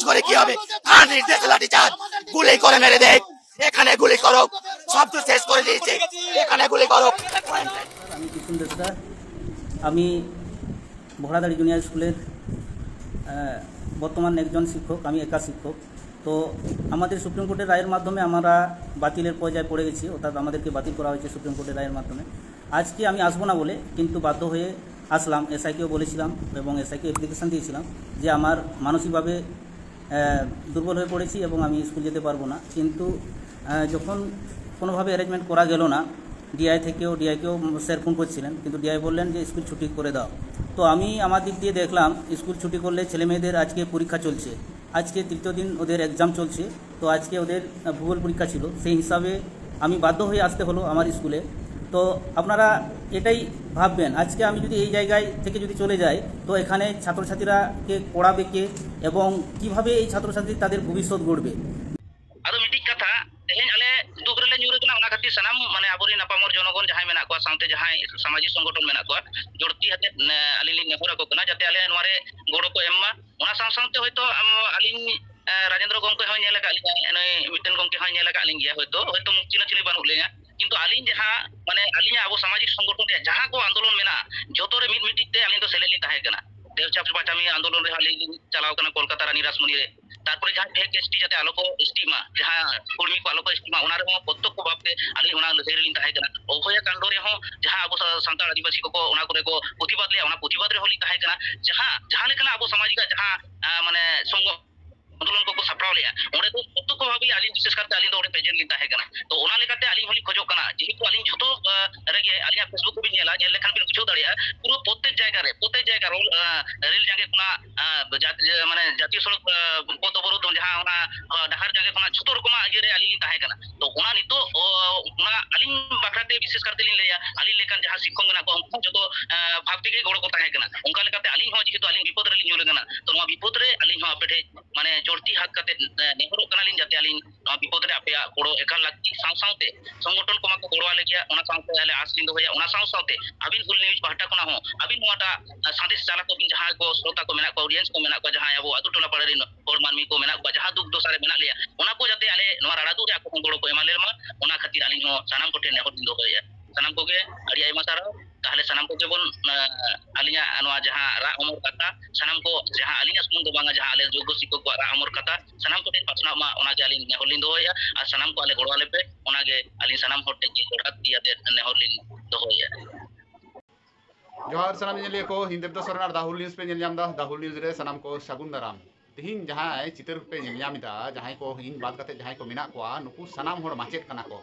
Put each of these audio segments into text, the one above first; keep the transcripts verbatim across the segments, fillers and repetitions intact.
করে কি হবে? থানার নির্দেশে লাঠিচার্জ, গুলি করে মেরে দেখ, এখানে গুলি করো, সব তো শেষ করে দিয়েছে, এখানে গুলি করো। আমি কিষণ দেশরা। আমি ভোলাদাড়ি জুনিয়র স্কুলের আহ, বর্তমান একজন শিক্ষক। আমি একা শিক্ষক। তো আমাদের সুপ্রিম কোর্টের রায়ের মাধ্যমে আমরা বাতিলের পর্যায়ে পড়ে গেছি, অর্থাৎ আমাদেরকে বাতিল করা হয়েছে সুপ্রিম কোর্টের রায়ের মাধ্যমে। আজকে আমি আসবো না বলে কিন্তু বাধ্য হয়ে আসলাম। এসআইকেও বলেছিলাম এবং এসআইকে অ্যাপ্লিকেশন দিয়েছিলাম যে আমার মানসিকভাবে আহ, দুর্বল হয়ে পড়েছি এবং আমি স্কুল যেতে পারবো না। কিন্তু আহ, যখন কোনোভাবে অ্যারেঞ্জমেন্ট করা গেল না, ডিআই থেকেও, ডিআইকেও স্যার ফোন করছিলেন, কিন্তু ডিআই বললেন যে স্কুল ছুটি করে দাও। তো আমি আমার দিক দিয়ে দেখলাম, স্কুল ছুটি করলে ছেলে মেয়েদের আজকে পরীক্ষা চলছে, আজকে তৃতীয় দিন ওদের এক্সাম চলছে। তো আজকে ওদের আহ, ভূগোল পরীক্ষা ছিল, সেই হিসাবে আমি বাধ্য হয়ে আসতে হলো আমার স্কুলে। তো আপনারা এটাই ভাববেন, আজকে আমি যদি এই জায়গায় থেকে যদি চলে যাই, তো এখানে ছাত্রছাত্রীরাকে পড়াবে কে এবং কিভাবে এই ছাত্রছাত্রী তাদের ভবিষ্যৎ গড়বে? ᱟᱫᱚ ᱢᱤᱫᱴᱤᱡ ᱠᱟᱛᱷᱟ, ᱛᱮᱦᱮᱧ ᱟᱞᱮ ᱫᱩᱠ ᱨᱮᱞᱮ ᱧᱩᱨ ᱟᱠᱟᱱᱟ, ᱚᱱᱟ ᱠᱷᱟᱹᱛᱤᱨ ᱥᱟᱱᱟᱢ ᱢᱟᱱᱮ ᱟᱵᱚᱨᱮᱱ ᱟᱯᱟᱢᱚᱨ ᱡᱚᱱᱚᱜᱚᱱ ᱡᱟᱦᱟᱸᱭ ᱢᱮᱱᱟᱜ ᱠᱚᱣᱟ, ᱥᱟᱶᱛᱮ ᱡᱟᱦᱟᱸᱭ ᱥᱟᱢᱟᱡᱤᱠ ᱥᱚᱝᱜᱚᱴᱷᱚᱱ ᱢᱮᱱᱟᱜ ᱠᱚᱣᱟ, ᱡᱚᱲᱛᱤ ᱟᱛᱮᱫ ᱟᱹᱞᱤᱧ ᱞᱤᱧ ᱱᱮᱦᱚᱨ ᱟᱠᱚ ᱠᱟᱱᱟ ᱡᱟᱛᱮ ᱟᱞᱮ ᱱᱚᱣᱟ ᱨᱮ ᱜᱚᱲᱚ ᱠᱚ ᱮᱢ ᱢᱟ᱾ ᱚᱱᱟ ᱥᱟᱶ ᱥᱟᱶᱛᱮ ᱦᱚᱭᱛᱳ ᱟᱹᱞᱤᱧ ᱨᱟᱡᱮᱱᱫᱨᱚ ᱜᱚᱢᱠᱮ ᱦᱚᱸᱭ ᱧᱮᱞ ᱟᱠᱟᱫ ᱞᱤᱧᱟ, ᱱᱩᱭ ᱢᱤᱫᱴᱮᱱ ᱜᱚᱢᱠᱮ ᱦᱚᱸᱭ ᱧᱮᱞ ᱟᱠᱟᱫ ᱞᱤᱧ ᱜᱮᱭᱟ, ᱦᱚᱭᱛᱳ ᱦᱚᱭᱛᱳ ᱪᱤᱱᱦᱟᱹ ᱪᱤᱱᱦᱟᱹ ᱵᱟᱹᱱᱩᱜ ᱞᱤᱧᱟ᱾ ᱠᱤᱱᱛᱩ ᱟᱹᱞᱤᱧ ᱡᱟᱦᱟᱸ ᱢᱟᱱᱮ ᱟᱹᱞᱤᱧᱟᱜ ᱟᱵᱚ ᱥᱟᱢᱟᱡᱤᱠ ᱥᱚᱝᱜᱚᱴᱷᱚᱱ ᱨᱮᱭᱟᱜ ᱡᱟᱦᱟᱸ ᱠᱚ ᱟᱱᱫᱳᱞᱚᱱ ᱢᱮᱱᱟᱜᱼᱟ, ᱡᱚᱛᱚ ᱨᱮ ᱢᱤᱫ ᱢᱤᱫᱴᱤᱡ ᱛᱮ ᱟᱹᱞᱤᱧ ᱫᱚ ᱥᱮᱞᱮᱫ ᱞᱤᱧ ᱛᱟᱦᱮᱸ ᱠᱟᱱᱟ᱾ ᱫᱮᱣᱪᱟᱯ ᱯᱟᱪᱟᱢᱤ ᱟᱱᱫᱳᱞᱚᱱ ᱨᱮᱦᱚᱸ ᱟᱹᱞᱤᱧ ᱞᱤᱧ ᱪᱟᱞᱟᱣ ᱠᱟᱱᱟ ᱠᱳᱞᱠᱟᱛᱟ ᱨᱟᱱᱤ ᱨᱟᱥᱢᱚᱱᱤ ᱨᱮ᱾ ᱛᱟᱨᱯᱚᱨᱮ ᱡᱟᱦᱟᱸ ᱯᱷᱮᱠ ᱮᱥᱴᱤ ᱡᱟᱛᱮ ᱟᱞᱚ ᱠᱚ ᱮᱥᱴᱤᱜ ᱢᱟ, ᱡᱟᱦᱟᱸ ᱠᱚᱲᱢᱤ ᱠᱚ ᱟᱞᱚ ᱠᱚ ᱮᱥᱴᱤᱜ ᱢᱟ, ᱚᱱᱟ ᱨᱮᱦᱚᱸ ᱯᱨᱚᱛᱛᱚᱠᱠᱷᱚ ᱵᱷᱟᱵᱛᱮ ᱟᱹᱞᱤᱧ ᱚᱱᱟ ᱞᱟᱹᱲᱦᱟᱹᱭ ᱨᱮᱞᱤᱧ ᱛᱟᱦᱮᱸ ᱠᱟᱱᱟ᱾ ᱚᱵᱷᱚᱭᱟ ᱠᱟᱱᱰᱚ ᱨᱮᱦᱚᱸ ᱡᱟᱦᱟᱸ ᱟᱵᱚ ᱥᱟᱱᱛᱟᱲ ᱟᱹᱫᱤᱵᱟᱹᱥᱤ ᱠᱚᱠᱚ ᱚᱱᱟ ᱠᱚᱨᱮ ᱠᱚ ᱯᱨᱚᱛᱤᱵᱟᱫ ᱞᱮᱭᱟ, ᱚᱱᱟ ᱯᱨᱚᱛᱤᱵᱟᱫ ᱨᱮᱦᱚᱸ ᱞᱤᱧ ᱛᱟᱦᱮᱸ ᱠᱟᱱᱟ᱾ ᱡᱟᱦᱟᱸ ᱡᱟᱦᱟᱸ ᱞᱮᱠᱟᱱᱟᱜ ᱟᱵᱚ ᱥᱟᱢᱟᱡᱤᱠ ᱡᱟᱦᱟᱸ ᱢᱟᱱᱮ ᱥᱚᱝᱜᱚ ᱟᱱᱫᱳᱞᱚᱱ ᱠᱚᱠᱚ ᱥᱟᱯᱲᱟᱣ ᱞᱮᱫᱼᱟ, ᱚᱸᱰᱮ ᱫᱚ ᱯᱨᱚᱛᱛᱚᱠᱠᱷᱚ ᱵᱷᱟᱵᱮ ᱟᱹᱞᱤᱧ ᱵᱤᱥᱮᱥ ᱠᱟᱨᱛᱮ ᱟᱹᱞᱤᱧ ᱫᱚ ᱚᱸᱰᱮ ᱯᱨᱮᱡᱮᱱᱴ ᱞᱤᱧ ᱛᱟᱦᱮᱸ ᱠᱟᱱᱟ᱾ ᱛᱚ ᱚᱱᱟ ᱞᱮᱠᱟᱛᱮ ᱟᱹᱞᱤᱧ ᱦᱚᱸᱞᱤᱧ ᱠᱷᱚᱡᱚᱜ ᱠᱟᱱᱟ, ᱡᱮᱦᱮᱛᱩ ᱟᱹᱞᱤᱧ ᱡᱷᱚᱛᱚ ᱨᱮᱜᱮ ᱟᱹᱞᱤᱧᱟᱜ ᱯᱷᱮᱥᱵᱩᱠ ᱠᱚᱵᱤᱱ ᱧᱮᱞᱟ, ᱧᱮᱞ ᱞᱮᱠᱷᱟᱱ ᱵᱤᱱ ᱵᱩᱡᱷᱟᱹᱣ ᱫᱟᱲᱮᱭᱟᱜᱼᱟ, ᱯᱩᱨᱟᱹ ᱯᱨᱚᱛᱛᱮᱠ ᱡᱟᱭᱜᱟ ᱨᱮ, ᱯᱨᱚᱛᱛᱮᱠ ᱡᱟᱭᱜᱟ ᱨᱮ ᱨᱮᱞ ᱡᱟᱸᱜᱮ ᱠᱷᱚᱱᱟᱜ ᱢᱟᱱᱮ ᱡᱟᱛᱤᱭᱚ ᱥᱚᱲᱚᱠ ᱯᱚᱛᱷ ᱚᱵᱚᱨᱳᱫᱷ, ᱡᱟᱦᱟᱸ ᱚᱱᱟ ᱰᱟᱦᱟᱨ ᱡᱟᱸᱜᱮ ᱠᱷᱚᱱᱟᱜ ᱡᱷᱚᱛᱚ ᱨᱚᱠᱚᱢᱟᱜ ᱤᱭᱟᱹ ᱨᱮ ᱟᱹᱞᱤᱧ ᱞᱤᱧ ᱛᱟᱦᱮᱸ ᱠᱟᱱᱟ᱾ ᱛᱚ ᱚᱱᱟ ᱱᱤᱛᱚᱜ ᱚᱱᱟ ᱟᱹᱞᱤᱧ ᱵᱟᱠᱷᱨᱟ ᱛᱮ ᱵᱤᱥᱮᱥ ᱠᱟᱨᱛᱮ ᱞᱤᱧ ᱞᱟᱹᱭᱟ, ᱟᱹᱞᱤᱧ ᱞᱮᱠᱟᱱ ᱡᱟᱦᱟᱸ ᱥᱤᱠᱠᱷᱚᱠ ᱢᱮᱱᱟᱜ ᱠᱚᱣᱟ, ᱩᱱᱠᱩ ᱦᱚᱸ ᱡᱚᱛᱚ ᱵᱷᱟᱵᱽ ᱛᱮᱜᱮ ᱜᱚᱲᱚ ᱠᱚ ᱛᱟᱦᱮᱸ ᱠᱟᱱᱟ᱾ ᱚᱱᱠᱟ ᱞᱮᱠᱟᱛᱮ ᱟᱹᱞᱤᱧ ᱦᱚᱸ ᱡᱮᱦᱮᱛᱩ ᱟᱹᱞᱤᱧ ᱵᱤᱯᱚᱫ ᱨᱮᱞᱤᱧ ᱧᱩᱨ ᱟᱠᱟᱱᱟ, ᱛᱚ ᱱᱚᱣᱟ ᱵᱤᱯᱚᱫ ᱨᱮ ᱟᱹᱞᱤᱧ ᱦᱚᱸ ᱟᱯᱮ ᱴᱷᱮᱱ ᱢᱟᱱᱮ ᱡᱳᱨᱛᱤ ᱦᱟᱛ ᱠᱟᱛᱮ ᱱᱮᱦᱚᱨᱚᱜ ᱠᱟᱱᱟᱞᱤᱧ ᱡᱟᱛᱮ ᱟᱹᱞᱤᱧ ᱱᱚᱣᱟ ᱵᱤᱯᱚᱫ ᱨᱮ ᱟᱯᱮᱭᱟᱜ ᱜᱚᱲᱚ ᱮᱠᱟᱞ ᱞᱟᱹᱠᱛᱤ᱾ ᱥᱟᱶ ᱥᱟᱶᱛᱮ ᱥᱚᱝᱜᱚᱴᱷᱚᱱ ᱠᱚᱢᱟ ᱠᱚ ᱜᱚᱲᱚ ᱟᱞᱮ ᱜᱮᱭᱟ, ᱚᱱᱟ ᱥᱟᱶᱛᱮ ᱟᱞᱮ ᱟᱸᱥ ᱞᱤᱧ ᱫᱚᱦᱚᱭᱟ᱾ ᱚᱱᱟ ᱥᱟᱶ ᱥᱟᱶᱛᱮ ᱟᱹᱵᱤᱱ ᱦᱩᱞ ᱱᱤᱭᱩᱡᱽ ᱯᱟᱦᱴᱟ ᱠᱷᱚᱱᱟᱜ ᱦᱚᱸ ᱟᱹᱵᱤᱱ ᱱᱚᱣᱟᱴᱟᱜ ᱥᱟᱸᱫᱮᱥ ᱪᱟᱞ ᱟᱠᱚ ᱵᱤᱱ, ᱡᱟᱦᱟᱸᱭ ᱠᱚ ᱥᱨᱳᱛᱟ ᱠᱚ ᱢᱮᱱᱟᱜ ᱠᱚᱣᱟ, ᱚᱰᱤᱭᱮᱱᱥ ᱠᱚ ᱢᱮᱱᱟᱜ ᱠᱚᱣᱟ, ᱡᱟᱦᱟᱸᱭ ᱟᱵᱚ ᱟᱹᱛᱩ ᱴᱚᱞᱟ ᱯᱟᱲᱟ ᱨᱮᱱ ᱦᱚᱲ ᱢᱟ ᱢᱟᱹᱱᱢᱤ ᱠᱚ ᱢᱮᱱᱟᱜ ᱠᱚᱣᱟ, ᱡᱟᱦᱟᱸ ᱫᱩᱠ ᱫᱚᱥᱟ ᱨᱮ ᱢᱮᱱᱟᱜ ᱞᱮᱭᱟ, ᱚᱱᱟ ᱠᱚ ᱡᱟᱛᱮ ᱟᱞᱮ ᱱᱚᱣᱟ ᱨᱟᱲᱟ ᱫᱩᱜ ᱨᱮ ᱟᱠᱚ ᱦᱚᱸ ᱜᱚᱲᱚ ᱠᱚ ᱮᱢᱟ ᱞᱮ ᱢᱟ, ᱚᱱᱟ ᱠᱷᱟᱹᱛᱤᱨ ᱟᱹᱞᱤᱧ ᱦᱚᱸ ᱥᱟᱱᱟᱢ ᱠᱚᱴᱷᱮᱱ ᱱᱮᱦᱚᱨ ᱞᱤᱧ ᱫᱚᱦᱚᱭᱮᱫᱼᱟ᱾ ᱥᱟᱱᱟᱢ ᱠᱚᱜᱮ ᱟᱹᱰᱤ ᱟᱭᱢᱟ ᱥᱟᱨᱦᱟᱣ᱾ ᱛᱟᱦᱚᱞᱮ ᱥᱟᱱᱟᱢ ᱠᱚᱜᱮ ᱵᱚᱱ, ᱟᱹᱞᱤᱧᱟᱜ ᱱᱚᱣᱟ ᱡᱟᱦᱟᱸ ᱨᱟᱜ ᱦᱚᱢᱚᱨ ᱠᱟᱛᱷᱟ, ᱥᱟᱱᱟᱢ ᱠᱚ, ᱡᱟᱦᱟᱸ ᱟᱹᱞᱤᱧᱟᱜ ᱥᱩᱢᱩᱝ ᱫᱚ ᱵᱟᱝᱟ, ᱡᱟᱦᱟᱸ ᱟᱞᱮ ᱡᱳᱜᱽᱜᱚ ᱥᱤᱠᱠᱷᱚᱠ ᱠᱚᱣᱟᱜ ᱨᱟᱜ ᱦᱚᱢᱚᱨ ᱠᱟᱛᱷᱟ, ᱥᱟᱱᱟᱢ ᱠᱚᱴᱷᱮᱱ ᱯᱟᱥᱱᱟᱜ ᱢᱟ, ᱚᱱᱟᱜᱮ ᱟᱹᱞᱤᱧ ᱱᱮᱦᱚᱨ ᱞᱤᱧ ᱫᱚᱦᱚᱭᱮᱫᱼᱟ᱾ ᱟᱨ ᱥᱟᱱᱟᱢ ᱠᱚ ᱟᱞᱮ ᱜᱚᱲᱚ ᱟᱞᱮ ᱯᱮ, ᱚᱱᱟᱜᱮ ᱟᱹᱞᱤᱧ ᱥᱟᱱᱟᱢ ᱦᱚᱲ ᱴᱷᱮᱱ ᱜᱮ ᱡᱚᱲᱦᱟᱛ ᱤᱭᱟᱹᱛᱮ ᱱᱮᱦᱚᱨ ᱞᱤᱧ ᱫᱚᱦᱚᱭᱮᱫᱼᱟ᱾ ᱡᱚᱦᱟᱨ ᱥᱟᱱᱟᱢ ᱧᱮᱧᱮᱞᱤᱭᱟᱹ ᱠᱚ, ᱤᱧ ᱫᱮᱵᱫᱟᱥ ᱥᱚᱨᱮᱱ ᱟᱨ ᱫᱟ ᱦᱩᱞ ᱱᱤᱭᱩᱡᱽ ᱯᱮ ᱧᱮᱞ ᱧᱟᱢ ᱮᱫᱟ᱾ ᱫᱟ ᱦᱩᱞ ᱱᱤᱭᱩᱡᱽ ᱨᱮ ᱥᱟᱱᱟᱢ ᱠᱚ ᱥᱟᱹᱜᱩᱱ ᱫᱟᱨᱟᱢ᱾ ᱛᱤᱦᱤᱧ ᱡᱟᱦᱟᱸᱭ ᱪᱤᱛᱟᱹᱨ ᱯᱮ ᱧᱮᱞ ᱧᱟᱢ ᱮᱫᱟ, ᱡᱟᱦᱟᱸᱭ ᱠᱚ ᱤᱧ ᱵᱟᱫ ᱠᱟᱛᱮ ᱡᱟᱦᱟᱸᱭ ᱠᱚ ᱢᱮᱱᱟᱜ ᱠᱚᱣᱟ, ᱱᱩᱠᱩ ᱥᱟᱱᱟᱢ ᱦᱚᱲ ᱢᱟᱪᱮᱫ ᱠᱟᱱᱟ ᱠᱚ᱾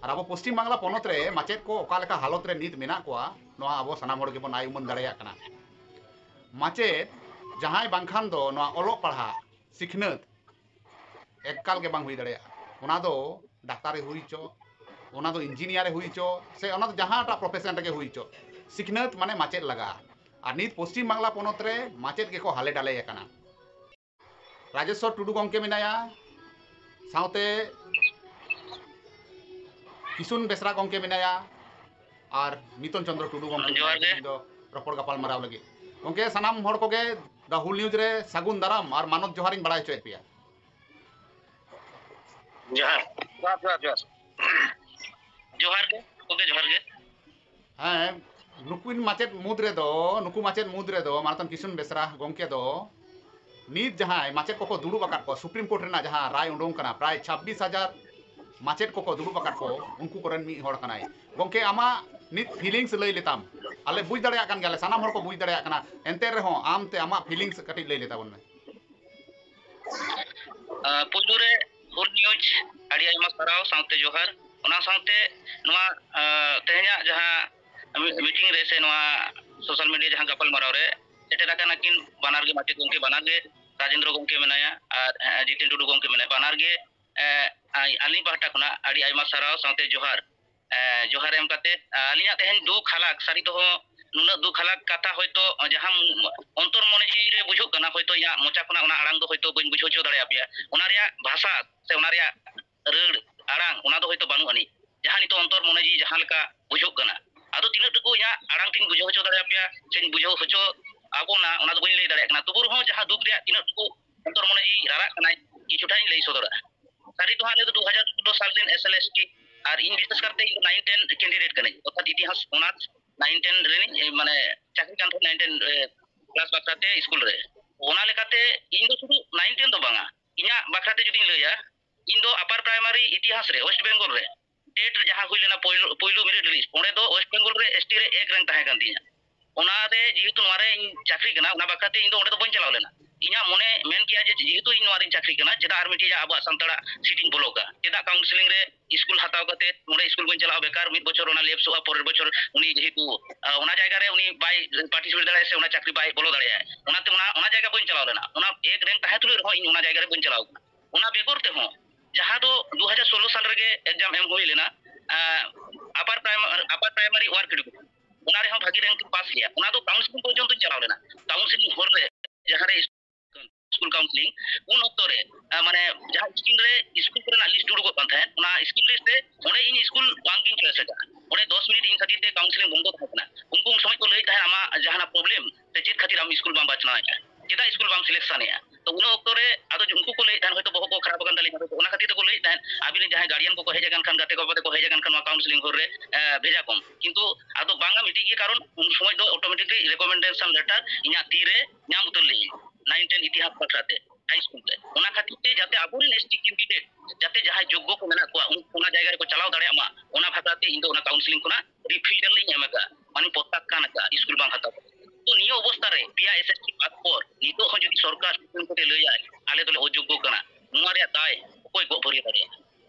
ᱟᱨ ᱟᱵᱚ ᱯᱚᱥᱪᱤᱢ ᱵᱟᱝᱞᱟ ᱯᱚᱱᱚᱛ ᱨᱮ ᱢᱟᱪᱮᱫ ᱠᱚ ᱚᱠᱟ ᱞᱮᱠᱟ ᱦᱟᱞᱚᱛ ᱨᱮ ᱱᱤᱛ ᱢᱮᱱᱟᱜ ᱠᱚᱣᱟ, ᱱᱚᱣᱟ ᱟᱵᱚ ᱥᱟᱱᱟᱢ ᱦᱚᱲ ᱜᱮᱵᱚᱱ ᱟᱭ ᱩᱢᱟᱹᱱ ᱫᱟᱲᱮᱭᱟᱜ ᱠᱟᱱᱟ᱾ ᱢᱟᱪᱮᱫ ᱡᱟᱦᱟᱸᱭ ᱵᱟᱝᱠᱷᱟᱱ ᱫᱚ ᱱᱚᱣᱟ ᱚᱞᱚᱜ ᱯᱟᱲᱦᱟᱜ, ᱥᱤᱠᱷᱱᱟᱹᱛ ᱮᱠᱟᱞ ᱜᱮ ᱵᱟᱝ ᱦᱩᱭ ᱫᱟᱲᱮᱭᱟᱜᱼᱟ᱾ ᱚᱱᱟ ᱫᱚ ᱰᱟᱠᱛᱟᱨᱮ ᱦᱩᱭ ᱦᱚᱪᱚ, ᱚᱱᱟ ᱫᱚ ᱤᱧᱡᱤᱱᱤᱭᱟᱨᱮ ᱦᱩᱭ ᱦᱚᱪᱚ, ᱥᱮ ᱚᱱᱟ ᱫᱚ ᱡᱟᱦᱟᱸᱴᱟᱜ ᱯᱨᱚᱯᱷᱮᱥᱚᱱ ᱨᱮᱜᱮ ᱦᱩᱭ ᱦᱚᱪᱚ, ᱥᱤᱠᱷᱱᱟᱹᱛ ᱢᱟᱱᱮ ᱢᱟᱪᱮᱫ ᱞᱟᱜᱟᱜᱼᱟ᱾ ᱟᱨ ᱱᱤᱛ ᱯᱚᱥᱪᱤᱢ ᱵᱟᱝᱞᱟ ᱯᱚᱱᱚᱛ ᱨᱮ ᱢᱟᱪᱮᱫ ᱜᱮᱠᱚ ᱦᱟᱞᱮ ᱰᱟᱞᱮ ᱟᱠᱟᱱᱟ᱾ ᱨᱟᱡᱮᱥᱣᱚᱨ ᱴᱩᱰᱩ ᱜᱚᱢᱠᱮ ᱢᱮᱱᱟᱭᱟ, ᱥᱟᱶᱛᱮ ᱠᱤᱥᱩᱱ ᱵᱮᱥᱨᱟ ᱜᱚᱢᱠᱮ ᱢᱮᱱᱟᱭᱟ, ᱟᱨ ᱢᱤᱛᱚᱱ ᱪᱚᱸᱫᱽᱨᱚ ᱴᱩᱰᱩ ᱜᱚᱢᱠᱮ ᱡᱚᱦᱟᱨ ᱢᱮᱱᱟᱭᱟ᱾ ᱜᱮ᱾ ᱛᱮᱦᱮᱧ ᱫᱚ ᱨᱚᱯᱚᱲ ᱜᱟᱯᱟᱞ ᱢᱟᱨᱟᱣ ᱞᱟᱹᱜᱤᱫ᱾ ᱜᱚᱢᱠᱮ, ᱥᱟᱱᱟᱢ ᱦᱚᱲ ᱠᱚᱜᱮ ᱫᱟ ᱦᱩᱞ ᱱᱤᱭᱩᱡᱽ ᱨᱮ ᱥᱟᱹᱜᱩᱱ ᱫᱟᱨᱟᱢ ᱟᱨ ᱢᱟᱱᱚᱛ ᱡᱚᱦᱟᱨ ᱤᱧ ᱵᱟᱲᱟᱭ ᱦᱚᱪᱚᱭᱮᱫ ᱯᱮᱭᱟ᱾ ᱡᱚᱦᱟᱨ, ᱡᱚᱦᱟᱨ, ᱡᱚᱦᱟᱨ, ᱡᱚᱦᱟᱨ᱾ ᱡᱚᱦᱟᱨ ᱜᱮ, ᱜᱚᱢᱠᱮ, ᱡᱚᱦᱟᱨ ᱜᱮ᱾ ᱦᱮᱸ, ᱱᱩᱠᱩ ᱢᱟᱪᱮᱫ ᱢᱩᱫᱽ ᱨᱮᱫᱚ, ᱱᱩᱠᱩ ᱢᱟᱪᱮᱫ ᱢᱩᱫᱽ ᱨᱮᱫᱚ ᱢᱟᱱᱚᱛᱟᱱ ᱠᱤᱥᱩᱱ ᱵᱮᱥᱨᱟ ᱜᱚᱢᱠᱮ ᱫᱚ ᱱᱤᱛ ᱡᱟᱦᱟᱸᱭ ᱢᱟᱪᱮᱫ ᱠᱚᱠᱚ ᱫᱩᱲᱩᱵ ᱟᱠᱟᱫ ᱠᱚ, ᱥᱩᱯᱨᱤᱢ ᱠᱳᱨᱴ ᱨᱮᱱᱟᱜ ᱡᱟᱦᱟᱸ ᱨᱟᱭ ᱩᱰᱩᱝ ᱠᱟᱱᱟ, ᱯᱨᱟᱭ ᱪᱷᱟᱵᱵᱤᱥ ᱦᱟᱡᱟᱨ ᱢᱟᱪᱮᱫ ᱠᱚᱠᱚ ᱫᱩᱲᱩᱵ ᱟᱠᱟᱫ ᱠᱚ, ᱩᱱᱠᱩ ᱠᱚᱨᱮᱱ ᱢᱤᱫ ᱦᱚᱲ ᱠᱟᱱᱟᱭ᱾ ᱜᱚᱢᱠᱮ, ᱟᱢᱟᱜ ᱱᱤᱛ ᱯᱷᱤᱞᱤᱝᱥ ᱞᱟᱹᱭ ᱞᱮᱛᱟᱢ᱾ ᱟᱞᱮ ᱵᱩᱡᱽ ᱫᱟᱲᱮᱭᱟᱜ ᱠᱟᱱ ᱜᱮᱭᱟᱞᱮ, ᱥᱟᱱᱟᱢ ᱦᱚᱲ ᱠᱚ ᱵᱩᱡᱽ ᱫᱟᱲᱮᱭᱟᱜ ᱠᱟᱱᱟ, ᱮᱱᱛᱮ ᱨᱮᱦᱚᱸ ᱟᱢ ᱛᱮ ᱟᱢᱟᱜ ᱯᱷᱤᱞᱤᱝᱥ ᱠᱟᱹᱴᱤᱡ ᱞᱟᱹᱭ ᱞᱮᱛᱟᱵᱚᱱ ᱢᱮ᱾ ᱟᱸ, ᱯᱩᱭᱞᱩ ᱨᱮ ᱦᱩᱞ ᱱᱤᱭᱩᱡᱽ ᱟᱹᱰᱤ ᱟᱭᱢᱟ ᱥᱟᱨᱦᱟᱣ ᱥᱟᱶᱛᱮ ᱡᱚᱦᱟᱨ᱾ ᱚᱱᱟ ᱥᱟᱶᱛᱮ ᱱᱚᱣᱟ, ᱟᱸ, ᱛᱮᱦᱮᱧᱟᱜ ᱡᱟᱦᱟᱸ ᱢᱤ-, ᱢᱤᱴᱤᱝ ᱨᱮ ᱥᱮ ᱱᱚᱣᱟ ᱥᱳᱥᱟᱞ ᱢᱤᱰᱤᱭᱟ ᱡᱟᱦᱟᱸ ᱜᱟᱯᱟᱞᱢᱟᱨᱟᱣ ᱨᱮ ᱥᱮᱴᱮᱨ ᱟᱠᱟᱱᱟ ᱠᱤᱱ ᱵᱟᱱᱟᱨ ᱜᱮ ᱢᱟᱪᱮᱫ ᱜᱚᱢᱠᱮ, ᱵᱟᱱᱟᱨ ᱜᱮ ᱨᱟᱡᱮᱱᱫᱨᱚ ᱜᱚᱢᱠᱮ ᱢᱮᱱᱟᱭᱟ ᱟᱨ, ᱮᱸ, ᱡᱤᱛᱮᱱ ᱴᱩᱰᱩ ᱜᱚᱢᱠᱮ ᱢᱮᱱᱟᱭᱟ, ᱵᱟᱱᱟᱨ ᱜᱮ, ᱮᱸ, ᱟᱭ-, ᱟᱹᱞᱤᱧ ᱯᱟᱦᱴᱟ ᱠᱷᱚᱱᱟᱜ ᱟᱹᱰᱤ ᱟᱭᱢᱟ ᱥᱟᱨᱦᱟᱣ ᱥᱟᱶᱛᱮ ᱡᱚᱦᱟᱨ᱾ ᱮᱸ, ᱡᱚᱦᱟᱨ ᱮᱢ ᱠᱟᱛᱮ, ᱟᱹᱞᱤᱧᱟᱜ ᱛᱮᱦᱮᱧ ᱫᱩᱠ ᱦᱟᱞᱟᱠ, ᱥᱟᱹᱨᱤ ᱛᱮᱦᱚᱸ ᱱᱩᱱᱟᱹᱜ ᱫᱩᱠ ᱦᱟᱞᱟᱠ ᱠᱟᱛᱷᱟ ᱦᱚᱭᱛᱳ ᱡᱟᱦᱟᱸ ᱚᱱᱛᱚᱨ ᱢᱚᱱᱮ ᱡᱤᱣᱤ ᱨᱮ ᱵᱩᱡᱷᱟᱹᱜ ᱠᱟᱱᱟ, ᱦᱚᱭᱛᱳ ᱤᱧᱟᱹᱜ ᱢᱚᱪᱟ ᱠᱷᱚᱱᱟᱜ ᱚᱱᱟ ᱟᱲᱟᱝ ᱫᱚ ᱦᱚᱭᱛᱳ ᱵᱟᱹᱧ ᱵᱩᱡᱷᱟᱹᱣ ᱦᱚᱪᱚ ᱫᱟᱲᱮᱭᱟᱯᱮᱭᱟ, ᱚᱱᱟ ᱨᱮᱭᱟᱜ ᱵᱷᱟᱥᱟ ᱥᱮ ᱚᱱᱟ ᱨᱮᱭᱟᱜ ᱨᱟᱹᱲ ᱟᱲᱟᱝ, ᱚᱱᱟ ᱫᱚ ᱦᱚᱭᱛᱳ ᱵᱟᱹᱱᱩᱜ ᱟᱹᱱᱤᱡ, ᱡᱟᱦᱟᱸ ᱱᱤᱛᱚᱜ ᱚᱱᱛᱚᱨ ᱢᱚᱱᱮ ᱡᱤᱣᱤ ᱡᱟᱦᱟᱸ ᱞᱮᱠᱟ ᱵᱩᱡᱷᱟᱹᱜ ᱠᱟᱱᱟ᱾ ᱟᱫᱚ ᱛᱤᱱᱟᱹᱜ ᱴᱩᱠᱩ ᱤᱧᱟᱹᱜ ᱟᱲᱟᱝ ᱛᱤᱧ ᱵᱩᱡᱷᱟᱹᱣ ᱦᱚᱪᱚ ᱫᱟᱲᱮᱭᱟᱯᱮᱭᱟ ᱥᱮᱧ ᱵᱩᱡᱷᱟᱹᱣ ᱦᱚᱪᱚ ᱟᱵᱚᱱᱟ, ᱚᱱᱟ ᱫᱚ ᱵᱟᱹᱧ ᱞᱟᱹᱭ ᱫᱟᱲᱮᱭᱟᱜ ᱠᱟᱱᱟ᱾ ᱛᱚᱵᱩ ᱨᱮᱦᱚᱸ ᱡᱟᱦᱟᱸ ᱫᱩᱠ ᱨᱮᱭᱟᱜ ᱛᱤᱱᱟᱹᱜ ᱴᱩᱠᱩ ᱚᱱᱛᱚᱨ ᱢᱚᱱᱮ ᱡᱤᱣᱤ ᱨᱟᱨᱟᱜ ᱠᱟᱱᱟᱭ, ᱠᱤᱪᱷᱩᱴᱟᱧ ᱞᱟᱹᱭ ᱥᱚᱫᱚᱨᱟ᱾ ᱥᱟᱹᱨᱤ ᱫᱚ ᱦᱟᱸᱜ ᱟᱞᱮ ᱫᱚ ᱫᱩ ᱦᱟᱡᱟᱨ ᱥᱳᱞᱞᱳ ᱥᱟᱞ ᱨᱮᱱ ᱮᱥ ᱮᱞ ᱮᱥ ᱴᱤ, ᱟᱨ ᱤᱧ ᱵᱤᱥᱮᱥ ᱠᱟᱨᱛᱮ ᱤᱧ ᱫᱚ ᱱᱟᱭᱤᱱ ᱴᱮᱱ ᱠᱮᱱᱰᱤᱰᱮᱴ ᱠᱟᱹᱱᱟᱹᱧ, ᱚᱨᱛᱷᱟᱛ ᱤᱛᱤᱦᱟᱥ ᱚᱱᱟᱨᱥ ᱱᱟᱭᱤᱱ ᱴᱮᱱ ᱨᱮᱱᱤᱧ, ᱮ, ᱢᱟᱱᱮ ᱪᱟᱹᱠᱨᱤ ᱠᱟᱱ ᱛᱟᱦᱮᱸᱫ ᱱᱟᱭᱤᱱ ᱴᱮᱱ, ᱮ, ᱠᱞᱟᱥ ᱵᱟᱠᱷᱨᱟᱛᱮ ᱥᱠᱩᱞ ᱨᱮ᱾ ᱚᱱᱟ ᱞᱮᱠᱟᱛᱮ ᱤᱧ ᱫᱚ ᱥᱩᱫᱷᱩ ᱱᱟᱭᱤᱱ ᱴᱮᱱ ᱫᱚ ᱵᱟᱝᱟ, ᱤᱧᱟᱹᱜ ᱵᱟᱠᱷᱨᱟᱛᱮ ᱡᱩᱫᱤᱧ ᱞᱟᱹᱭᱟ, ᱤᱧ ᱫᱚ ᱟᱯᱟᱨ ᱯᱨᱟᱭᱢᱟᱨᱤ ᱤᱛᱤᱦᱟᱥ ᱨᱮ ᱳᱭᱮᱥᱴ ᱵᱮᱝᱜᱚᱞ ᱨᱮ ᱴᱮᱴ ᱨᱮ ᱡᱟᱦᱟᱸ ᱦᱩᱭ ᱞᱮᱱᱟ ᱯᱳᱭᱞᱳ, ᱯᱳᱭᱞᱳ ᱢᱮᱨᱤᱴ ᱞᱤᱥᱴ, ᱚᱸᱰᱮ ᱫᱚ ᱳᱭᱮᱥᱴ ᱵᱮᱝᱜᱚᱞ ᱨᱮ ᱮᱥ ᱴᱤ ᱨᱮ ᱮᱠ ᱨᱮᱝᱠ ᱛᱟᱦᱮᱸ ᱠᱟᱱ ᱛᱤᱧᱟ᱾ ᱚᱱᱟ ᱨᱮ ᱡᱮᱦᱮᱛᱩ ᱱᱚᱣᱟ ᱨᱮ ᱤᱧ ᱪᱟᱹᱠᱨᱤ ᱠᱟᱱᱟ, ᱚᱱᱟ ᱵᱟᱠᱷᱨᱟᱛᱮ ᱤᱧ ᱫᱚ ᱚᱸᱰᱮ ᱫᱚ ᱵᱟᱹᱧ ᱪᱟᱞᱟᱣ ᱞᱮᱱᱟ᱾ ᱤᱧᱟᱹᱜ ᱢᱚᱱᱮ ᱢᱮᱱ ᱠᱮᱭᱟ ᱡᱮ ᱡᱮᱦᱮᱛᱩ ᱤᱧ ᱱᱚᱣᱟ ᱨᱤᱧ ᱪᱟᱹᱠᱨᱤ ᱠᱟᱱᱟ, ᱪᱮᱫᱟᱜ ᱟᱨ ᱢᱤᱫᱴᱤᱡ ᱟᱵᱚᱣᱟᱜ ᱥᱟᱱᱛᱟᱲᱟᱜ ᱥᱤᱴ ᱤᱧ ᱵᱚᱞᱚ ᱠᱟᱜᱼᱟ? ᱪᱮᱫᱟᱜ ᱠᱟᱣᱩᱱᱥᱮᱞᱤᱝ ᱨᱮ ᱥᱠᱩᱞ ᱦᱟᱛᱟᱣ ᱠᱟᱛᱮ ᱱᱚᱰᱮ ᱥᱠᱩᱞ ᱵᱟᱹᱧ ᱪᱟᱞᱟᱜᱼᱟ, ᱵᱮᱠᱟᱨ ᱢᱤᱫ ᱵᱚᱪᱷᱚᱨ ᱚᱱᱟ ᱞᱮᱯᱥᱚᱜᱼᱟ, ᱯᱚᱨᱮᱨ ᱵᱚᱪᱷᱚᱨ ᱩᱱᱤ ᱡᱮᱦᱮᱛᱩ, ᱟ, ᱚᱱᱟ ᱡᱟᱭᱜᱟ ᱨᱮ ᱩᱱᱤ ᱵᱟᱭ ᱯᱟᱨᱴᱤᱥᱤᱯᱮᱴ ᱫᱟᱲᱮᱭᱟᱜᱼᱟ ᱥᱮ ᱚᱱᱟ ᱪᱟᱹᱠᱨᱤ ᱵᱟᱭ ᱵᱚᱞᱚ ᱫᱟᱲᱮᱭᱟᱜᱼᱟ, ᱚᱱᱟᱛᱮ ᱚᱱᱟ, ᱚᱱᱟ ᱡᱟᱭᱜᱟ ᱵᱟᱹᱧ ᱪᱟᱞᱟᱣ ᱞᱮᱱᱟ᱾ ᱚᱱᱟ ᱮᱠ ᱨᱮᱝᱠ ᱛᱟᱦᱮᱸ ᱛᱩᱞᱩᱡ ᱨᱮᱦᱚᱸ ᱤᱧ ᱚᱱᱟ ᱡᱟᱭᱜᱟ ᱨᱮ ᱵᱟᱹᱧ ᱪᱟᱞᱟᱣ ᱠᱟᱱᱟ᱾ ᱚᱱᱟ ᱵᱮᱜᱚᱨ ᱛᱮᱦᱚᱸ ᱡᱟᱦᱟᱸ ᱫᱚ ᱫᱩ ᱦᱟᱡᱟᱨ ᱥᱳᱞᱞᱳ ᱥᱟᱞ ᱨᱮᱜᱮ ᱮᱠᱡᱟᱢ ᱮᱢ ᱦᱩᱭ ᱞᱮᱱᱟ, ᱟ, ᱟᱯᱟᱨ ᱯᱨᱟᱭᱢᱟᱨᱤ, ᱟᱯᱟᱨ ᱯᱨᱟᱭᱢᱟᱨᱤ ᱳᱣᱟᱨᱠ ᱰᱤᱵᱷᱤᱡᱚᱱ, ᱚᱱᱟ ᱨᱮᱦᱚᱸ ᱵᱷᱟᱹᱜᱤ ᱨᱮᱝᱠ ᱯᱟᱥ ᱜᱮᱭᱟ᱾ ᱚᱱᱟ ᱫᱚ ᱠᱟᱣᱩᱱᱥᱮᱞᱤᱝ ᱯᱚᱨᱡᱚᱱᱛᱚᱧ ᱪᱟᱞᱟᱣ ᱞᱮᱱᱟ᱾ ᱠᱟᱣᱩᱱᱥᱮᱞᱤᱝ ᱦᱚᱨ ᱨᱮ ᱡᱟᱦᱟᱸ ᱨᱮ ᱥᱠᱩᱞ ᱠᱟᱣᱩᱱᱥᱮᱞᱤᱝ, ᱩᱱ ᱚᱠᱛᱚ ᱨᱮ, ᱟ, ᱢᱟᱱᱮ ᱡᱟᱦᱟᱸ ᱥᱠᱤᱢ ᱨᱮ ᱥᱠᱩᱞ ᱠᱚᱨᱮᱱᱟᱜ ᱞᱤᱥᱴ ᱩᱰᱩᱠᱚᱜ ᱠᱟᱱ ᱛᱟᱦᱮᱸᱫ, ᱚᱱᱟ ᱥᱠᱤᱢ ᱞᱤᱥᱴ ᱨᱮ ᱚᱸᱰᱮ ᱤᱧ ᱥᱠᱩᱞ ᱵᱟᱝ ᱜᱤᱧ ᱪᱚᱭᱮᱥ ᱟᱠᱟᱫᱼᱟ᱾ ᱚᱸᱰᱮ ᱫᱚᱥ ᱢᱤᱱᱤᱴ ᱤᱧ ᱠᱷᱟᱹᱛᱤᱨ ᱛᱮ ᱠᱟᱣᱩᱱᱥᱮᱞᱤᱝ ᱵᱚᱱᱫᱚ ᱛᱟᱦᱮᱸ ᱠᱟᱱᱟ᱾ ᱩᱱᱠᱩ ᱩᱱ ᱥᱚᱢᱚᱭ ᱠᱚ ᱞᱟᱹᱭᱮᱫ ᱛᱟᱦᱮᱸᱫ, "ᱟᱢᱟᱜ ᱡᱟᱦᱟᱱᱟᱜ ᱯᱨᱚᱵᱞᱮᱢ ᱥᱮ ᱪᱮᱫ ᱠᱷᱟᱹᱛᱤᱨ ᱟᱢ ᱥᱠᱩᱞ ᱵᱟᱢ ᱵᱟᱪᱷᱱᱟᱣᱮᱫᱼᱟ? ᱪᱮᱫᱟᱜ ᱥᱠᱩᱞ ᱵᱟᱢ ᱥᱤᱞᱮᱠᱥᱚᱱᱮᱫᱼᱟ?" ᱛᱚ ᱩᱱ ᱚᱠᱛᱚ ᱨᱮ ᱟᱫᱚ ᱩᱱᱠᱩ ᱠᱚ ᱞᱟᱹᱭᱮᱫ ᱛᱟᱦᱮᱸᱫ, "ᱦᱚᱭᱛᱳ ᱵᱚᱦᱚᱜ ᱠᱚ ᱠᱷᱟᱨᱟᱯ ᱟᱠᱟᱱ ᱛᱟᱞᱮᱭᱟ, ᱚᱱᱟ ᱠᱷᱟᱹᱛᱤᱨ ᱛᱮᱠᱚ ᱞᱟᱹᱭᱮᱫ ᱛᱟᱦᱮᱸᱫ, ᱟᱹᱵᱤᱱ ᱨᱮᱱ ᱡᱟᱦᱟᱸᱭ ᱜᱟᱨᱰᱤᱭᱟᱱ ᱠᱚᱠᱚ ᱦᱮᱡ ᱟᱠᱟᱱ ᱠᱷᱟᱱ, ᱜᱟᱛᱮ ᱠᱚ ᱵᱟᱯᱮ ᱠᱚ ᱦᱮᱡ ᱟᱠᱟᱱ ᱠᱷᱟᱱ, ᱱᱚᱣᱟ ᱠᱟᱣᱩᱱᱥᱮᱞᱤᱝ ᱦᱚᱨ ᱨᱮ, ᱮ, ᱵᱷᱮᱡᱟ ᱠᱚᱢ᱾" ᱠᱤᱱᱛᱩ ᱟᱫᱚ ᱵᱟᱝᱟ, ᱢᱤᱫᱴᱤᱡ ᱜᱮ ᱠᱟᱨᱚᱱ, ᱩᱱ ᱥᱚᱢᱚᱭ ᱫᱚ ᱚᱴᱳᱢᱮᱴᱤᱠᱞᱤ ᱨᱮᱠᱚᱢᱮᱱᱰᱮᱥᱚᱱ ᱞᱮᱴᱟᱨ ᱤᱧᱟᱹᱜ ᱛᱤ ᱨᱮ ᱧᱟᱢ ᱩᱛᱟᱹᱨ ᱞᱮᱫᱟᱹᱧ, ᱱᱟᱭᱤᱱ ᱴᱮᱱ ᱤᱛᱤᱦᱟᱥ ᱵᱟᱠᱷᱨᱟ ᱛᱮ ᱦᱟᱭ ᱥᱠᱩᱞ ᱨᱮ᱾ ᱚᱱᱟ ᱠᱷᱟᱹᱛᱤᱨ ᱛᱮ ᱡᱟᱛᱮ ᱟᱵᱚᱨᱮᱱ ᱮᱥ ᱴᱤ ᱠᱮᱱᱰᱤᱰᱮᱴ ᱡᱟᱛᱮ ᱡᱟᱦᱟᱸᱭ ᱡᱳᱜᱽᱜᱚ ᱠᱚ ᱢᱮᱱᱟᱜ ᱠᱚᱣᱟ, ᱩᱱ-, ᱚᱱᱟ ᱡᱟᱭᱜᱟ ᱨᱮᱠᱚ ᱪᱟᱞᱟᱣ ᱫᱟᱲᱮᱭᱟᱜ ᱢᱟ, ᱚᱱᱟ ᱵᱟᱠᱷᱨᱟ ᱛᱮ ᱤᱧ ᱫᱚ ᱚᱱᱟ ᱠᱟᱣᱩᱱᱥᱮᱞᱤᱝ ᱠᱷᱚᱱᱟᱜ ᱨᱤᱯᱷᱤᱭᱩᱡᱟᱞ ᱤᱧ ᱮᱢ ᱟᱠᱟᱫᱼᱟ, ᱢᱟᱱᱮ ᱯᱨᱚᱛᱛᱟᱠᱠᱷᱟᱱ ᱟᱠᱟᱫᱼᱟ, ᱥᱠᱩᱞ ᱵᱟᱝ ᱦᱟᱛᱟᱣ ᱠᱟᱛᱮ᱾ ᱛᱚ ᱱᱤᱭᱟᱹ ᱚᱵᱚᱥᱛᱟ ᱨᱮ ᱯᱮᱭᱟ ᱮᱥ ᱮᱥ ᱴᱤ ᱯᱟᱥ ᱯᱚᱨ ᱱᱤᱛᱚᱜ ᱦᱚᱸ ᱡᱩᱫᱤ ᱥᱚᱨᱠᱟᱨ ᱥᱩᱯᱨᱤᱢ ᱠᱳᱨᱴ ᱮ ᱞᱟᱹᱭᱟᱭ, "ᱟᱞᱮ ᱫᱚᱞᱮ ᱚᱡᱳᱜᱽᱜᱚ ᱠᱟᱱᱟ", ᱱᱚᱣᱟ ᱨᱮᱭᱟᱜ ᱫᱟᱭ ᱚᱠᱚᱭ ᱜᱚᱜ ᱵᱷᱟᱹᱨᱭᱟᱹ ᱫᱟᱲᱮᱭᱟᱜᱼᱟ?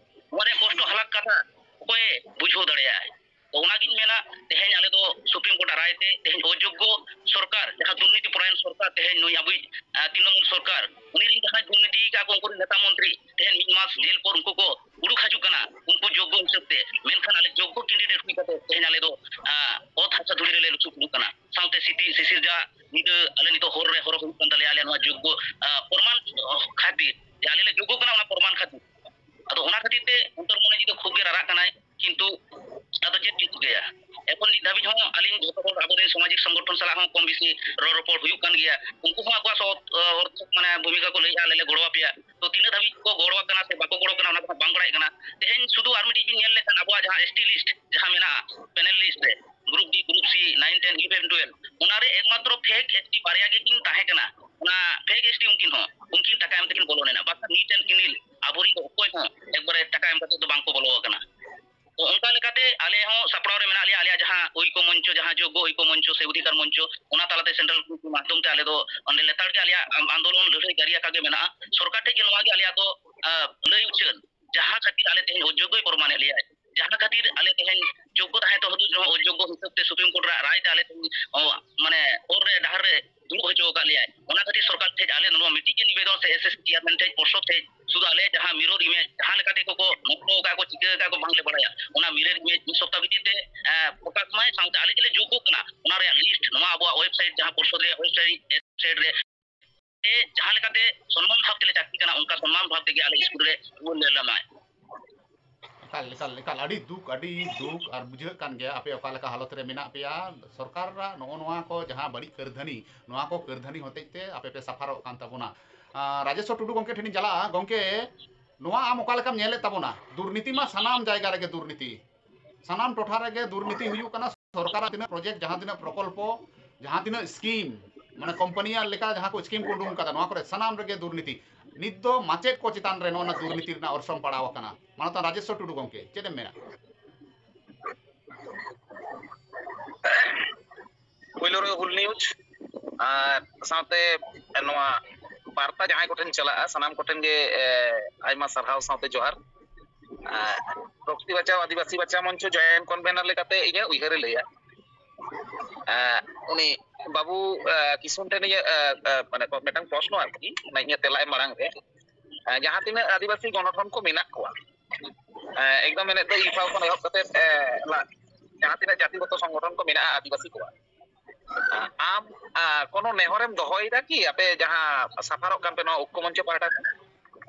ᱱᱚᱣᱟ ᱨᱮᱭᱟᱜ ᱠᱚᱥᱴᱚ ᱦᱟᱞᱟᱠ ᱠᱟᱛᱷᱟ ᱚᱠᱚᱭᱮ ᱵᱩᱡᱷᱟᱹᱣ ᱫᱟᱲᱮᱭᱟᱜᱼᱟᱭ? ᱛᱚ ᱚᱱᱟᱜᱤᱧ ᱢᱮᱱᱟ, ᱛᱮᱦᱮᱧ ᱟᱞᱮ ᱫᱚ ᱥᱩᱯᱨᱤᱢ ᱠᱳᱨᱴ ᱨᱟᱭ ᱛᱮ ᱛᱮᱦᱮᱧ ᱚᱡᱳᱜᱽᱜᱚ ᱥᱚᱨᱠᱟᱨ, ᱡᱟᱦᱟᱸ ᱫᱩᱨᱱᱤᱛᱤ ᱯᱚᱨᱟᱭᱚᱱ ᱥᱚᱨᱠᱟᱨ, ᱛᱮᱦᱮᱧ ᱱᱩᱭ ᱟᱵᱚᱭᱤᱡ, ᱟᱸ, ᱛᱨᱤᱱᱚᱢᱩᱞ ᱥᱚᱨᱠᱟᱨ, ᱩᱱᱤ ᱨᱮᱱ ᱡᱟᱦᱟᱸᱭ ᱫᱩᱨᱱᱤᱛᱤ ᱠᱟᱜ ᱠᱚ ᱩᱱᱠᱩ ᱨᱮᱱ ᱱᱮᱛᱟ ᱢᱚᱱᱛᱨᱤ, ᱛᱮᱦᱮᱧ ᱢᱤᱫ ᱢᱟᱥ ᱡᱮᱞ ᱯᱚᱨ ᱩᱱᱠᱩ ᱠᱚ ᱩᱰᱩᱠ ᱦᱤᱡᱩᱜ ᱠᱟᱱᱟ, ᱩᱱᱠᱩ ᱡᱳᱜᱽᱜᱚ ᱦᱤᱥᱟᱹᱵ ᱛᱮ᱾ ᱢᱮᱱᱠᱷᱟᱱ ᱟᱞᱮ ᱡᱳᱜᱽᱜᱚ ᱠᱮᱱᱰᱤᱰᱮᱴ ᱦᱩᱭ ᱠᱟᱛᱮ ᱛᱮᱦᱮᱧ ᱟᱞᱮ ᱫᱚ, ᱟᱸ, ᱚᱛ ᱦᱟᱥᱟ ᱫᱷᱩᱲᱤ ᱨᱮᱞᱮ ᱞᱩᱥᱩᱵ ᱩᱰᱩᱠ ᱠᱟᱱᱟ, ᱥᱟᱶᱛᱮ ᱥᱤᱛᱤ ᱥᱤᱥᱤᱨᱡᱟ ᱧᱤᱫᱟᱹ ᱟᱞᱮ ᱱᱤᱛᱚᱜ ᱦᱚᱨ ᱨᱮ ᱦᱚᱨᱚᱜ ᱦᱩᱭᱩᱜ ᱠᱟᱱ ᱛᱟᱞᱮᱭᱟ, ᱟᱞᱮ ᱱᱚᱣᱟ ᱡᱳᱜᱽᱜᱚ, ᱟᱸ, ᱯᱨᱚᱢᱟᱱ, ᱚ, ᱠᱷᱟᱹᱛᱤᱨ, ᱡᱮ ᱟᱞᱮ ᱞᱮ ᱡᱳᱜᱽᱜᱚ ᱠᱟᱱᱟ, ᱚᱱᱟ ᱯᱨᱚᱢᱟᱱ ᱠᱷᱟᱹᱛᱤᱨ᱾ ᱟᱫᱚ ᱚᱱᱟ ᱠᱷᱟᱹᱛᱤᱨ ᱛᱮ ᱚᱱᱛᱚᱨ ᱢᱚᱱᱮ ᱡᱤᱣᱤ ᱫᱚ ᱠᱷᱩᱵ ᱜᱮ ᱨᱟᱨᱟᱜ ᱠᱟᱱᱟᱭ, ᱠᱤᱱᱛᱩ ᱟᱫᱚ ᱪᱮᱫ ᱵᱤᱱ ᱪᱤᱠᱟᱹᱭᱟ? ᱮᱠᱷᱚᱱ ᱱᱤᱛ ᱫᱷᱟᱹᱵᱤᱡ ᱦᱚᱸ ᱟᱹᱞᱤᱧ ᱡᱚᱛᱚ ᱦᱚᱲ ᱟᱵᱚᱨᱮᱱ ᱥᱟᱢᱟᱡᱤᱠ ᱥᱚᱝᱜᱚᱴᱷᱚᱱ ᱥᱟᱞᱟᱜ ᱦᱚᱸ ᱠᱚᱢ ᱵᱮᱥᱤ ᱨᱚᱲ ᱨᱚᱯᱚᱲ ᱦᱩᱭᱩᱜ ᱠᱟᱱ ᱜᱮᱭᱟ᱾ ᱩᱱᱠᱩ ᱦᱚᱸ ᱟᱠᱚᱣᱟᱜ ᱥᱚᱛ, ᱚ, ᱚᱨᱛᱷᱚ ᱢᱟᱱᱮ ᱵᱷᱩᱢᱤᱠᱟ ᱠᱚ ᱞᱟᱹᱭᱮᱫᱼᱟ, "ᱟᱞᱮ ᱞᱮ ᱜᱚᱲᱚ ᱟᱯᱮᱭᱟ᱾" ᱛᱚ ᱛᱤᱱᱟᱹᱜ ᱫᱷᱟᱹᱵᱤᱡ ᱠᱚ ᱜᱚᱲᱚ ᱟᱠᱟᱱᱟ ᱥᱮ ᱵᱟᱠᱚ ᱜᱚᱲᱚ ᱟᱠᱟᱱᱟ, ᱚᱱᱟ ᱫᱚ ᱦᱟᱸᱜ ᱵᱟᱝ ᱵᱟᱲᱟᱭ ᱠᱟᱱᱟ᱾ ᱛᱮᱦᱮᱧ ᱥᱩᱫᱷᱩ ᱟᱨ ᱢᱤᱫᱴᱤᱡ ᱵᱤᱱ ᱧᱮᱞ ᱞᱮᱠᱷᱟᱱ, ᱟᱵᱚᱣᱟᱜ ᱡᱟᱦᱟᱸ S T list ᱡᱟᱦᱟᱸ ᱢᱮᱱᱟᱜᱼᱟ, panel list ᱨᱮ, group D, group C, nine, ten, eleven, twelve, ᱚᱱᱟ ᱨᱮ ᱮᱠᱢᱟᱛᱨᱚ fake S T ᱵᱟᱨᱭᱟ ᱜᱮ ᱠᱤᱱ ᱛᱟᱦᱮᱸ ᱠᱟᱱᱟ᱾ ᱚᱱᱟ fake S T ᱩᱱᱠᱤᱱ ᱦᱚᱸ, ᱩᱱᱠᱤᱱ ᱴᱟᱠᱟ ᱮᱢ ᱛᱮᱠᱤᱱ ᱵᱚᱞᱚ ᱞᱮᱱᱟ, ᱵᱟᱠᱷᱟᱱ ᱱᱤᱴ ᱮᱱᱰ ᱠᱞᱤᱱ ᱟᱵᱚᱨᱤᱱ ᱫᱚ ᱚᱠᱚᱭ ᱦᱚᱸ ᱮᱠᱵᱟᱨᱮ ᱴᱟᱠᱟ ᱮᱢ ᱠᱟᱛᱮ ᱫᱚ ᱵᱟᱝ ᱠᱚ ᱵᱚᱞᱚ ᱟᱠᱟᱱᱟ᱾ ᱛᱚ ᱚᱱᱠᱟ ᱞᱮᱠᱟᱛᱮ ᱟᱞᱮ ᱦᱚᱸ ᱥᱟᱯᱲᱟᱣ ᱨᱮ ᱢᱮᱱᱟᱜ ᱞᱮᱭᱟ, ᱟᱞᱮᱭᱟᱜ ᱡᱟᱦᱟᱸ ᱳᱭᱠᱚ ᱢᱚᱧᱪᱚ, ᱡᱟᱦᱟᱸ ᱡᱳᱜᱽᱜᱚ ᱳᱭᱠᱚ ᱢᱚᱧᱪᱚ ᱥᱮ ᱚᱫᱷᱤᱠᱟᱨ ᱢᱚᱧᱪᱚ, ᱚᱱᱟ ᱛᱟᱞᱟᱛᱮ central committee ᱢᱟᱫᱽᱫᱷᱚᱢ ᱛᱮ ᱟᱞᱮ ᱫᱚ ᱚᱸᱰᱮ ᱞᱮᱛᱟᱲ ᱜᱮ ᱟᱞᱮᱭᱟᱜ, ᱟᱢ, ᱟᱱᱫᱳᱞᱚᱱ ᱞᱟᱹᱲᱦᱟᱹᱭ ᱡᱟᱹᱨᱤ ᱟᱠᱟ ᱜᱮ ᱢᱮᱱᱟᱜᱼᱟ᱾ ᱥᱚᱨᱠᱟᱨ ᱴᱷᱮᱱ ᱜᱮ ᱱᱚᱣᱟ ᱜᱮ ᱟᱞᱮᱭᱟᱜ ᱫᱚ, ᱟ, ᱞᱟᱹᱭ ᱩᱪᱷᱟᱹᱱ, ᱡᱟᱦᱟᱸ ᱠᱷᱟᱹᱛᱤᱨ ᱟᱞᱮ ᱛᱮᱦᱮᱧ ᱚᱡᱳᱜᱽᱜᱚᱭ ᱯᱨᱚᱢᱟᱱᱮᱫ ᱞᱮᱭᱟᱭ, ᱡᱟᱦᱟᱸ ᱠᱷᱟᱹᱛᱤᱨ ᱟᱞᱮ ᱛᱮᱦᱮᱧ ᱡᱳᱜᱽᱜᱚ ᱛᱟᱦᱮᱸ ᱛᱚ ᱦᱩᱫᱩ ᱨᱮᱦᱚᱸ ᱚᱡᱳᱜᱽᱜᱚ ᱦᱤᱥᱟᱹᱵ ᱛᱮ ᱥᱩᱯᱨᱤᱢ ᱠᱳᱨᱴ ᱨᱮ ᱨᱟᱭ ᱛᱮ ᱟᱞᱮ ᱛᱮᱦᱮᱧ, ᱚ, ᱢᱟᱱᱮ ᱦᱚᱨ ᱨᱮ ᱰᱟᱦᱟᱨ ᱨᱮ ᱫᱩᱲᱩᱵ ᱦᱚᱪᱚ ᱟᱠᱟᱫ ᱞᱮᱭᱟᱭ᱾ ᱚᱱᱟ ᱠᱷᱟᱹᱛᱤᱨ ᱥᱚᱨᱠᱟᱨ ᱴᱷᱮᱱ ᱟᱞᱮ ᱱᱚᱣᱟ ᱢᱤᱫᱴᱤᱡ ᱜᱮ ᱱᱤᱵᱮᱫᱚᱱ ᱥᱮ S S C chairman ᱴᱷᱮᱱ, ᱯᱚᱨᱥᱚᱫ ᱴᱷᱮᱱ, ᱥᱩᱫᱷᱩ ᱟᱞᱮ ᱡᱟᱦᱟᱸ mirror image ᱡᱟᱦᱟᱸ ᱞᱮᱠᱟ ᱛᱮᱠᱚ ᱠᱚ ᱱᱚᱠᱞᱚ ᱟᱠᱟᱫ ᱠᱚ, ᱪᱤᱠᱟᱹ ᱟᱠᱟᱫ ᱠᱚ ᱵᱟᱝᱞᱮ ᱵᱟᱲᱟᱭᱟ, ᱚᱱᱟ mirror image ᱢᱤᱫ ᱥᱚᱯᱛᱟᱦ ᱵᱷᱤᱛᱤᱨ ᱛᱮ, ᱮ, ᱯᱨᱚᱠᱟᱥ ᱢᱟᱭ, ᱥᱟᱶᱛᱮ ᱟᱞᱮ ᱡᱮᱞᱮ ᱡᱳᱜᱽᱜᱚ ᱠᱟᱱᱟ ᱚᱱᱟ ᱨᱮᱭᱟᱜ list ᱱᱚᱣᱟ ᱟᱵᱚᱣᱟᱜ website, ᱡᱟᱦᱟᱸ ᱯᱚᱨᱥᱚᱫ ᱨᱮᱭᱟᱜ website, website ᱨᱮ ᱡᱟᱦᱟᱸ ᱞᱮᱠᱟᱛᱮ ᱥᱚᱱᱢᱟᱱ ᱵᱷᱟᱵ ᱛᱮᱞᱮ ᱪᱟᱹᱠᱨᱤ ᱠᱟᱱᱟ, ᱚᱱᱠᱟ ᱥᱚᱱᱢᱟᱱ ᱵᱷᱟᱵ ᱛᱮᱜᱮ ᱟᱞᱮ ᱥᱠᱩᱞ ᱨᱮ ᱨᱩᱣᱟᱹᱲ ᱞᱮ ᱞᱟᱢᱟᱭ᱾ ᱮᱠᱟᱞ, ᱮᱠᱟᱞ, ᱮᱠᱟᱞ, ᱟᱹᱰᱤ ᱫᱩᱠ, ᱟᱹᱰᱤ ᱫᱩᱠ᱾ ᱟᱨ ᱵᱩᱡᱷᱟᱹᱜ ᱠᱟᱱ ᱜᱮᱭᱟ ᱟᱯᱮ ᱚᱠᱟ ᱞᱮᱠᱟ ᱦᱟᱞᱚᱛ ᱨᱮ ᱢᱮᱱᱟᱜ ᱯᱮᱭᱟ᱾ ᱥᱚᱨᱠᱟᱨᱟᱜ ᱱᱚᱜᱼᱚ ᱱᱚᱣᱟ ᱠᱚ ᱡᱟᱦᱟᱸ ᱵᱟᱹᱲᱤᱡ ᱠᱟᱹᱨᱫᱷᱟᱹᱱᱤ, ᱱᱚᱣᱟ ᱠᱚ ᱠᱟᱹᱨᱫᱷᱟᱹᱱᱤ ᱦᱚᱛᱮᱡ ᱛᱮ ᱟᱯᱮ ᱯᱮ ᱥᱟᱯᱷᱟᱨᱚᱜ ᱠᱟᱱ ᱛᱟᱵᱚᱱᱟ᱾ ᱟᱸ, ᱨᱟᱡᱮᱥᱣᱚᱨ ᱴᱩᱰᱩ ᱜᱚᱢᱠᱮ ᱴᱷᱮᱱᱤᱧ ᱪᱟᱞᱟᱜᱼᱟ᱾ ᱜᱚᱢᱠᱮ, ᱱᱚᱣᱟ ᱟᱢ ᱚᱠᱟ ᱞᱮᱠᱟᱢ ᱧᱮᱞᱮᱫ ᱛᱟᱵᱚᱱᱟ? ᱫᱩᱨᱱᱤᱛᱤ ᱢᱟ ᱥᱟᱱᱟᱢ ᱡᱟᱭᱜᱟ ᱨᱮᱜᱮ ᱫᱩᱨᱱᱤᱛᱤ, ᱥᱟᱱᱟᱢ ᱴᱚᱴᱷᱟ ᱨᱮᱜᱮ ᱫᱩᱨᱱᱤᱛᱤ ᱦᱩᱭᱩᱜ ᱠᱟᱱᱟ᱾ ᱥᱚᱨᱠᱟᱨᱟᱜ ᱛᱤᱱᱟᱹᱜ project, ᱡᱟᱦᱟᱸ ᱛᱤᱱᱟᱹᱜ ᱯᱨᱚᱠᱚᱞᱯᱚ, ᱡᱟᱦᱟᱸ ᱛᱤᱱᱟᱹᱜ scheme, ᱢᱟᱱᱮ ᱠᱳᱢᱯᱟᱱᱤᱭᱟᱜ ᱞᱮᱠᱟ ᱡᱟᱦᱟᱸ ᱠᱚ scheme ᱠᱚ ᱩᱰᱩᱝ ᱠᱟᱫᱟ, ᱱᱚᱣᱟ ᱠᱚᱨᱮ ᱥᱟᱱᱟᱢ ᱨᱮᱜᱮ ᱫᱩᱨᱱᱤᱛᱤ᱾ ᱱᱤᱛ ᱫᱚ ᱢᱟᱪᱮᱫ ᱠᱚ ᱪᱮᱛᱟᱱ ᱨᱮ ᱱᱚᱜᱼᱚ ᱱᱟ ᱫᱩᱨᱱᱤᱛᱤ ᱨᱮᱱᱟᱜ ᱚᱨᱥᱚᱝ ᱯᱟᱲᱟᱣ ᱟᱠᱟᱱᱟ᱾ ᱢᱟᱱᱚᱛᱟᱱ ᱨᱟᱡᱮᱥᱣᱚᱨ ᱴᱩᱰᱩ ᱜᱚᱢᱠᱮ, ᱪᱮᱫ ᱮᱢ ᱢᱮᱱᱟ? ᱯᱳᱭᱞᱳ ᱨᱮ ᱦᱩᱞ ᱱᱤᱭᱩᱡᱽ ᱟᱨ ᱥᱟᱶᱛᱮ ᱱᱚᱣᱟ ᱵᱟᱨᱛᱟ ᱡᱟᱦᱟᱸᱭ ᱠᱚᱴᱷᱮᱱ ᱪᱟᱞᱟᱜᱼᱟ, ᱥᱟᱱᱟᱢ ᱠᱚᱴᱷᱮᱱ ᱜᱮ, ᱮ, ᱟᱭᱢᱟ ᱥᱟᱨᱦᱟᱣ ᱥᱟᱶᱛᱮ ᱡᱚᱦᱟᱨ᱾ ᱟᱨ ᱯᱨᱚᱠᱨᱤᱛᱤ ᱵᱟᱧᱪᱟᱣ ᱟᱹᱫᱤᱵᱟᱹᱥᱤ ᱵᱟᱧᱪᱟᱣ ᱢᱚᱧᱪᱚ joint convener ᱞᱮᱠᱟᱛᱮ ᱤᱧᱟᱹᱜ ᱩᱭᱦᱟᱹᱨᱮ ᱞᱟᱹᱭᱟ, ᱮ, ᱩᱱᱤ ᱵᱟᱹᱵᱩ, ᱮ, ᱠᱤᱥᱩᱱ ᱴᱷᱮᱱ ᱤᱧᱟᱹᱜ, ᱮ, ᱮ, ᱢᱟᱱᱮ ᱢᱤᱫᱴᱟᱝ ᱯᱨᱚᱥᱱᱚ ᱟᱨᱠᱤ, ᱚᱱᱟ ᱤᱧᱟᱹᱜ ᱛᱮᱞᱟ ᱮᱢ ᱢᱟᱲᱟᱝ ᱨᱮ, ᱮ, ᱡᱟᱦᱟᱸ ᱛᱤᱱᱟᱹᱜ ᱟᱹᱫᱤᱵᱟᱹᱥᱤ ᱜᱚᱱᱚᱴᱷᱚᱱ ᱠᱚ ᱢᱮᱱᱟᱜ ᱠᱚᱣᱟ, ᱮ, ᱮᱠᱫᱚᱢ ᱢᱮᱱᱮᱫ ᱫᱚ ᱤᱯᱷᱟ ᱠᱷᱚᱱ ᱮᱦᱚᱵ ᱠᱟᱛᱮ, ᱮ, ᱞᱟ-, ᱡᱟᱦᱟᱸ ᱛᱤᱱᱟᱹᱜ ᱡᱟᱹᱛᱤᱜᱚᱛᱚ ᱥᱚᱝᱜᱚᱴᱷᱚᱱ ᱠᱚ ᱢᱮᱱᱟᱜᱼᱟ ᱟᱹᱫᱤᱵᱟᱹᱥᱤ ᱠᱚᱣᱟᱜ, ᱟᱢ, ᱟ, ᱠᱳᱱᱳ ᱱᱮᱦᱚᱨᱮᱢ ᱫᱚᱦᱚᱭᱮᱫᱟ ᱠᱤ ᱟᱯᱮ ᱡᱟᱦᱟᱸ ᱥᱟᱯᱷᱟᱨᱚᱜ ᱠᱟᱱ ᱯᱮ ᱱᱚᱣᱟ ᱳᱠᱠᱚ ᱢᱚᱧᱪᱚ ᱯᱟᱦᱴᱟ ᱠᱷᱚᱱ?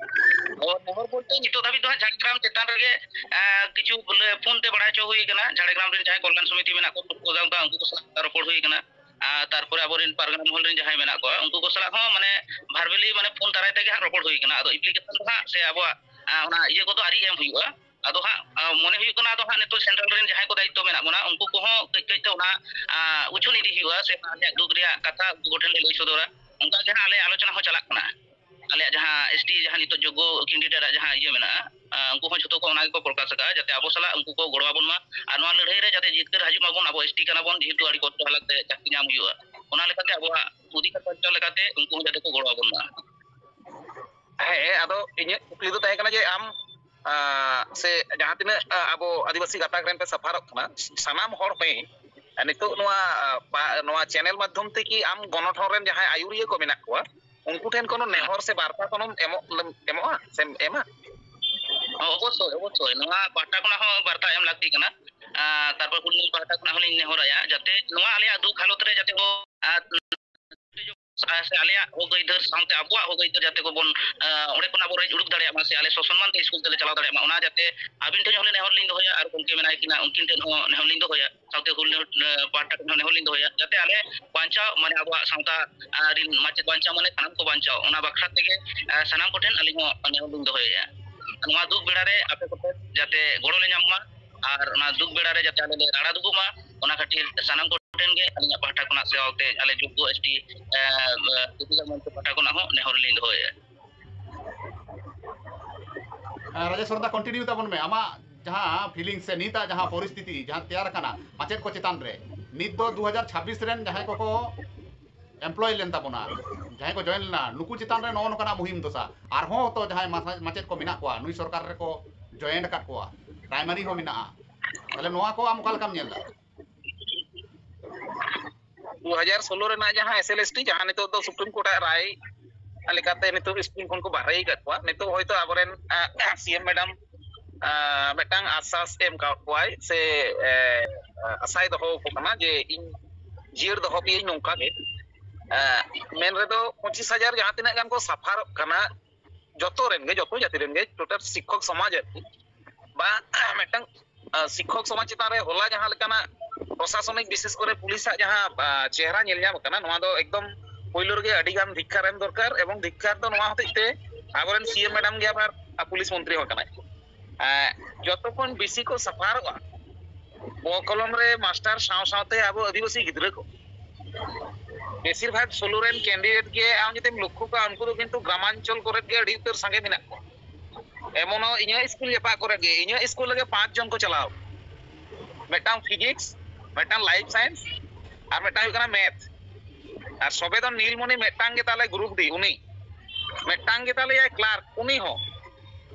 ᱚ, ᱱᱮᱦᱚᱨ ᱵᱚᱞᱛᱮ ᱱᱤᱛᱚᱜ ᱫᱷᱟᱹᱵᱤᱡ ᱫᱚ ᱦᱟᱸᱜ ᱡᱷᱟᱲᱜᱨᱟᱢ ᱪᱮᱛᱟᱱ ᱨᱮᱜᱮ, ᱟᱸ, ᱠᱤᱪᱷᱩ ᱵᱚᱞᱮ ᱯᱷᱳᱱ ᱛᱮ ᱵᱟᱲᱟᱭ ᱦᱚᱪᱚ ᱦᱩᱭ ᱠᱟᱱᱟ᱾ ᱡᱷᱟᱲᱜᱨᱟᱢ ᱨᱮᱱ ᱡᱟᱦᱟᱸᱭ ᱠᱚᱞᱭᱟᱱ ᱥᱚᱢᱤᱛᱤ ᱢᱮᱱᱟᱜ ᱠᱚᱣᱟ, ᱩᱱᱠᱩ ᱥᱟᱶ ᱨᱚᱯᱚᱲ ᱦᱩᱭ ᱠᱟᱱᱟ᱾ ᱟᱨ ᱛᱟᱨᱯᱚᱨᱮ ᱟᱵᱚᱨᱮᱱ ᱯᱟᱨᱜᱟᱱᱟ ᱢᱚᱦᱚᱞ ᱨᱮᱱ ᱡᱟᱦᱟᱸᱭ ᱢᱮᱱᱟᱜ ᱠᱚᱣᱟ, ᱩᱱᱠᱩ ᱠᱚ ᱥᱟᱞᱟᱜ ᱦᱚᱸ ᱢᱟᱱᱮ verbally ᱢᱟᱱᱮ ᱯᱷᱳᱱ ᱫᱟᱨᱟᱭ ᱛᱮᱜᱮ ᱦᱟᱸᱜ ᱨᱚᱯᱚᱲ ᱦᱩᱭ ᱠᱟᱱᱟ᱾ ᱟᱫᱚ application ᱫᱚ ᱦᱟᱸᱜ ᱥᱮ ᱟᱵᱚᱣᱟᱜ, ᱟᱸ, ᱚᱱᱟ ᱤᱭᱟᱹ ᱠᱚᱫᱚ ᱟᱹᱣᱨᱤ ᱮᱢ ᱦᱩᱭᱩᱜᱼᱟ᱾ ᱟᱫᱚ ᱦᱟᱸᱜ, ᱟᱸ, ᱢᱚᱱᱮ ᱦᱩᱭᱩᱜ ᱠᱟᱱᱟ ᱟᱫᱚ ᱦᱟᱸᱜ ᱱᱤᱛᱚᱜ central ᱨᱮᱱ ᱡᱟᱦᱟᱸᱭ ᱠᱚ ᱫᱟᱭᱤᱛᱛᱚ ᱢᱮᱱᱟᱜ ᱵᱚᱱᱟ, ᱩᱱᱠᱩ ᱠᱚᱦᱚᱸ ᱠᱟᱹᱡ ᱠᱟᱹᱡ ᱛᱮ ᱚᱱᱟ, ᱟᱸ, ᱩᱪᱷᱟᱹᱱ ᱤᱫᱤ ᱦᱩᱭᱩᱜᱼᱟ, ᱥᱮ ᱟᱞᱮᱭᱟᱜ ᱫᱩᱠ ᱨᱮᱭᱟᱜ ᱠᱟᱛᱷᱟ ᱩᱱᱠᱩ ᱠᱚᱴᱷᱮᱱ ᱞᱮ ᱞᱟᱹᱭ ᱥᱚᱫᱚᱨᱟ᱾ ᱚᱱᱠᱟ ᱜᱮ ᱦᱟᱸᱜ ᱟᱞᱮ ᱟᱞᱳᱪᱚᱱᱟ ᱦᱚᱸ ᱪᱟᱞᱟᱜ ᱠᱟᱱᱟ᱾ ᱟᱞᱮᱭᱟᱜ ᱡᱟᱦᱟᱸ ST ᱡᱟᱦᱟᱸ ᱱᱤᱛᱚᱜ ᱡᱳᱜᱽᱜᱚ candidate ᱟᱜ ᱡᱟᱦᱟᱸ ᱤᱭᱟᱹ ᱢᱮᱱᱟᱜᱼᱟ, ᱟᱸ, ᱩᱱᱠᱩ ᱦᱚᱸ ᱡᱷᱚᱛᱚ ᱠᱚ ᱚᱱᱟ ᱜᱮᱠᱚ ᱯᱨᱚᱠᱟᱥ ᱟᱠᱟᱫᱼᱟ, ᱡᱟᱛᱮ ᱟᱵᱚ ᱥᱟᱞᱟᱜ ᱩᱱᱠᱩ ᱠᱚ ᱜᱚᱲᱚ ᱟᱵᱚᱱ ᱢᱟ᱾ ᱟᱨ ᱱᱚᱣᱟ ᱞᱟᱹᱲᱦᱟᱹᱭ ᱨᱮ ᱡᱟᱛᱮ ᱡᱤᱛᱠᱟᱹᱨ ᱦᱤᱡᱩᱜ ᱢᱟᱵᱚᱱ, ᱟᱵᱚ ST ᱠᱟᱱᱟ ᱵᱚᱱ, ᱡᱮᱦᱮᱛᱩ ᱟᱹᱰᱤ ᱠᱚᱥᱴᱚ ᱦᱟᱞᱟᱛ ᱛᱮ ᱪᱟᱹᱠᱨᱤ ᱧᱟᱢ ᱦᱩᱭᱩᱜᱼᱟ᱾ ᱚᱱᱟ ᱞᱮᱠᱟᱛᱮ ᱟᱵᱚᱣᱟᱜ ᱚᱫᱷᱤᱠᱟᱨ ᱵᱟᱧᱪᱟᱣ ᱞᱮᱠᱟᱛᱮ ᱩᱱᱠᱩ ᱦᱚᱸ ᱡᱟᱛᱮ ᱠᱚ ᱜᱚᱲᱚ ᱟᱵᱚᱱ ᱢᱟ᱾ ᱦᱮᱸ, ᱟᱫᱚ ᱤᱧᱟᱹᱜ ᱠᱩᱠᱞᱤ ᱫᱚ ᱛᱟᱦᱮᱸ ᱠᱟᱱᱟ ᱡᱮ ᱟᱢ, ᱟᱸ, ᱥᱮ ᱡᱟᱦᱟᱸ ᱛᱤᱱᱟᱹᱜ, ᱟᱸ, ᱟᱵᱚ ᱟᱹᱫᱤᱵᱟᱹᱥᱤ ᱜᱟᱛᱟᱠ ᱨᱮᱱ ᱯᱮ ᱥᱟᱯᱷᱟᱨᱚᱜ ᱠᱟᱱᱟ, ᱥᱟᱱᱟᱢ ᱦᱚᱲ ᱦᱚᱸ, ᱟᱨ ᱱᱤᱛᱚᱜ ᱱᱚᱣᱟ, ᱟᱸ, ᱯᱟ-, ᱱᱚᱣᱟ channel ᱢᱟᱫᱽᱫᱷᱚᱢ ᱛᱮ ᱠᱤ ᱟᱢ ᱜᱚᱱᱚᱴᱷᱚᱱ ᱨᱮᱱ ᱡᱟᱦᱟᱸᱭ ᱟᱹᱭᱩᱨᱤᱭᱟᱹ ᱠᱚ ᱢᱮᱱᱟᱜ ᱠᱚᱣᱟ, ᱩᱱᱠᱩ ᱴᱷᱮᱱ ᱠᱳᱱᱳ ᱱᱮᱦᱚᱨ ᱥᱮ ᱵᱟᱨᱛᱟ ᱠᱳᱱᱳᱢ ᱮᱢᱚᱜ, ᱮᱢᱚᱜᱼᱟ ᱥᱮᱢ ᱮᱢᱟ? ᱦᱚᱸ, ᱚᱵᱚᱥᱥᱳᱭ, ᱚᱵᱚᱥᱥᱳᱭ᱾ ᱱᱚᱣᱟ ᱯᱟᱦᱴᱟ ᱠᱷᱚᱱᱟᱜ ᱦᱚᱸ ᱵᱟᱨᱛᱟ ᱮᱢ ᱞᱟᱹᱠᱛᱤ ᱠᱟᱱᱟ᱾ ᱟᱨ ᱛᱟᱨᱯᱚᱨ ᱦᱩᱞ ᱢᱟᱦᱟ ᱯᱟᱦᱴᱟ ᱠᱷᱚᱱᱟᱜ ᱦᱚᱸᱞᱤᱧ ᱱᱮᱦᱚᱨᱟᱭᱟ, ᱡᱟᱛᱮ ᱱᱚᱣᱟ ᱟᱞᱮᱭᱟᱜ ᱫᱩᱠ ᱦᱟᱞᱚᱛ ᱨᱮ ᱡᱟᱛᱮ ᱠᱚ, ᱟᱨ ᱥᱮ ᱟᱞᱮᱭᱟᱜ ᱦᱚᱠ ᱟᱹᱭᱫᱟᱹᱨ ᱥᱟᱶᱛᱮ ᱟᱵᱚᱣᱟᱜ ᱦᱚᱠ ᱟᱹᱭᱫᱟᱹᱨ ᱡᱟᱛᱮ ᱠᱚᱵᱚᱱ, ᱟᱸ, ᱚᱸᱰᱮ ᱠᱷᱚᱱᱟᱜ ᱵᱚᱱ ᱨᱮᱡ ᱩᱰᱩᱠ ᱫᱟᱲᱮᱭᱟᱜ ᱢᱟ, ᱥᱮ ᱟᱞᱮ ᱥᱚᱥᱚᱱᱢᱟᱱ ᱛᱮ ᱥᱠᱩᱞ ᱛᱮᱞᱮ ᱪᱟᱞᱟᱣ ᱫᱟᱲᱮᱭᱟᱜ ᱢᱟ, ᱚᱱᱟ ᱡᱟᱛᱮ ᱟᱹᱵᱤᱱ ᱴᱷᱮᱱ ᱦᱚᱸᱞᱮ ᱱᱮᱦᱚᱨ ᱞᱤᱧ ᱫᱚᱦᱚᱭᱟ ᱟᱨ ᱜᱚᱢᱠᱮ ᱢᱮᱱᱟᱭ ᱠᱤᱱᱟ ᱩᱱᱠᱤᱱ ᱴᱷᱮᱱ ᱦᱚᱸ ᱱᱮᱦᱚᱨ ᱞᱤᱧ ᱫᱚᱦᱚᱭᱟ, ᱥᱟᱶᱛᱮ ᱦᱩᱞ ᱱᱮᱦᱚᱨ, ᱟᱸ, ᱯᱟᱦᱴᱟ ᱴᱷᱮᱱ ᱦᱚᱸ ᱱᱮᱦᱚᱨ ᱞᱤᱧ ᱫᱚᱦᱚᱭᱟ, ᱡᱟᱛᱮ ᱟᱞᱮ ᱵᱟᱧᱪᱟᱣ, ᱢᱟᱱᱮ ᱟᱵᱚᱣᱟᱜ ᱥᱟᱶᱛᱟ, ᱟᱸ, ᱨᱤᱱ ᱢᱟᱪᱮᱫ ᱵᱟᱧᱪᱟᱣ ᱢᱟᱱᱮ ᱥᱟᱱᱟᱢ ᱠᱚ ᱵᱟᱧᱪᱟᱣ, ᱚᱱᱟ ᱵᱟᱠᱷᱨᱟ ᱛᱮᱜᱮ, ᱟᱸ, ᱥᱟᱱᱟᱢ ᱠᱚᱴᱷᱮᱱ ᱟᱹᱞᱤᱧ ᱦᱚᱸ ᱱᱮᱦᱚᱨ ᱞᱤᱧ ᱫᱚᱦᱚᱭᱮᱫᱼᱟ᱾ ᱱᱚᱣᱟ ᱫᱩᱠ ᱵᱮᱲᱟ ᱨᱮ ᱟᱯᱮ ᱠᱚᱴᱷᱮᱱ ᱡᱟᱛᱮ ᱜᱚᱲᱚ ᱞᱮ ᱧᱟᱢ ᱢᱟ ᱟᱨ ᱚᱱᱟ ᱫᱩᱠ ᱵᱮᱲᱟ ᱨᱮ ᱡᱟᱛᱮ ᱟᱞᱮ ᱞᱮ ᱨᱟᱲᱟ ᱫᱩᱜᱩᱜ ᱢᱟ, ᱚᱱᱟ ᱠᱷᱟᱹᱛᱤᱨ ᱥᱟᱱᱟᱢ ᱠᱚᱴᱷᱮᱱ ᱜᱮ ᱟᱹᱞᱤᱧᱟᱜ ᱯᱟᱦᱴᱟ ᱠᱷᱚᱱᱟᱜ ᱥᱮ ᱥᱟᱶᱛᱮ ᱟᱞᱮ ᱡᱳᱜᱽᱜᱚ ST, ᱟᱸ, ᱟᱸ, ᱚᱫᱷᱤᱠᱟᱨ ᱢᱚᱧᱪᱚ ᱯᱟᱦᱴᱟ ᱠᱷᱚᱱᱟᱜ ᱦᱚᱸ ᱱᱮᱦᱚᱨ ᱞᱤᱧ ᱫᱚᱦᱚᱭᱮᱫᱼᱟ᱾ ᱟᱸ, ᱨᱟᱡᱮᱥ ᱥᱚᱨᱫᱟ, continue ᱛᱟᱵᱚᱱ ᱢᱮ᱾ ᱟᱢᱟᱜ ᱡᱟᱦᱟᱸ feeling ᱥᱮ ᱱᱤᱛᱟᱜ ᱡᱟᱦᱟᱸ ᱯᱚᱨᱤᱥᱛᱷᱤᱛᱤ ᱡᱟᱦᱟᱸ ᱛᱮᱭᱟᱨ ᱟᱠᱟᱱᱟ ᱢᱟᱪᱮᱫ ᱠᱚ ᱪᱮᱛᱟᱱ ᱨᱮ, ᱱᱤᱛ ᱫᱚ ᱫᱩ ᱦᱟᱡᱟᱨ ᱪᱷᱟᱵᱵᱤᱥ ᱨᱮᱱ ᱡᱟᱦᱟᱸᱭ ᱠᱚᱠᱚ employ ᱞᱮᱱ ᱛᱟᱵᱚᱱᱟ, ᱡᱟᱦᱟᱸᱭ ᱠᱚ join ᱞᱮᱱᱟ, ᱱᱩᱠᱩ ᱪᱮᱛᱟᱱ ᱨᱮ ᱱᱚᱜᱼᱚ ᱱᱚᱝᱠᱟᱱᱟᱜ ᱢᱩᱦᱤᱢ ᱫᱚᱥᱟ, ᱟᱨᱦᱚᱸ ᱛᱚ ᱡᱟᱦᱟᱸᱭ ᱢᱟᱥᱟ-, ᱢᱟᱪᱮᱫ ᱠᱚ ᱢᱮᱱᱟᱜ ᱠᱚᱣᱟ, ᱱᱩᱭ ᱥᱚᱨᱠᱟᱨ ᱨᱮᱠᱚ join ᱟᱠᱟᱫ ᱠᱚᱣᱟ, primary ᱦᱚᱸ ᱢᱮᱱᱟᱜᱼᱟ, ᱛᱟᱦᱞᱮ ᱱᱚᱣᱟ ᱠᱚ ᱟᱢ ᱚᱠᱟ ᱞᱮᱠᱟᱢ ᱧᱮᱞ ᱮᱫᱟ? ᱫᱩ ᱦᱟᱡᱟᱨ ᱥᱳᱞᱳ ᱨᱮᱱᱟᱜ ᱡᱟᱦᱟᱸ SLST, ᱡᱟᱦᱟᱸ ᱱᱤᱛᱚᱜ ᱫᱚ Supreme Court ᱟᱜ ᱨᱟᱭ ᱞᱮᱠᱟᱛᱮ ᱱᱤᱛᱚᱜ ᱥᱠᱩᱞ ᱠᱷᱚᱱ ᱠᱚ ᱵᱟᱦᱨᱮ ᱟᱠᱟᱫ ᱠᱚᱣᱟ, ᱱᱤᱛᱚᱜ ᱦᱚᱭᱛᱳ ᱟᱵᱚᱨᱮᱱ, ᱟᱸ, CM madam, ᱟᱸ, ᱢᱤᱫᱴᱟᱝ ᱟᱥᱥᱟᱥ ᱮᱢ ᱟᱠᱟᱫ ᱠᱚᱣᱟᱭ ᱥᱮ, ᱮ, ᱟᱥᱟᱭ ᱫᱚᱦᱚ ᱟᱠᱚ ᱠᱟᱱᱟ ᱡᱮ ᱤᱧ ᱡᱤᱭᱟᱹᱲ ᱫᱚᱦᱚ ᱯᱮᱭᱟᱹᱧ ᱱᱚᱝᱠᱟ ᱜᱮ᱾ ᱟᱸ, ᱢᱮᱱ ᱨᱮᱫᱚ ᱯᱚᱸᱪᱤᱥ ᱦᱟᱡᱟᱨ ᱡᱟᱦᱟᱸ ᱛᱤᱱᱟᱹᱜ ᱜᱟᱱ ᱠᱚ ᱥᱟᱯᱷᱟᱨᱚᱜ ᱠᱟᱱᱟ, ᱡᱚᱛᱚ ᱨᱮᱱ ᱜᱮ, ᱡᱚᱛᱚ ᱡᱟᱹᱛᱤ ᱨᱮᱱ ᱜᱮ, ᱴᱳᱴᱟᱞ ᱥᱤᱠᱠᱷᱚᱠ ᱥᱚᱢᱟᱡᱽ ᱟᱨᱠᱤ, ᱵᱟ ᱢᱤᱫᱴᱟᱝ ᱥᱤᱠᱠᱷᱚᱠ ᱥᱚᱢᱟᱡᱽ ᱪᱮᱛᱟᱱ ᱨᱮ ᱦᱚᱞᱟ ᱡᱟᱦᱟᱸ ᱞᱮᱠᱟᱱᱟᱜ ᱯᱨᱚᱥᱟᱥᱚᱱᱤᱠ, ᱵᱤᱥᱮᱥ ᱠᱚᱨᱮ ᱯᱩᱞᱤᱥᱟᱜ ᱡᱟᱦᱟᱸ ᱪᱮᱦᱨᱟ ᱧᱮᱞ ᱧᱟᱢ ᱟᱠᱟᱱᱟ, ᱱᱚᱣᱟ ᱫᱚ ᱮᱠᱫᱚᱢ ᱯᱳᱭᱞᱳ ᱨᱮᱜᱮ ᱟᱹᱰᱤ ᱜᱟᱱ ᱫᱷᱤᱠᱠᱟᱨ ᱮᱢ ᱫᱚᱨᱠᱟᱨ᱾ ᱮᱵᱚᱝ ᱫᱷᱤᱠᱠᱟᱨ ᱫᱚ ᱱᱚᱣᱟ ᱦᱚᱛᱮᱡ ᱛᱮ, ᱟᱵᱚᱨᱮᱱ ᱥᱤ ᱮᱢ ᱢᱮᱰᱟᱢ ᱜᱮ ᱟᱵᱟᱨ ᱯᱩᱞᱤᱥ ᱢᱚᱱᱛᱨᱤ ᱦᱚᱸ ᱠᱟᱱᱟᱭ᱾ ᱡᱚᱛᱚ ᱠᱷᱚᱱ ᱵᱮᱥᱤ ᱠᱚ ᱥᱟᱯᱷᱟᱨᱚᱜᱼᱟ ᱵᱚ ᱠᱚᱞᱚᱢ ᱨᱮ ᱢᱟᱥᱴᱟᱨ ᱥᱟᱶ ᱥᱟᱶᱛᱮ ᱟᱵᱚ ᱟᱹᱫᱤᱵᱟᱹᱥᱤ ᱜᱤᱫᱽᱨᱟᱹ ᱠᱚ᱾ ᱵᱮᱥᱤᱨ ᱵᱷᱟᱜᱽ ᱥᱳᱞᱳ ᱨᱮᱱ ᱠᱮᱱᱰᱤᱰᱮᱴ ᱜᱮ ᱟᱢ ᱡᱩᱫᱤᱢ ᱞᱚᱠᱠᱷᱚ ᱠᱚᱣᱟ, ᱩᱱᱠᱩ ᱫᱚ ᱠᱤᱱᱛᱩ ᱜᱨᱟᱢᱟᱧᱪᱚᱞ ᱠᱚᱨᱮ ᱜᱮ ᱟᱹᱰᱤ ᱩᱛᱟᱹᱨ ᱥᱟᱸᱜᱮ ᱢᱮᱱᱟᱜ ᱠᱚᱣᱟ᱾ ᱮᱢᱚᱱᱚ ᱤᱧᱟᱹᱜ ᱥᱠᱩᱞ ᱡᱟᱯᱟᱜ ᱠᱚᱨᱮ ᱜᱮ, ᱤᱧᱟᱹᱜ ᱥᱠᱩᱞ ᱨᱮᱜᱮ ᱯᱟᱸᱪ ᱡᱚᱱ ᱠᱚ ᱪᱟᱞᱟᱣ, ᱢᱤᱫᱴᱟᱝ ᱯᱷᱤᱡᱤᱠᱥ, ᱢᱤᱫᱴᱟᱝ ᱞᱟᱭᱤᱯᱷ ᱥᱟᱭᱮᱱᱥ, ᱟᱨ ᱢᱤᱫᱴᱟᱝ ᱦᱩᱭᱩᱜ ᱠᱟᱱᱟ ᱢᱮᱛᱷ᱾ ᱟᱨ ᱥᱚᱵᱮ ᱫᱚ ᱱᱤᱞᱢᱚᱱᱤ ᱢᱤᱫᱴᱟᱝ ᱜᱮ ᱛᱟᱞᱮ ᱜᱨᱩᱯ ᱰᱤ, ᱩᱱᱤ ᱢᱤᱫᱴᱟᱝ ᱜᱮ ᱛᱟᱞᱮᱭᱟᱭ ᱠᱞᱟᱨᱠ, ᱩᱱᱤ ᱦᱚᱸ᱾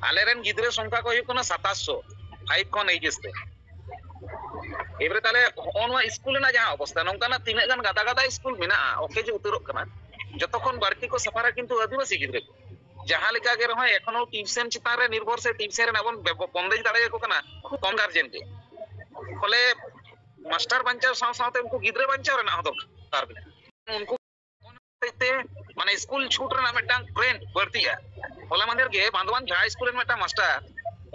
ᱟᱞᱮᱨᱮᱱ ᱜᱤᱫᱽᱨᱟᱹ ᱥᱚᱝᱠᱷᱟ ᱠᱚ ᱦᱩᱭᱩᱜ ᱠᱟᱱᱟ ᱥᱟᱛᱟᱥᱥᱚ, ᱯᱷᱟᱭᱤᱵᱷ ᱠᱷᱚᱱ ᱮᱭᱤᱪ ᱮᱥ ᱛᱮ᱾ ᱮᱵᱟᱨᱮ ᱛᱟᱦᱞᱮ ᱦᱚᱸᱜᱼᱚ ᱱᱚᱣᱟ ᱥᱠᱩᱞ ᱨᱮᱱᱟᱜ ᱡᱟᱦᱟᱸ ᱚᱵᱚᱥᱛᱟ, ᱱᱚᱝᱠᱟᱱᱟᱜ ᱛᱤᱱᱟᱹᱜ ᱜᱟᱱ ᱜᱟᱫᱟ ᱜᱟᱫᱟ ᱥᱠᱩᱞ ᱢᱮᱱᱟᱜᱼᱟ, ᱚᱠᱮᱡ ᱩᱛᱟᱹᱨᱚᱜ ᱠᱟᱱᱟ, ᱡᱚᱛᱚ ᱠᱷᱚᱱ ᱵᱟᱹᱲᱛᱤ ᱠᱚ ᱥᱟᱯᱷᱟᱨᱟ ᱠᱤᱱᱛᱩ ᱟᱹᱫᱤᱵᱟᱹᱥᱤ ᱜᱤᱫᱽᱨᱟᱹ ᱠᱚ᱾ ᱡᱟᱦᱟᱸ ᱞᱮᱠᱟ ᱜᱮ ᱨᱮᱦᱚᱸ ᱮᱠᱷᱚᱱᱳ ᱴᱤᱭᱩᱥᱚᱱ ᱪᱮᱛᱟᱱ ᱨᱮ ᱱᱤᱨᱵᱷᱚᱨ ᱥᱮ ᱴᱤᱭᱩᱥᱚᱱ ᱨᱮᱱᱟᱜ ᱵᱚᱱ ᱵᱮᱵᱚ-, ᱵᱚᱱᱫᱮᱡ ᱫᱟᱲᱮᱭᱟᱠᱚ ᱠᱟᱱᱟ ᱠᱷᱩᱵ ᱠᱚᱢ ᱜᱟᱨᱡᱮᱱ ᱜᱮ᱾ ᱯᱷᱚᱞᱮ ᱢᱟᱥᱴᱟᱨ ᱵᱟᱧᱪᱟᱣ ᱥᱟᱶ ᱥᱟᱶᱛᱮ ᱩᱱᱠᱩ ᱜᱤᱫᱽᱨᱟᱹ ᱵᱟᱧᱪᱟᱣ ᱨᱮᱱᱟᱜ ᱦᱚᱸ ᱫᱚᱨᱠᱟᱨ ᱢᱮᱱᱟᱜᱼᱟ᱾ ᱩᱱᱠᱩ ᱦᱚᱛᱮᱡ ᱛᱮ ᱢᱟᱱᱮ ᱥᱠᱩᱞ ᱪᱷᱩᱴ ᱨᱮᱱᱟᱜ ᱢᱤᱫᱴᱟᱝ ᱴᱨᱮᱱᱰ ᱵᱟᱹᱲᱛᱤᱜᱼᱟ᱾ ᱦᱚᱞᱟ ᱢᱟᱫᱷᱮᱨ ᱜᱮ ᱵᱟᱸᱫᱣᱟᱱ ᱡᱷᱟᱲ ᱥᱠᱩᱞ ᱨᱮᱱ ᱢᱤᱫᱴᱟᱝ ᱢᱟᱥᱴᱟᱨ,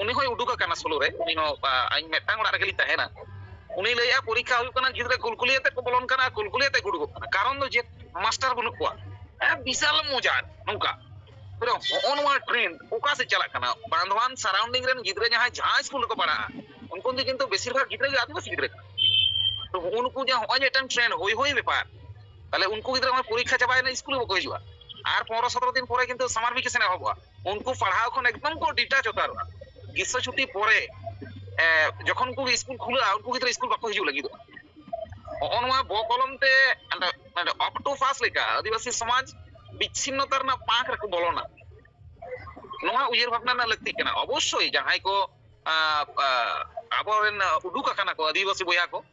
ᱩᱱᱤ ᱦᱚᱸᱭ ᱩᱰᱩᱠ ᱟᱠᱟᱱᱟ ᱥᱳᱞᱳ ᱨᱮ, ᱩᱱᱤ ᱦᱚᱸ, ᱟ, ᱤᱧ ᱢᱤᱫᱴᱟᱝ ᱚᱲᱟᱜ ᱨᱮᱜᱮ ᱞᱤᱧ ᱛᱟᱦᱮᱱᱟ᱾ ᱩᱱᱤ ᱞᱟᱹᱭᱮᱫᱼᱟ, ᱯᱚᱨᱤᱠᱠᱷᱟ ᱦᱩᱭᱩᱜ ᱠᱟᱱᱟ, ᱜᱤᱫᱽᱨᱟᱹ ᱠᱩᱞᱠᱩᱞᱤ ᱟᱛᱮ ᱠᱚ ᱵᱚᱞᱚᱱ ᱠᱟᱱᱟ, ᱠᱩᱞᱠᱩᱞᱤ ᱟᱛᱮ ᱠᱚ ᱩᱰᱩᱠᱚᱜ ᱠᱟᱱᱟ᱾ ᱠᱟᱨᱚᱱ ᱫᱚ ᱪᱮᱫ? ᱢᱟᱥᱴᱟᱨ ᱵᱟᱹᱱᱩᱜ ᱠᱚᱣᱟ᱾ ᱦᱮᱸ, ᱵᱤᱥᱟᱞ ᱢᱚᱡᱟ ᱱᱚᱝᱠᱟ᱾ ᱯᱩᱨᱟᱹ ᱦᱚᱸᱜᱼᱚ ᱱᱚᱣᱟ ᱴᱨᱮᱱᱰ ᱚᱠᱟ ᱥᱮᱫ ᱪᱟᱞᱟᱜ ᱠᱟᱱᱟ? ᱵᱟᱸᱫᱣᱟᱱ ᱥᱟᱨᱟᱣᱩᱱᱰᱤᱝ ᱨᱮᱱ ᱜᱤᱫᱽᱨᱟᱹ ᱡᱟᱦᱟᱸᱭ ᱡᱟᱦᱟᱸ ᱥᱠᱩᱞ ᱨᱮᱠᱚ ᱯᱟᱲᱦᱟᱜᱼᱟ, ᱩᱱᱠᱩ ᱫᱚ ᱠᱤᱱᱛᱩ ᱵᱮᱥᱤᱨ ᱵᱷᱟᱜᱽ ᱜᱤᱫᱽᱨᱟᱹ ᱜᱮ ᱟᱹᱫᱤᱵᱟᱹᱥᱤ ᱜᱤᱫᱽᱨᱟᱹ ᱠᱟᱱᱟ᱾ ᱛᱚ ᱦᱚᱸᱜᱼᱚ ᱱᱩᱠᱩ ᱡᱮ ᱦᱚᱸᱜᱼᱚᱭ ᱡᱮ ᱢᱤᱫᱴᱟᱝ ᱴᱨᱮᱱᱰ ᱦᱩᱭ ᱦᱩᱭ ᱵᱮᱯᱟᱨ, ᱛᱟᱦᱞᱮ ᱩᱱᱠᱩ ᱜᱤᱫᱽᱨᱟᱹ ᱦᱚᱸ ᱯᱚᱨᱤᱠᱠᱷᱟ ᱪᱟᱵᱟᱭᱮᱱᱟ, ᱥᱠᱩᱞ ᱜᱮ ᱵᱟᱠᱚ ᱦᱤᱡᱩᱜᱼᱟ᱾ ᱟᱨ ᱯᱚᱱᱨᱚ ᱥᱚᱛᱨᱚ ᱫᱤᱱ ᱯᱚᱨᱮ ᱠᱤᱱᱛᱩ ᱥᱟᱢᱟᱨ ᱵᱷᱮᱠᱮᱥᱚᱱ ᱮᱦᱚᱵᱚᱜᱼᱟ᱾ ᱩᱱᱠᱩ ᱯᱟᱲᱦᱟᱣ ᱠᱷᱚᱱ ᱮᱠᱫᱚᱢ ᱠᱚ ᱰᱤᱴᱟᱪ ᱩᱛᱟᱹᱨᱚᱜᱼᱟ᱾ ᱜᱨᱤᱥᱥᱚ ᱪᱷᱩᱴᱤ ᱯᱚᱨᱮ, ᱮ, ᱡᱚᱠᱷᱚᱱ ᱩᱱᱠᱩ ᱥᱠᱩᱞ ᱠᱷᱩᱞᱟᱹᱜᱼᱟ, ᱩᱱᱠᱩ ᱜᱤᱫᱽᱨᱟᱹ ᱥᱠᱩᱞ ᱵᱟᱠᱚ ᱦᱤᱡᱩᱜ ᱞᱟᱹᱜᱤᱫᱚᱜᱼᱟ᱾ ᱦᱚᱸᱜᱼᱚ ᱱᱚᱣᱟ ᱵᱚ ᱠᱚᱞᱚᱢ ᱛᱮ ᱚᱯᱴᱳᱯᱟᱥ ᱞᱮᱠᱟ ᱟᱹᱫᱤᱵᱟᱹᱥᱤ ᱥᱚᱢᱟᱡᱽ ᱵᱤᱪᱷᱤᱱᱱᱚᱛᱟ ᱨᱮᱱᱟᱜ ᱯᱟᱸᱠ ᱨᱮᱠᱚ ᱵᱚᱞᱚᱱᱟ᱾ ᱱᱚᱣᱟ ᱩᱭᱦᱟᱹᱨ ᱵᱷᱟᱵᱽᱱᱟ ᱨᱮᱱᱟᱜ ᱞᱟᱹᱠᱛᱤᱜ ᱠᱟᱱᱟ᱾ ᱚᱵᱚᱥᱥᱳᱭ ᱡᱟᱦᱟᱸᱭ ᱠᱚ, ᱟ, ᱟ, ᱟᱵᱚᱨᱮᱱ, ᱟ, ᱩᱰᱩᱠ ᱟᱠᱟᱱᱟ ᱠᱚ ᱟᱹᱫᱤᱵᱟᱹᱥᱤ ᱵᱚᱭᱦᱟ ᱠᱚ,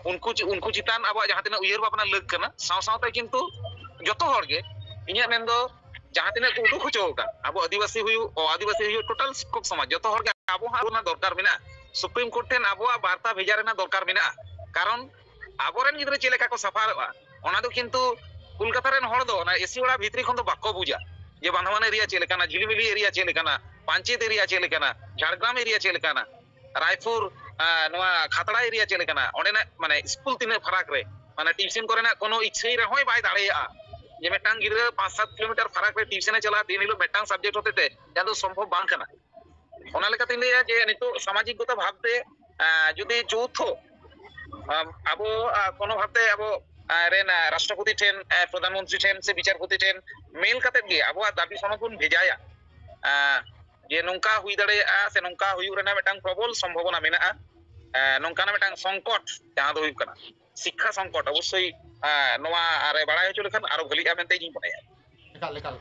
ᱩᱱᱠᱩ ᱪᱮ-, ᱩᱱᱠᱩ ᱪᱮᱛᱟᱱ ᱟᱵᱚᱣᱟᱜ ᱡᱟᱦᱟᱸ ᱛᱤᱱᱟᱹᱜ ᱩᱭᱦᱟᱹᱨ ᱵᱷᱟᱵᱽᱱᱟ ᱞᱟᱹᱠ ᱠᱟᱱᱟ, ᱥᱟᱶ ᱥᱟᱶᱛᱮ ᱠᱤᱱᱛᱩ ᱡᱚᱛᱚ ᱦᱚᱲ ᱜᱮ, ᱤᱧᱟᱹᱜ ᱢᱮᱱ ᱫᱚ, ᱡᱟᱦᱟᱸ ᱛᱤᱱᱟᱹᱜ ᱠᱚ ᱩᱰᱩᱠ ᱦᱚᱪᱚ ᱟᱠᱟᱫ, ᱟᱵᱚ ᱟᱹᱫᱤᱵᱟᱹᱥᱤ ᱦᱩᱭᱩᱜ, ᱚ ᱟᱹᱫᱤᱵᱟᱹᱥᱤ ᱦᱩᱭᱩᱜ, ᱴᱳᱴᱟᱞ ᱥᱤᱠᱠᱷᱚᱠ ᱥᱚᱢᱟᱡᱽ, ᱡᱚᱛᱚ ᱦᱚᱲ ᱜᱮ ᱟᱵᱚ ᱦᱚᱸ ᱨᱮᱱᱟᱜ ᱫᱚᱨᱠᱟᱨ ᱢᱮᱱᱟᱜᱼᱟ᱾ ᱥᱩᱯᱨᱤᱢ ᱠᱳᱨᱴ ᱴᱷᱮᱱ ᱟᱵᱚᱣᱟᱜ ᱵᱟᱨᱛᱟ ᱵᱷᱮᱡᱟ ᱨᱮᱱᱟᱜ ᱫᱚᱨᱠᱟᱨ ᱢᱮᱱᱟᱜᱼᱟ᱾ ᱠᱟᱨᱚᱱ ᱟᱵᱚᱨᱮᱱ ᱜᱤᱫᱽᱨᱟᱹ ᱪᱮᱫ ᱞᱮᱠᱟ ᱠᱚ ᱥᱟᱯᱷᱟᱨᱚᱜᱼᱟ, ᱚᱱᱟ ᱫᱚ ᱠᱤᱱᱛᱩ ᱠᱳᱞᱠᱟᱛᱟ ᱨᱮᱱ ᱦᱚᱲ ᱫᱚ ᱚᱱᱟ ᱮᱥᱤ ᱚᱲᱟᱜ ᱵᱷᱤᱛᱨᱤ ᱠᱷᱚᱱ ᱫᱚ ᱵᱟᱠᱚ ᱵᱩᱡᱟ᱾ ᱡᱮ ᱵᱟᱸᱫᱷᱣᱟᱱ ᱮᱨᱤᱭᱟ ᱪᱮᱫ ᱞᱮᱠᱟᱱᱟ, ᱡᱷᱤᱞᱤᱢᱤᱞᱤ ᱮᱨᱤᱭᱟ ᱪᱮᱫ ᱞᱮᱠᱟᱱᱟ, ᱯᱟᱧᱪᱮᱛ ᱮᱨᱤᱭᱟ ᱪᱮᱫ ᱞᱮᱠᱟᱱᱟ, ᱡᱷᱟᱲᱜᱨᱟᱢ ᱮᱨᱤᱭᱟ ᱪᱮᱫ ᱞᱮᱠᱟᱱᱟ, ᱨᱟᱭᱯᱩᱨ, ᱟᱸ, ᱱᱚᱣᱟ ᱠᱷᱟᱛᱲᱟ ᱮᱨᱤᱭᱟ ᱪᱮᱫ ᱞᱮᱠᱟᱱᱟ, ᱚᱸᱰᱮᱱᱟᱜ ᱢᱟᱱᱮ ᱥᱠᱩᱞ ᱛᱤᱱᱟᱹᱜ ᱯᱷᱟᱨᱟᱠ ᱨᱮ, ᱢᱟᱱᱮ ᱴᱤᱭᱩᱥᱚᱱ ᱠᱚᱨᱮᱱᱟᱜ ᱠᱳᱱᱳ ᱤᱪᱪᱷᱟᱹᱭ ᱨᱮᱦᱚᱸᱭ ᱵᱟᱭ ᱫᱟᱲᱮᱭᱟᱜᱼᱟ ᱡᱮ ᱢᱤᱫᱴᱟᱝ ᱜᱤᱫᱽᱨᱟᱹ ᱯᱟᱸᱪ ᱥᱟᱛ ᱠᱤᱞᱳᱢᱤᱴᱟᱨ ᱯᱷᱟᱨᱟᱠ ᱨᱮ ᱴᱤᱭᱩᱥᱚᱱᱮ ᱪᱟᱞᱟᱜᱼᱟ ᱫᱤᱱ ᱦᱤᱞᱳᱜ ᱢᱤᱫᱴᱟᱝ ᱥᱟᱵᱡᱮᱠᱴ ᱦᱚᱛᱮᱛᱮ, ᱡᱟᱦᱟᱸ ᱫᱚ ᱥᱚᱢᱵᱷᱚᱵ ᱵᱟᱝ ᱠᱟᱱᱟ᱾ ᱚᱱᱟ ᱞᱮᱠᱟᱛᱤᱧ ᱞᱟᱹᱭᱟ ᱡᱮ ᱱᱤᱛᱚᱜ ᱥᱟᱢᱟᱡᱤᱠ ᱜᱚᱛᱚ ᱵᱷᱟᱵᱛᱮ, ᱟᱸ, ᱡᱩᱫᱤ ᱡᱳᱣᱛᱷᱚ, ᱟᱸ, ᱟᱵᱚ, ᱟᱸ, ᱠᱳᱱᱳ ᱵᱷᱟᱵᱛᱮ ᱟᱵᱚ, ᱟᱸ, ᱨᱮᱱ, ᱟᱸ, ᱨᱟᱥᱴᱨᱚᱯᱚᱛᱤ ᱴᱷᱮᱱ, ᱟᱸ, ᱯᱨᱚᱫᱷᱟᱱ ᱢᱚᱱᱛᱨᱤ ᱴᱷᱮᱱ ᱥᱮ ᱵᱤᱪᱟᱨᱯᱚᱛᱤ ᱴᱷᱮᱱ ᱢᱮᱞ ᱠᱟᱛᱮᱫ ᱜᱮ ᱟᱵᱚᱣᱟᱜ ᱫᱟᱹᱵᱤ ᱥᱚᱱᱚᱫ ᱵᱚᱱ ᱵᱷᱮᱡᱟᱭᱟ, ᱟᱸ, ᱡᱮ ᱱᱚᱝᱠᱟ ᱦᱩᱭ ᱫᱟᱲᱮᱭᱟᱜᱼᱟ ᱥᱮ ᱱᱚᱝᱠᱟ ᱦᱩᱭᱩᱜ ᱨᱮᱱᱟᱜ ᱢᱤᱫᱴᱟᱝ ᱯᱨᱚᱵᱚᱞ ᱥᱚᱢᱵᱷᱚᱵᱚᱱᱟ ᱢᱮᱱᱟᱜᱼᱟ, ᱟᱸ, ᱱᱚᱝᱠᱟᱱᱟᱜ ᱢᱤᱫᱴᱟᱝ ᱥᱚᱝᱠᱚᱴ ᱡᱟᱦᱟᱸ ᱫᱚ ᱦᱩᱭᱩᱜ ᱠᱟᱱᱟ ᱥᱤᱠᱠᱷᱟ ᱥᱚᱝᱠᱚᱴ, ᱚᱵᱚᱥᱥᱳᱭ, ᱟᱸ, ᱱᱚᱣᱟ ᱨᱮ ᱵᱟᱲᱟᱭ ᱦᱚᱪᱚ ᱞᱮᱠᱷᱟᱱ ᱟᱨᱚ ᱵᱷᱟᱹᱞᱤᱜᱼᱟ ᱢᱮᱱᱛᱮ ᱤᱧᱤᱧ ᱢᱚᱱᱮᱭᱟ᱾ ᱮᱠᱟᱞ, ᱮᱠᱟᱞ᱾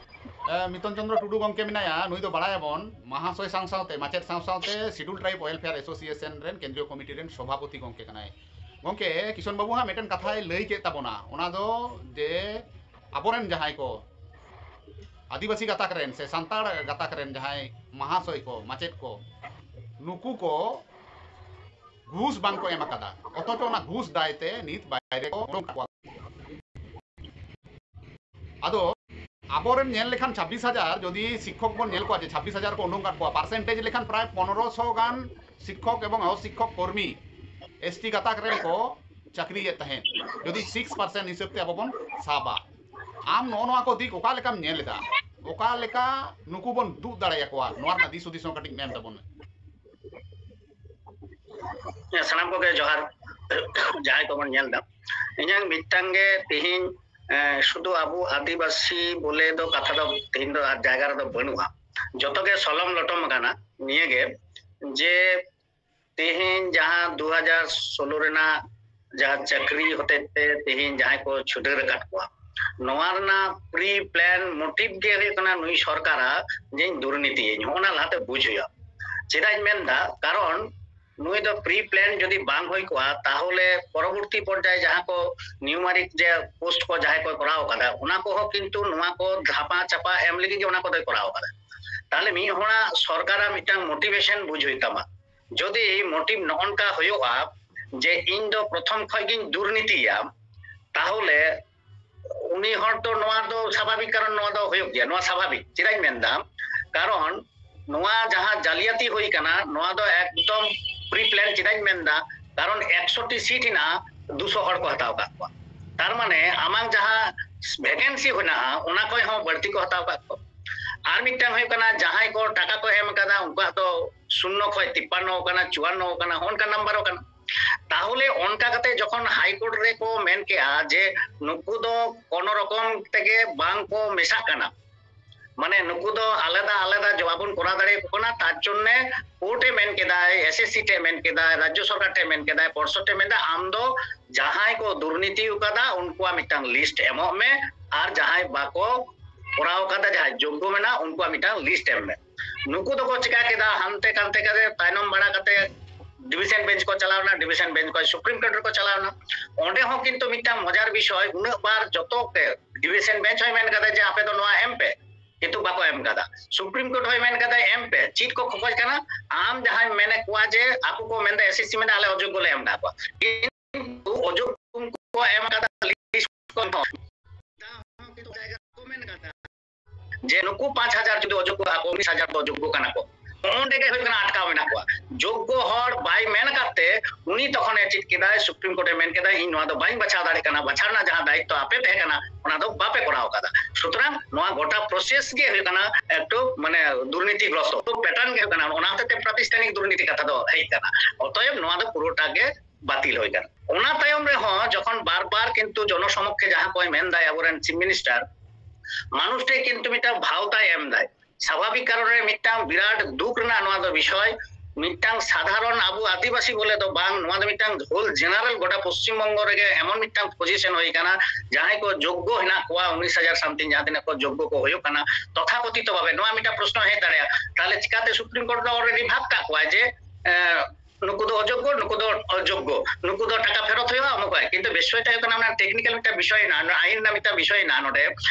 ᱮ, ᱢᱤᱛᱚᱱ ᱪᱚᱸᱫᱽᱨᱚ ᱴᱩᱰᱩ ᱜᱚᱢᱠᱮ ᱢᱮᱱᱟᱭᱟ, ᱱᱩᱭ ᱫᱚ ᱵᱟᱲᱟᱭᱟᱵᱚᱱ ᱢᱟᱦᱟᱥᱚᱭ ᱥᱟᱶ ᱥᱟᱶᱛᱮ, ᱢᱟᱪᱮᱫ ᱥᱟᱶ ᱥᱟᱶᱛᱮ Scheduled Tribe Welfare Association ᱨᱮᱱ ᱠᱮᱱᱫᱨᱤᱭᱚ ᱠᱚᱢᱤᱴᱤ ᱨᱮᱱ ᱥᱚᱵᱷᱟᱯᱚᱛᱤ ᱜᱚᱢᱠᱮ ᱠᱟᱱᱟᱭ᱾ ᱜᱚᱢᱠᱮ, ᱠᱤᱥᱚᱱ ᱵᱟᱹᱵᱩ ᱦᱟᱸᱜ ᱢᱤᱫᱴᱮᱱ ᱠᱟᱛᱷᱟᱭ ᱞᱟᱹᱭ ᱠᱮᱫ ᱛᱟᱵᱚᱱᱟ, ᱚᱱᱟ ᱫᱚ ᱡᱮ ᱟᱵᱚᱨᱮᱱ ᱡᱟᱦᱟᱸᱭ ᱠᱚ ᱟᱹᱫᱤᱵᱟᱹᱥᱤ ᱜᱟᱛᱟᱠ ᱨᱮᱱ ᱥᱮ ᱥᱟᱱᱛᱟᱲ ᱜᱟᱛᱟᱠ ᱨᱮᱱ ᱡᱟᱦᱟᱸᱭ ᱢᱟᱦᱟᱥᱚᱭ ᱠᱚ, ᱢᱟᱪᱮᱫ ᱠᱚ, ᱱᱩᱠᱩ ᱠᱚ ᱜᱷᱩᱥ ᱵᱟᱝ ᱠᱚ ᱮᱢ ᱟᱠᱟᱫᱟ, ᱚᱛᱷᱚᱪᱚ ᱚᱱᱟ ᱜᱷᱩᱥ ᱫᱟᱭ ᱛᱮ ᱱᱤᱛ ᱵᱟᱭᱨᱮ ᱠᱚ ᱩᱰᱩᱝ ᱠᱟᱜ ᱠᱚᱣᱟ᱾ ᱟᱫᱚ ᱟᱵᱚᱨᱮᱱ ᱧᱮᱞ ᱞᱮᱠᱷᱟᱱ ᱪᱷᱟᱵᱵᱤᱥ ᱦᱟᱡᱟᱨ ᱡᱩᱫᱤ ᱥᱤᱠᱠᱷᱚᱠ ᱵᱚᱱ ᱧᱮᱞ ᱠᱚᱣᱟ, ᱡᱮ ᱪᱷᱟᱵᱵᱤᱥ ᱦᱟᱡᱟᱨ ᱠᱚ ᱩᱰᱩᱝ ᱠᱟᱜ ᱠᱚᱣᱟ, ᱯᱟᱨᱥᱮᱱᱴᱮᱡᱽ ᱞᱮᱠᱷᱟᱱ ᱯᱨᱟᱭ ᱯᱚᱱᱨᱚᱥᱚ ᱜᱟᱱ ᱥᱤᱠᱠᱷᱚᱠ ᱮᱵᱚᱝ ᱚᱥᱤᱠᱠᱷᱚᱠ ᱠᱚᱨᱢᱤ ᱮᱥᱴᱤ ᱜᱟᱛᱟᱠ ᱨᱮᱱ ᱠᱚ ᱪᱟᱹᱠᱨᱤᱭᱮᱫ ᱛᱟᱦᱮᱸᱫ, ᱡᱩᱫᱤ ᱥᱤᱠᱥ ᱯᱟᱨᱥᱮᱱᱴ ᱦᱤᱥᱟᱹᱵ ᱛᱮ ᱟᱵᱚ ᱵᱚᱱ ᱥᱟᱵᱟ᱾ ᱟᱢ ᱱᱚᱜᱼᱚ ᱱᱚᱣᱟ ᱠᱚ ᱫᱤᱠ ᱚᱠᱟ ᱞᱮᱠᱟᱢ ᱧᱮᱞ ᱮᱫᱟ? ᱚᱠᱟ ᱞᱮᱠᱟ ᱱᱩᱠᱩ ᱵᱚᱱ ᱫᱩᱜ ᱫᱟᱲᱮᱭᱟᱠᱚᱣᱟ? ᱱᱚᱣᱟ ᱨᱮᱱᱟᱜ ᱫᱤᱥ ᱦᱩᱫᱤᱥ ᱦᱚᱸ ᱠᱟᱹᱴᱤᱡ ᱢᱮᱱ ᱛᱟᱵᱚᱱ ᱢᱮ᱾ ᱦᱮᱸ, ᱥᱟᱱᱟᱢ ᱠᱚᱜᱮ ᱡᱚᱦᱟᱨ᱾ ᱡᱟᱦᱟᱸᱭ ᱠᱚᱵᱚᱱ ᱧᱮᱞ ᱮᱫᱟ, ᱤᱧᱟᱹᱝ ᱢᱤᱫᱴᱟᱝ ᱜᱮ ᱛᱤᱦᱤᱧ, ᱮ, ᱥᱩᱫᱷᱩ ᱟᱵᱚ ᱟᱹᱫᱤᱵᱟᱹᱥᱤ ᱵᱚᱞᱮ ᱫᱚ ᱠᱟᱛᱷᱟ ᱫᱚ ᱛᱤᱦᱤᱧ ᱫᱚ ᱟᱨ ᱡᱟᱭᱜᱟ ᱨᱮᱫᱚ ᱵᱟᱹᱱᱩᱜᱼᱟ᱾ ᱡᱚᱛᱚ ᱜᱮ ᱥᱚᱞᱚᱢ ᱞᱚᱴᱚᱢ ᱟᱠᱟᱱᱟ ᱱᱤᱭᱟᱹᱜᱮ ᱡᱮ ᱛᱮᱦᱮᱧ ᱡᱟᱦᱟᱸ ᱫᱩ ᱦᱟᱡᱟᱨ ᱥᱳᱞᱳ ᱨᱮᱱᱟᱜ ᱡᱟᱦᱟᱸ ᱪᱟᱹᱠᱨᱤ ᱦᱚᱛᱮᱡ ᱛᱮ ᱛᱮᱦᱮᱧ ᱡᱟᱦᱟᱸᱭ ᱠᱚ ᱪᱷᱩᱰᱟᱹᱨ ᱟᱠᱟᱫ ᱠᱚᱣᱟ, ᱱᱚᱣᱟ ᱨᱮᱱᱟᱜ pre plan motive ᱜᱮ ᱦᱩᱭᱩᱜ ᱠᱟᱱᱟ ᱱᱩᱭ ᱥᱚᱨᱠᱟᱨᱟᱜ ᱡᱮ ᱤᱧ ᱫᱩᱨᱱᱤᱛᱤᱭᱟᱹᱧ, ᱱᱚᱜᱼᱚ ᱱᱟ ᱞᱟᱦᱟᱛᱮ ᱵᱩᱡᱽ ᱦᱩᱭᱩᱜᱼᱟ᱾ ᱪᱮᱫᱟᱜ ᱤᱧ ᱢᱮᱱᱫᱟ, ᱠᱟᱨᱚᱱ ᱱᱩᱭ ᱫᱚ pre plan ᱡᱩᱫᱤ ᱵᱟᱝ ᱦᱩᱭ ᱠᱚᱜᱼᱟ, ᱛᱟᱦᱚᱞᱮ ᱯᱚᱨᱚᱵᱚᱨᱛᱤ ᱯᱚᱨᱡᱟᱭ ᱡᱟᱦᱟᱸ ᱠᱚ numeric ᱡᱮ post ᱠᱚ ᱡᱟᱦᱟᱸᱭ ᱠᱚ ᱠᱚᱨᱟᱣ ᱠᱟᱫᱟ, ᱚᱱᱟ ᱠᱚᱦᱚᱸ ᱠᱤᱱᱛᱩ ᱱᱚᱣᱟ ᱠᱚ ᱫᱷᱟᱯᱟ ᱪᱟᱯᱟ ᱮᱢ ᱞᱟᱹᱜᱤᱫ ᱜᱮ ᱚᱱᱟ ᱠᱚᱫᱚᱭ ᱠᱚᱨᱟᱣ ᱠᱟᱫᱟ᱾ ᱛᱟᱦᱚᱞᱮ ᱢᱤᱫ ᱦᱚᱲᱟᱜ ᱥᱚᱨᱠᱟᱨᱟᱜ ᱢᱤᱫᱴᱟᱝ motivation ᱵᱩᱡᱽ ᱦᱩᱭᱩᱜ ᱛᱟᱢᱟ᱾ ᱡᱩᱫᱤ motive ᱱᱚᱜᱼᱚ ᱱᱚᱝᱠᱟ ᱦᱩᱭᱩᱜᱼᱟ ᱡᱮ ᱤᱧ ᱫᱚ ᱯᱨᱚᱛᱷᱚᱢ ᱠᱷᱚᱡ ᱜᱤᱧ ᱫᱩᱨᱱᱤᱛᱤᱭᱟ, ᱛᱟᱦᱚᱞᱮ ᱩᱱᱤ ᱦᱚᱲ ᱫᱚ ᱱᱚᱣᱟ ᱫᱚ ᱥᱟᱵᱷᱟᱵᱤᱠ, ᱠᱟᱨᱚᱱ ᱱᱚᱣᱟ ᱫᱚ ᱦᱩᱭᱩᱜ ᱜᱮᱭᱟ᱾ ᱱᱚᱣᱟ ᱥᱟᱵᱷᱟᱵᱤᱠ᱾ ᱪᱮᱫᱟᱜ ᱤᱧ ᱢᱮᱱᱫᱟ? ᱠᱟᱨᱚᱱ ᱱᱚᱣᱟ ᱡᱟᱦᱟᱸ ᱡᱟᱞᱤᱭᱟᱛᱤ ᱦᱩᱭ ᱠᱟᱱᱟ, ᱱᱚᱣᱟ ᱫᱚ ᱮᱠᱫᱚᱢ pre plan᱾ ᱪᱮᱫᱟᱜ ᱤᱧ ᱢᱮᱱᱫᱟ? ᱠᱟᱨᱚᱱ ᱮᱠᱥᱚ ᱴᱤ ᱥᱤᱴ ᱦᱮᱱᱟᱜᱼᱟ, ᱫᱩᱥᱚ ᱦᱚᱲ ᱠᱚ ᱦᱟᱛᱟᱣ ᱠᱟᱜ ᱠᱚᱣᱟ᱾ ᱛᱟᱨ ᱢᱟᱱᱮ ᱟᱢᱟᱜ ᱡᱟᱦᱟᱸ ᱵᱷᱮᱠᱮᱱᱥᱤ ᱦᱮᱱᱟᱜᱼᱟ, ᱚᱱᱟ ᱠᱷᱚᱱ ᱦᱚᱸ ᱵᱟᱹᱲᱛᱤ ᱠᱚ ᱦᱟᱛᱟᱣ ᱠᱟᱜ ᱠᱚᱣᱟ᱾ ᱟᱨ ᱢᱤᱫᱴᱟᱝ ᱦᱩᱭᱩᱜ ᱠᱟᱱᱟ, ᱡᱟᱦᱟᱸᱭ ᱠᱚ ᱴᱟᱠᱟ ᱠᱚ ᱮᱢ ᱠᱟᱫᱟ, ᱩᱱᱠᱩᱣᱟᱜ ᱫᱚ ᱥᱩᱱᱱᱚ ᱠᱷᱚᱱ ᱛᱤᱯᱯᱟᱱᱱᱚ ᱠᱟᱱᱟ, ᱪᱩᱣᱟᱱᱱᱚ ᱠᱟᱱᱟ, ᱦᱚᱸ ᱚᱱᱠᱟ ᱱᱟᱢᱵᱟᱨ ᱠᱟᱱᱟ᱾ ᱛᱟᱦᱚᱞᱮ ᱚᱱᱠᱟ ᱠᱟᱛᱮ ᱡᱚᱠᱷᱚᱱ ᱦᱟᱭ ᱠᱳᱨᱴ ᱨᱮᱠᱚ ᱢᱮᱱ ᱠᱮᱜᱼᱟ ᱡᱮ ᱱᱩᱠᱩ ᱫᱚ ᱠᱳᱱᱳ ᱨᱚᱠᱚᱢ ᱛᱮᱜᱮ ᱵᱟᱝ ᱠᱚ ᱢᱮᱥᱟᱜ ᱠᱟᱱᱟ, ᱢᱟᱱᱮ ᱱᱩᱠᱩ ᱫᱚ ᱟᱞᱟᱫᱟ ᱟᱞᱟᱫᱟ ᱡᱚᱵᱟᱵ ᱵᱚᱱ ᱠᱚᱨᱟᱣ ᱫᱟᱲᱮᱭᱟᱠᱚ ᱠᱟᱱᱟ, ᱛᱟᱨ ᱡᱚᱱᱱᱮ ᱠᱳᱨᱴ ᱮ ᱢᱮᱱ ᱠᱮᱫᱟᱭ, ᱮᱥ ᱮᱥ ᱥᱤ ᱴᱷᱮᱱ ᱢᱮᱱ ᱠᱮᱫᱟᱭ, ᱨᱟᱡᱽᱡᱚ ᱥᱚᱨᱠᱟᱨ ᱴᱷᱮᱱ ᱢᱮᱱ ᱠᱮᱫᱟᱭ, ᱯᱚᱨᱥᱚᱫ ᱴᱷᱮᱱ ᱢᱮᱱ ᱮᱫᱟ, ᱟᱢ ᱫᱚ ᱡᱟᱦᱟᱸᱭ ᱠᱚ ᱫᱩᱨᱱᱤᱛᱤ ᱟᱠᱟᱫᱟ ᱩᱱᱠᱩᱣᱟᱜ ᱢᱤᱫᱴᱟᱝ ᱞᱤᱥᱴ ᱮᱢᱚᱜ ᱢᱮ, ᱟᱨ ᱡᱟᱦᱟᱸᱭ ᱵᱟᱠᱚ ᱠᱚᱨᱟᱣ ᱟᱠᱟᱫᱟ, ᱡᱟᱦᱟᱸᱭ ᱡᱳᱜᱽᱜᱚ ᱢᱮᱱᱟᱜ, ᱩᱱᱠᱩᱣᱟᱜ ᱢᱤᱫᱴᱟᱝ ᱞᱤᱥᱴ ᱮᱢ ᱢᱮ᱾ ᱱᱩᱠᱩ ᱫᱚᱠᱚ ᱪᱤᱠᱟ ᱠᱮᱫᱟ, ᱦᱟᱱᱛᱮ ᱠᱟᱱᱛᱮ ᱠᱟᱛᱮ ᱛᱟᱭᱱᱚᱢ ᱵᱟᱲᱟ ᱠᱟᱛᱮ ᱰᱤᱵᱷᱤᱥᱚᱱ ᱵᱮᱧᱪ ᱠᱚ ᱪᱟᱞᱟᱣ ᱮᱱᱟ, ᱰᱤᱵᱷᱤᱥᱚᱱ ᱵᱮᱧᱪ ᱠᱷᱚᱱ ᱥᱩᱯᱨᱤᱢ ᱠᱳᱨᱴ ᱨᱮᱠᱚ ᱪᱟᱞᱟᱣ ᱮᱱᱟ᱾ ᱚᱸᱰᱮ ᱦᱚᱸ ᱠᱤᱱᱛᱩ ᱢᱤᱫᱴᱟᱝ ᱢᱚᱡᱟᱨ ᱵᱤᱥᱚᱭ, ᱩᱱᱟᱹᱜ ᱵᱟᱨ ᱡᱚᱛᱚ ᱜᱮ ᱰᱤᱵᱷᱤᱥᱚᱱ ᱵᱮᱧᱪ ᱦᱚᱸᱭ ᱢᱮᱱ ᱠᱟᱫᱟ ᱡᱮ ᱟᱯᱮ ᱫᱚ ᱱᱚᱣᱟ ᱮᱢ ᱯᱮ, ᱠᱤᱱᱛᱩ ᱵᱟᱠᱚ ᱮᱢ ᱠᱟᱫᱟ᱾ ᱥᱩᱯᱨᱤᱢ ᱠᱳᱨᱴ ᱦᱚᱸᱭ ᱢᱮᱱ ᱠᱟᱫᱟ ᱮᱢ ᱯᱮ᱾ ᱪᱮᱫ ᱠᱚ ᱠᱷᱚᱠᱚᱡ ᱠᱟᱱᱟ? ᱟᱢ ᱡᱟᱦᱟᱸᱭ ᱢᱮᱱᱮᱫ ᱠᱚᱣᱟ ᱡᱮ ᱟᱠᱚ ᱠᱚ ᱢᱮᱱᱫᱟ, ᱮᱥ ᱮᱥ ᱥᱤ ᱢᱮᱱᱫᱟ ᱟᱞᱮ ᱚᱡᱳᱜᱽᱜᱚ ᱞᱮ ᱮᱢ ᱠᱟᱫ ᱠᱚᱣᱟ, ᱠᱤᱱᱛᱩ ᱚᱡᱳᱜᱽᱜᱚ ᱠᱚ ᱮᱢ ᱠᱟᱫᱟ ᱞᱤᱥᱴ ᱠᱷᱚᱱ ᱦᱚᱸ᱾ ᱡᱮ ᱱᱩᱠᱩ ᱯᱟᱸᱪ ᱦᱟᱡᱟᱨ ᱡᱩᱫᱤ ᱚᱡᱳᱜᱽᱜᱚ ᱟᱠᱚ, ᱩᱱᱤᱥ ᱦᱟᱡᱟᱨ ᱫᱚ ᱚᱡᱳᱜᱽᱜᱚ ᱠᱟᱱᱟ ᱠᱚ, ᱚᱸᱰᱮ ᱜᱮ ᱦᱩᱭᱩᱜ ᱠᱟᱱᱟ ᱟᱴᱠᱟᱣ ᱢᱮᱱᱟᱜ ᱠᱚᱣᱟ᱾ ᱡᱳᱜᱽᱜᱚ ᱦᱚᱲ ᱵᱟᱭ ᱢᱮᱱ ᱠᱟᱛᱮ ᱩᱱᱤ ᱛᱚᱠᱷᱚᱱᱮ ᱪᱮᱫ ᱠᱮᱫᱟᱭ, ᱥᱩᱯᱨᱤᱢ ᱠᱳᱨᱴ ᱮ ᱢᱮᱱ ᱠᱮᱫᱟ, ᱤᱧ ᱱᱚᱣᱟ ᱫᱚ ᱵᱟᱹᱧ ᱵᱟᱪᱷᱟᱣ ᱫᱟᱲᱮᱭᱟᱜ ᱠᱟᱱᱟ, ᱵᱟᱪᱷᱟᱣ ᱨᱮᱱᱟᱜ ᱡᱟᱦᱟᱸ ᱫᱟᱭᱤᱛᱛᱚ ᱟᱯᱮ ᱛᱟᱦᱮᱸ ᱠᱟᱱᱟ, ᱚᱱᱟ ᱫᱚ ᱵᱟᱯᱮ ᱠᱚᱨᱟᱣ ᱠᱟᱫᱟ᱾ ᱥᱩᱛᱚᱨᱟᱝ ᱱᱚᱣᱟ ᱜᱚᱴᱟ ᱯᱨᱚᱥᱮᱥ ᱜᱮ ᱦᱩᱭᱩᱜ ᱠᱟᱱᱟ ᱮᱠᱴᱩ ᱢᱟᱱᱮ ᱫᱩᱨᱱᱤᱛᱤᱜᱨᱚᱥᱛᱚ, ᱛᱚ ᱯᱮᱴᱟᱨᱱ ᱜᱮ ᱦᱩᱭᱩᱜ ᱠᱟᱱᱟ, ᱚᱱᱟ ᱦᱚᱛᱮᱡ ᱛᱮ ᱯᱨᱟᱛᱤᱥᱴᱷᱟᱱᱤᱠ ᱫᱩᱨᱱᱤᱛᱤ ᱠᱟᱛᱷᱟ ᱫᱚ ᱦᱮᱡ ᱠᱟᱱᱟ᱾ ᱚᱛᱚᱭᱮᱵ ᱱᱚᱣᱟ ᱫᱚ ᱯᱩᱨᱟᱹᱴᱟ ᱜᱮ ᱵᱟᱹᱛᱤᱞ ᱦᱩᱭ ᱠᱟᱱᱟ᱾ ᱚᱱᱟ ᱛᱟᱭᱚᱢ ᱨᱮᱦᱚᱸ ᱡᱚᱠᱷᱚᱱ ᱵᱟᱨ ᱵᱟᱨ ᱠᱤᱱᱛᱩ ᱡᱚᱱᱚᱥᱚᱢᱚᱠᱠᱷᱮ ᱡᱟᱦᱟᱸ ᱠᱚᱭ ᱢᱮᱱ ᱫᱟᱭ ᱟᱵᱚᱨᱮᱱ ᱪᱤᱯ ᱢᱤᱱᱤᱥᱴᱟᱨ, ᱢᱟᱱᱩᱥ ᱴᱷᱮᱱ ᱠᱤᱱᱛᱩ ᱢᱤᱫᱴᱟᱝ ᱵᱷᱟᱣᱛᱟᱭ ᱮᱢ ᱫᱟᱭ᱾ ᱥᱟᱵᱷᱟᱵᱤᱠ ᱠᱟᱨᱚᱱ ᱨᱮ ᱢᱤᱫᱴᱟᱝ ᱵᱤᱨᱟᱴ ᱫᱩᱠ ᱨᱮᱱᱟᱜ ᱱᱚᱣᱟ ᱫᱚ ᱵᱤᱥᱚᱭ, ᱢᱤᱫᱴᱟᱝ ᱥᱟᱫᱷᱟᱨᱚᱱ ᱟᱵᱚ ᱟᱹᱫᱤᱵᱟᱹᱥᱤ ᱵᱚᱞᱮ ᱫᱚ ᱵᱟᱝ, ᱱᱚᱣᱟ ᱫᱚ ᱢᱤᱫᱴᱟᱝ ᱦᱳᱞ ᱡᱮᱱᱟᱨᱮᱞ ᱜᱚᱴᱟ ᱯᱚᱥᱪᱤᱢ ᱵᱚᱝᱜᱚ ᱨᱮᱜᱮ ᱮᱢᱚᱱ ᱢᱤᱫᱴᱟᱝ ᱯᱚᱡᱤᱥᱚᱱ ᱦᱩᱭ ᱠᱟᱱᱟ, ᱡᱟᱦᱟᱸᱭ ᱠᱚ ᱡᱳᱜᱽᱜᱚ ᱦᱮᱱᱟᱜ ᱠᱚᱣᱟ ᱩᱱᱤᱥ ᱦᱟᱡᱟᱨ ᱥᱟᱢᱛᱤᱝ ᱡᱟᱦᱟᱸ ᱛᱤᱱᱟᱹᱜ ᱠᱚ ᱡᱳᱜᱽᱜᱚ ᱠᱚ ᱦᱩᱭᱩᱜ ᱠᱟᱱᱟ, ᱛᱚᱛᱷᱟᱠᱚᱛᱷᱤᱛᱚ ᱵᱷᱟᱵᱮ ᱱᱚᱣᱟ ᱢᱤᱫᱴᱟᱝ ᱯᱨᱚᱥᱱᱚ ᱦᱮᱡ ᱫᱟᱲᱮᱭᱟᱜᱼᱟ, ᱛᱟᱦᱞᱮ ᱪᱤᱠᱟᱛᱮ ᱥᱩᱯᱨᱤᱢ ᱠᱳᱨᱴ ᱫᱚ ᱚᱞᱨᱮᱰᱤ ᱵᱷᱟᱜᱽ ᱠᱟᱜ ᱠᱚᱣᱟ ᱡᱮ ᱮ, ᱱᱩᱠᱩ ᱫᱚ ᱚᱡᱳᱜᱽᱜᱚ, ᱱᱩᱠᱩ ᱫᱚ ᱚᱡᱳᱜᱽᱜᱚ, ᱱᱩᱠᱩ ᱫᱚ ᱴᱟᱠᱟ ᱯᱷᱮᱨᱚᱛ ᱦᱩᱭᱩᱜᱼᱟ, ᱚᱢᱩᱠ ᱦᱩᱭᱩᱜᱼᱟ᱾ ᱠᱤᱱᱛᱩ ᱵᱤᱥᱚᱭᱴᱟ ᱦᱩᱭᱩᱜ ᱠᱟᱱᱟ, ᱚᱱᱟ ᱴᱮᱠᱱᱤᱠᱟᱞ ᱢᱤᱫᱴᱟᱝ ᱵᱤᱥᱚᱭ ᱦᱮᱱᱟᱜᱼᱟ, ᱚᱱᱟ ᱟᱭᱤᱱ ᱨᱮᱱᱟᱜ ᱢᱤᱫᱴᱟᱝ ᱵᱤᱥᱚᱭ ᱦᱮᱱᱟᱜᱼᱟ ᱱᱚᱰᱮ,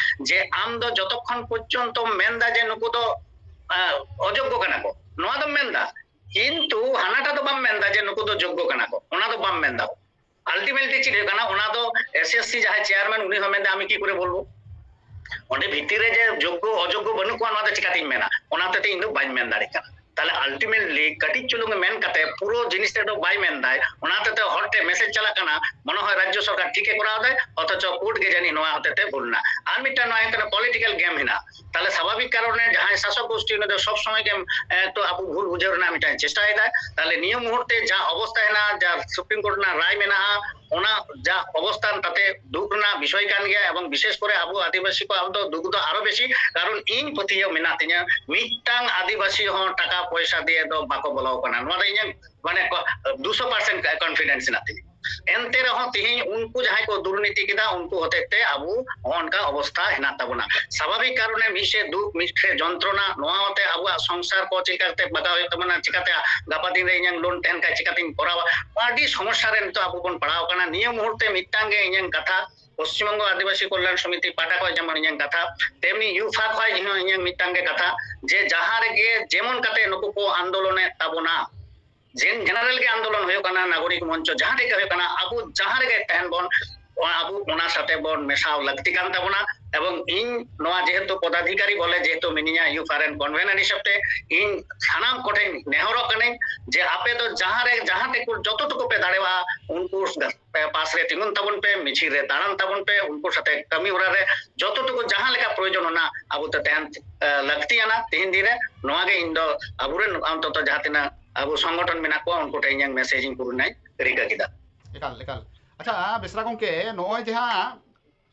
ᱡᱮ ᱟᱢ ᱫᱚ ᱡᱚᱛᱚᱠᱷᱚᱱ ᱯᱚᱨᱡᱚᱱᱛᱚᱢ ᱢᱮᱱᱫᱟ ᱡᱮ ᱱᱩᱠᱩ ᱫᱚ, ᱟ, ᱚᱡᱳᱜᱽᱜᱚ ᱠᱟᱱᱟ ᱠᱚ, ᱱᱚᱣᱟ ᱫᱚᱢ ᱢᱮᱱᱫᱟ, ᱠᱤᱱᱛᱩ ᱦᱟᱱᱟᱴᱟ ᱫᱚ ᱵᱟᱢ ᱢᱮᱱᱫᱟ ᱡᱮ ᱱᱩᱠᱩ ᱫᱚ ᱡᱳᱜᱽᱜᱚ ᱠᱟᱱᱟ ᱠᱚ, ᱚᱱᱟ ᱫᱚ ᱵᱟᱢ ᱢᱮᱱᱫᱟ᱾ ᱟᱞᱴᱤᱢᱮᱴᱞᱤ ᱪᱮᱫ ᱦᱩᱭᱩᱜ ᱠᱟᱱᱟ, ᱚᱱᱟ ᱫᱚ ᱮᱥ ᱮᱥ ᱥᱤ ᱡᱟᱦᱟᱸᱭ ᱪᱮᱭᱟᱨᱢᱮᱱ, ᱩᱱᱤ ᱦᱚᱸ ᱢᱮᱱᱫᱟ, "ᱟᱢᱤ ᱠᱤ ᱠᱚᱨᱮ ᱵᱚᱞᱵᱚ?" ᱚᱸᱰᱮ ᱵᱷᱤᱛᱤᱨ ᱨᱮ ᱡᱮ ᱡᱳᱜᱽᱜᱚ ᱚᱡᱳᱜᱽᱜᱚ ᱵᱟᱹᱱᱩᱜ ᱠᱚᱣᱟ, ᱱᱚᱣᱟ ᱫᱚ ᱪᱤᱠᱟᱹᱛᱤᱧ ᱢᱮᱱᱟ? ᱚᱱᱟ ᱦᱚᱛᱮᱛᱮ ᱤᱧ ᱫᱚ ᱵᱟᱹᱧ ᱢᱮᱱ ᱫᱟᱲᱮᱭᱟᱜ ᱠᱟᱱᱟ᱾ ᱛᱟᱦᱞᱮ ᱟᱞᱴᱤᱢᱮᱴᱞᱤ ᱠᱟᱹᱴᱤᱡ ᱪᱩᱞᱩᱝ ᱢᱮᱱ ᱠᱟᱛᱮ ᱯᱩᱨᱟᱹ ᱡᱤᱱᱤᱥ ᱛᱮᱫᱚ ᱵᱟᱭ ᱢᱮᱱ ᱫᱟᱭ᱾ ᱚᱱᱟ ᱦᱚᱛᱮᱛᱮ ᱦᱚᱲ ᱴᱷᱮᱱ ᱢᱮᱥᱮᱡᱽ ᱪᱟᱞᱟᱜ ᱠᱟᱱᱟ, ᱢᱚᱱᱮ ᱦᱚᱭ ᱨᱟᱡᱽᱡᱚ ᱥᱚᱨᱠᱟᱨ ᱴᱷᱤᱠᱮ ᱠᱚᱨᱟᱣ ᱫᱟᱭ, ᱚᱛᱷᱚᱪᱚ ᱠᱳᱨᱴ ᱜᱮ ᱡᱟᱹᱱᱤᱡ ᱱᱚᱣᱟ ᱦᱚᱛᱮᱛᱮ ᱵᱷᱩᱞ ᱱᱟ᱾ ᱟᱨ ᱢᱤᱫᱴᱟᱝ ᱱᱚᱣᱟ ᱦᱩᱭᱩᱜ ᱠᱟᱱᱟ ᱯᱚᱞᱤᱴᱤᱠᱟᱞ ᱜᱮᱢ ᱦᱮᱱᱟᱜᱼᱟ᱾ ᱛᱟᱦᱞᱮ ᱥᱟᱵᱷᱟᱵᱤᱠ ᱠᱟᱨᱚᱱᱮ ᱡᱟᱦᱟᱸᱭ ᱥᱟᱥᱚᱠ ᱜᱳᱥᱴᱤ, ᱩᱱᱤ ᱫᱚ ᱥᱚᱵ ᱥᱚᱢᱚᱭ ᱜᱮ, ᱮ, ᱛᱚ ᱟᱵᱚ ᱵᱷᱩᱞ ᱵᱩᱡᱷᱟᱹᱣ ᱨᱮᱱᱟᱜ ᱢᱤᱫᱴᱟᱝ ᱪᱮᱥᱴᱟᱭᱮᱫᱟᱭ᱾ ᱛᱟᱦᱞᱮ ᱱᱤᱭᱟᱹ ᱢᱩᱦᱩᱨᱛᱮ ᱡᱟ ᱚᱵᱚᱥᱛᱟ ᱦᱮᱱᱟᱜᱼᱟ, ᱡᱟ ᱥᱩᱯᱨᱤᱢ ᱠᱳᱨᱴ ᱨᱮᱱᱟᱜ ᱨᱟᱭ ᱢᱮᱱᱟᱜᱼᱟ, ᱚᱱᱟ ᱡᱟ ᱚᱵᱚᱥᱛᱷᱟ ᱛᱟᱛᱮ ᱫᱩᱠ ᱨᱮᱱᱟᱜ ᱵᱤᱥᱚᱭ ᱠᱟᱱ ᱜᱮᱭᱟ, ᱮᱵᱚᱝ ᱵᱤᱥᱮᱥ ᱠᱚᱨᱮ ᱟᱵᱚ ᱟᱹᱫᱤᱵᱟᱹᱥᱤ ᱠᱚᱣᱟᱜ ᱫᱚ ᱫᱩᱠ ᱫᱚ ᱟᱨᱚ ᱵᱮᱥᱤ, ᱠᱟᱨᱚᱱ ᱤᱧ ᱯᱟᱹᱛᱭᱟᱹᱣ ᱢᱮᱱᱟᱜ ᱛᱤᱧᱟᱹ, ᱢᱤᱫᱴᱟᱝ ᱟᱹᱫᱤᱵᱟᱹᱥᱤ ᱦᱚᱸ ᱴᱟᱠᱟ ᱯᱚᱭᱥᱟ ᱫᱤᱭᱮ ᱫᱚ ᱵᱟᱠᱚ ᱵᱚᱞᱚ ᱟᱠᱟᱱᱟ᱾ ᱱᱚᱣᱟ ᱫᱚ ᱤᱧᱟᱹᱜ ᱢᱟᱱᱮ ᱠᱚ-, ᱫᱩᱥᱚ ᱯᱟᱨᱥᱮᱱᱴ ᱠᱚᱱᱯᱷᱤᱰᱮᱱᱥ ᱦᱮᱱᱟᱜ ᱛᱤᱧᱟᱹ᱾ ᱮᱱᱛᱮ ᱨᱮᱦᱚᱸ ᱛᱤᱦᱤᱧ ᱩᱱᱠᱩ ᱡᱟᱦᱟᱸᱭ ᱠᱚ ᱫᱩᱨᱱᱤᱛᱤ ᱠᱮᱫᱟ, ᱩᱱᱠᱩ ᱦᱚᱛᱮᱡ ᱛᱮ ᱟᱵᱚ ᱦᱚᱸ ᱚᱱᱠᱟ ᱚᱵᱚᱥᱛᱷᱟ ᱦᱮᱱᱟᱜ ᱛᱟᱵᱚᱱᱟ᱾ ᱥᱟᱵᱷᱟᱵᱤᱠ ᱠᱟᱨᱚᱱᱮ ᱢᱤᱫ ᱥᱮᱫ ᱫᱩᱠ, ᱢᱤᱫ ᱥᱮᱫ ᱡᱚᱱᱛᱨᱚᱱᱟ, ᱱᱚᱣᱟ ᱦᱚᱛᱮ ᱟᱵᱚᱣᱟᱜ ᱥᱚᱝᱥᱟᱨ ᱠᱚ ᱪᱮᱫ ᱞᱮᱠᱟ ᱠᱟᱛᱮ ᱵᱟᱜᱟᱣ ᱦᱩᱭᱩᱜ ᱛᱟᱵᱚᱱᱟ, ᱪᱤᱠᱟᱛᱮ ᱜᱟᱯᱟ ᱫᱤᱱ ᱨᱮ ᱤᱧᱟᱹᱝ ᱞᱳᱱ ᱛᱟᱦᱮᱱ ᱠᱷᱟᱡ ᱪᱤᱠᱟᱛᱤᱧ ᱠᱚᱨᱟᱣᱟ, ᱟᱹᱰᱤ ᱥᱚᱢᱚᱥᱥᱟ ᱨᱮ ᱱᱤᱛᱚᱜ ᱟᱵᱚ ᱵᱚᱱ ᱯᱟᱲᱟᱣ ᱟᱠᱟᱱᱟ᱾ ᱱᱤᱭᱟᱹ ᱢᱩᱦᱩᱨᱛᱮ ᱢᱤᱫᱴᱟᱝ ᱜᱮ ᱤᱧᱟᱹᱝ ᱠᱟᱛᱷᱟ, ᱯᱚᱥᱪᱤᱢ ᱵᱚᱝᱜᱚ ᱟᱹᱫᱤᱵᱟᱹᱥᱤ ᱠᱚᱞᱭᱟᱱ ᱥᱚᱢᱤᱛᱤ ᱯᱟᱦᱴᱟ ᱠᱷᱚᱱ ᱡᱮᱢᱚᱱ ᱤᱧᱟᱹᱝ ᱠᱟᱛᱷᱟ, ᱛᱮᱢᱱᱤ ᱭᱩᱯᱷᱟ ᱠᱷᱚᱱ ᱤᱧ ᱦᱚᱸ ᱤᱧᱟᱹᱝ ᱢᱤᱫᱴᱟᱝ ᱜᱮ ᱠᱟᱛᱷᱟ, ᱡᱮ ᱡᱟᱦᱟᱸ ᱨᱮᱜᱮ ᱡᱮᱢᱚᱱ ᱠᱟᱛᱮ ᱱᱩᱠᱩ ᱠᱚ ᱟᱱᱫᱳᱞᱚᱱᱮᱫ ᱛᱟᱵᱚᱱᱟ, ᱡᱮᱱ ᱡᱮᱱᱟᱨᱮᱞ ᱜᱮ ᱟᱱᱫᱳᱞᱚᱱ ᱦᱩᱭᱩᱜ ᱠᱟᱱᱟ, ᱱᱟᱜᱚᱨᱤᱠ ᱢᱚᱧᱪᱚ ᱡᱟᱦᱟᱸ ᱨᱮᱜᱮ ᱦᱩᱭᱩᱜ ᱠᱟᱱᱟ, ᱟᱵᱚ ᱡᱟᱦᱟᱸ ᱨᱮᱜᱮ ᱛᱟᱦᱮᱱ ᱵᱚᱱ, ᱟᱵᱚ ᱚᱱᱟ ᱥᱟᱛᱮ ᱵᱚᱱ ᱢᱮᱥᱟᱣ ᱞᱟᱹᱠᱛᱤ ᱠᱟᱱ ᱛᱟᱵᱚᱱᱟ᱾ ᱮᱵᱚᱝ ᱤᱧ ᱱᱚᱣᱟ ᱡᱮᱦᱮᱛᱩ ᱯᱚᱫᱟᱫᱷᱤᱠᱟᱨᱤ ᱵᱚᱞᱮ ᱡᱮᱦᱮᱛᱩ ᱢᱤᱱᱟᱹᱧᱟ ᱭᱩᱯᱷᱟ ᱨᱮᱱ ᱠᱚᱱᱵᱷᱮᱱᱟᱨ ᱦᱤᱥᱟᱹᱵ ᱛᱮ, ᱤᱧ ᱥᱟᱱᱟᱢ ᱠᱚᱴᱷᱮᱱ ᱱᱮᱦᱚᱨᱚᱜ ᱠᱟᱹᱱᱟᱹᱧ ᱡᱮ ᱟᱯᱮ ᱫᱚ ᱡᱟᱦᱟᱸ ᱨᱮ ᱡᱟᱦᱟᱸ ᱴᱩᱠᱩ ᱡᱚᱛᱚ ᱴᱩᱠᱩ ᱯᱮ ᱫᱟᱲᱮᱭᱟᱜᱼᱟ, ᱩᱱᱠᱩ ᱯᱮ ᱯᱟᱥ ᱨᱮ ᱛᱤᱸᱜᱩᱱ ᱛᱟᱵᱚᱱ ᱯᱮ, ᱢᱤᱪᱷᱤᱞ ᱨᱮ ᱫᱟᱬᱟᱱ ᱛᱟᱵᱚᱱ ᱯᱮ, ᱩᱱᱠᱩ ᱥᱟᱛᱮ ᱠᱟᱹᱢᱤ ᱦᱚᱨᱟ ᱨᱮ ᱡᱚᱛᱚ ᱴᱩᱠᱩ ᱡᱟᱦᱟᱸ ᱞᱮᱠᱟ ᱯᱨᱚᱭᱳᱡᱚᱱ ᱚᱱᱟ ᱟᱵᱚ ᱛᱮ ᱛᱟᱦᱮᱱ, ᱮ, ᱞᱟᱹᱠᱛᱤᱭᱟᱱᱟ᱾ ᱛᱮᱦᱮᱧ ᱫᱤᱱ ᱨᱮ ᱱᱚᱣᱟ ᱜᱮ ᱤᱧ ᱫᱚ ᱟᱵᱚᱨᱮᱱ ᱚᱱᱛᱚᱛᱚ ᱡᱟᱦᱟᱸ ᱛᱤᱱᱟᱹᱜ ᱟᱵᱚ ᱥᱚᱝᱜᱚᱴᱷᱚᱱ ᱢᱮᱱᱟᱜ ᱠᱚᱣᱟ ᱩᱱᱠᱩ ᱴᱷᱮᱱ ᱤᱧᱟᱹᱝ ᱢᱮᱥᱮᱡᱽ ᱤᱧ ᱠᱩᱞ ᱨᱮᱱᱟᱜ ᱤᱧ ᱨᱤᱠᱟᱹ ᱠᱮᱫᱟ᱾ ᱮᱠᱟᱞ, ᱮᱠᱟᱞ᱾ ᱟᱪᱪᱷᱟ, ᱵᱮᱥᱨᱟ ᱜᱚᱢᱠᱮ, ᱱᱚᱜᱼᱚᱭ ᱡᱟᱦᱟᱸ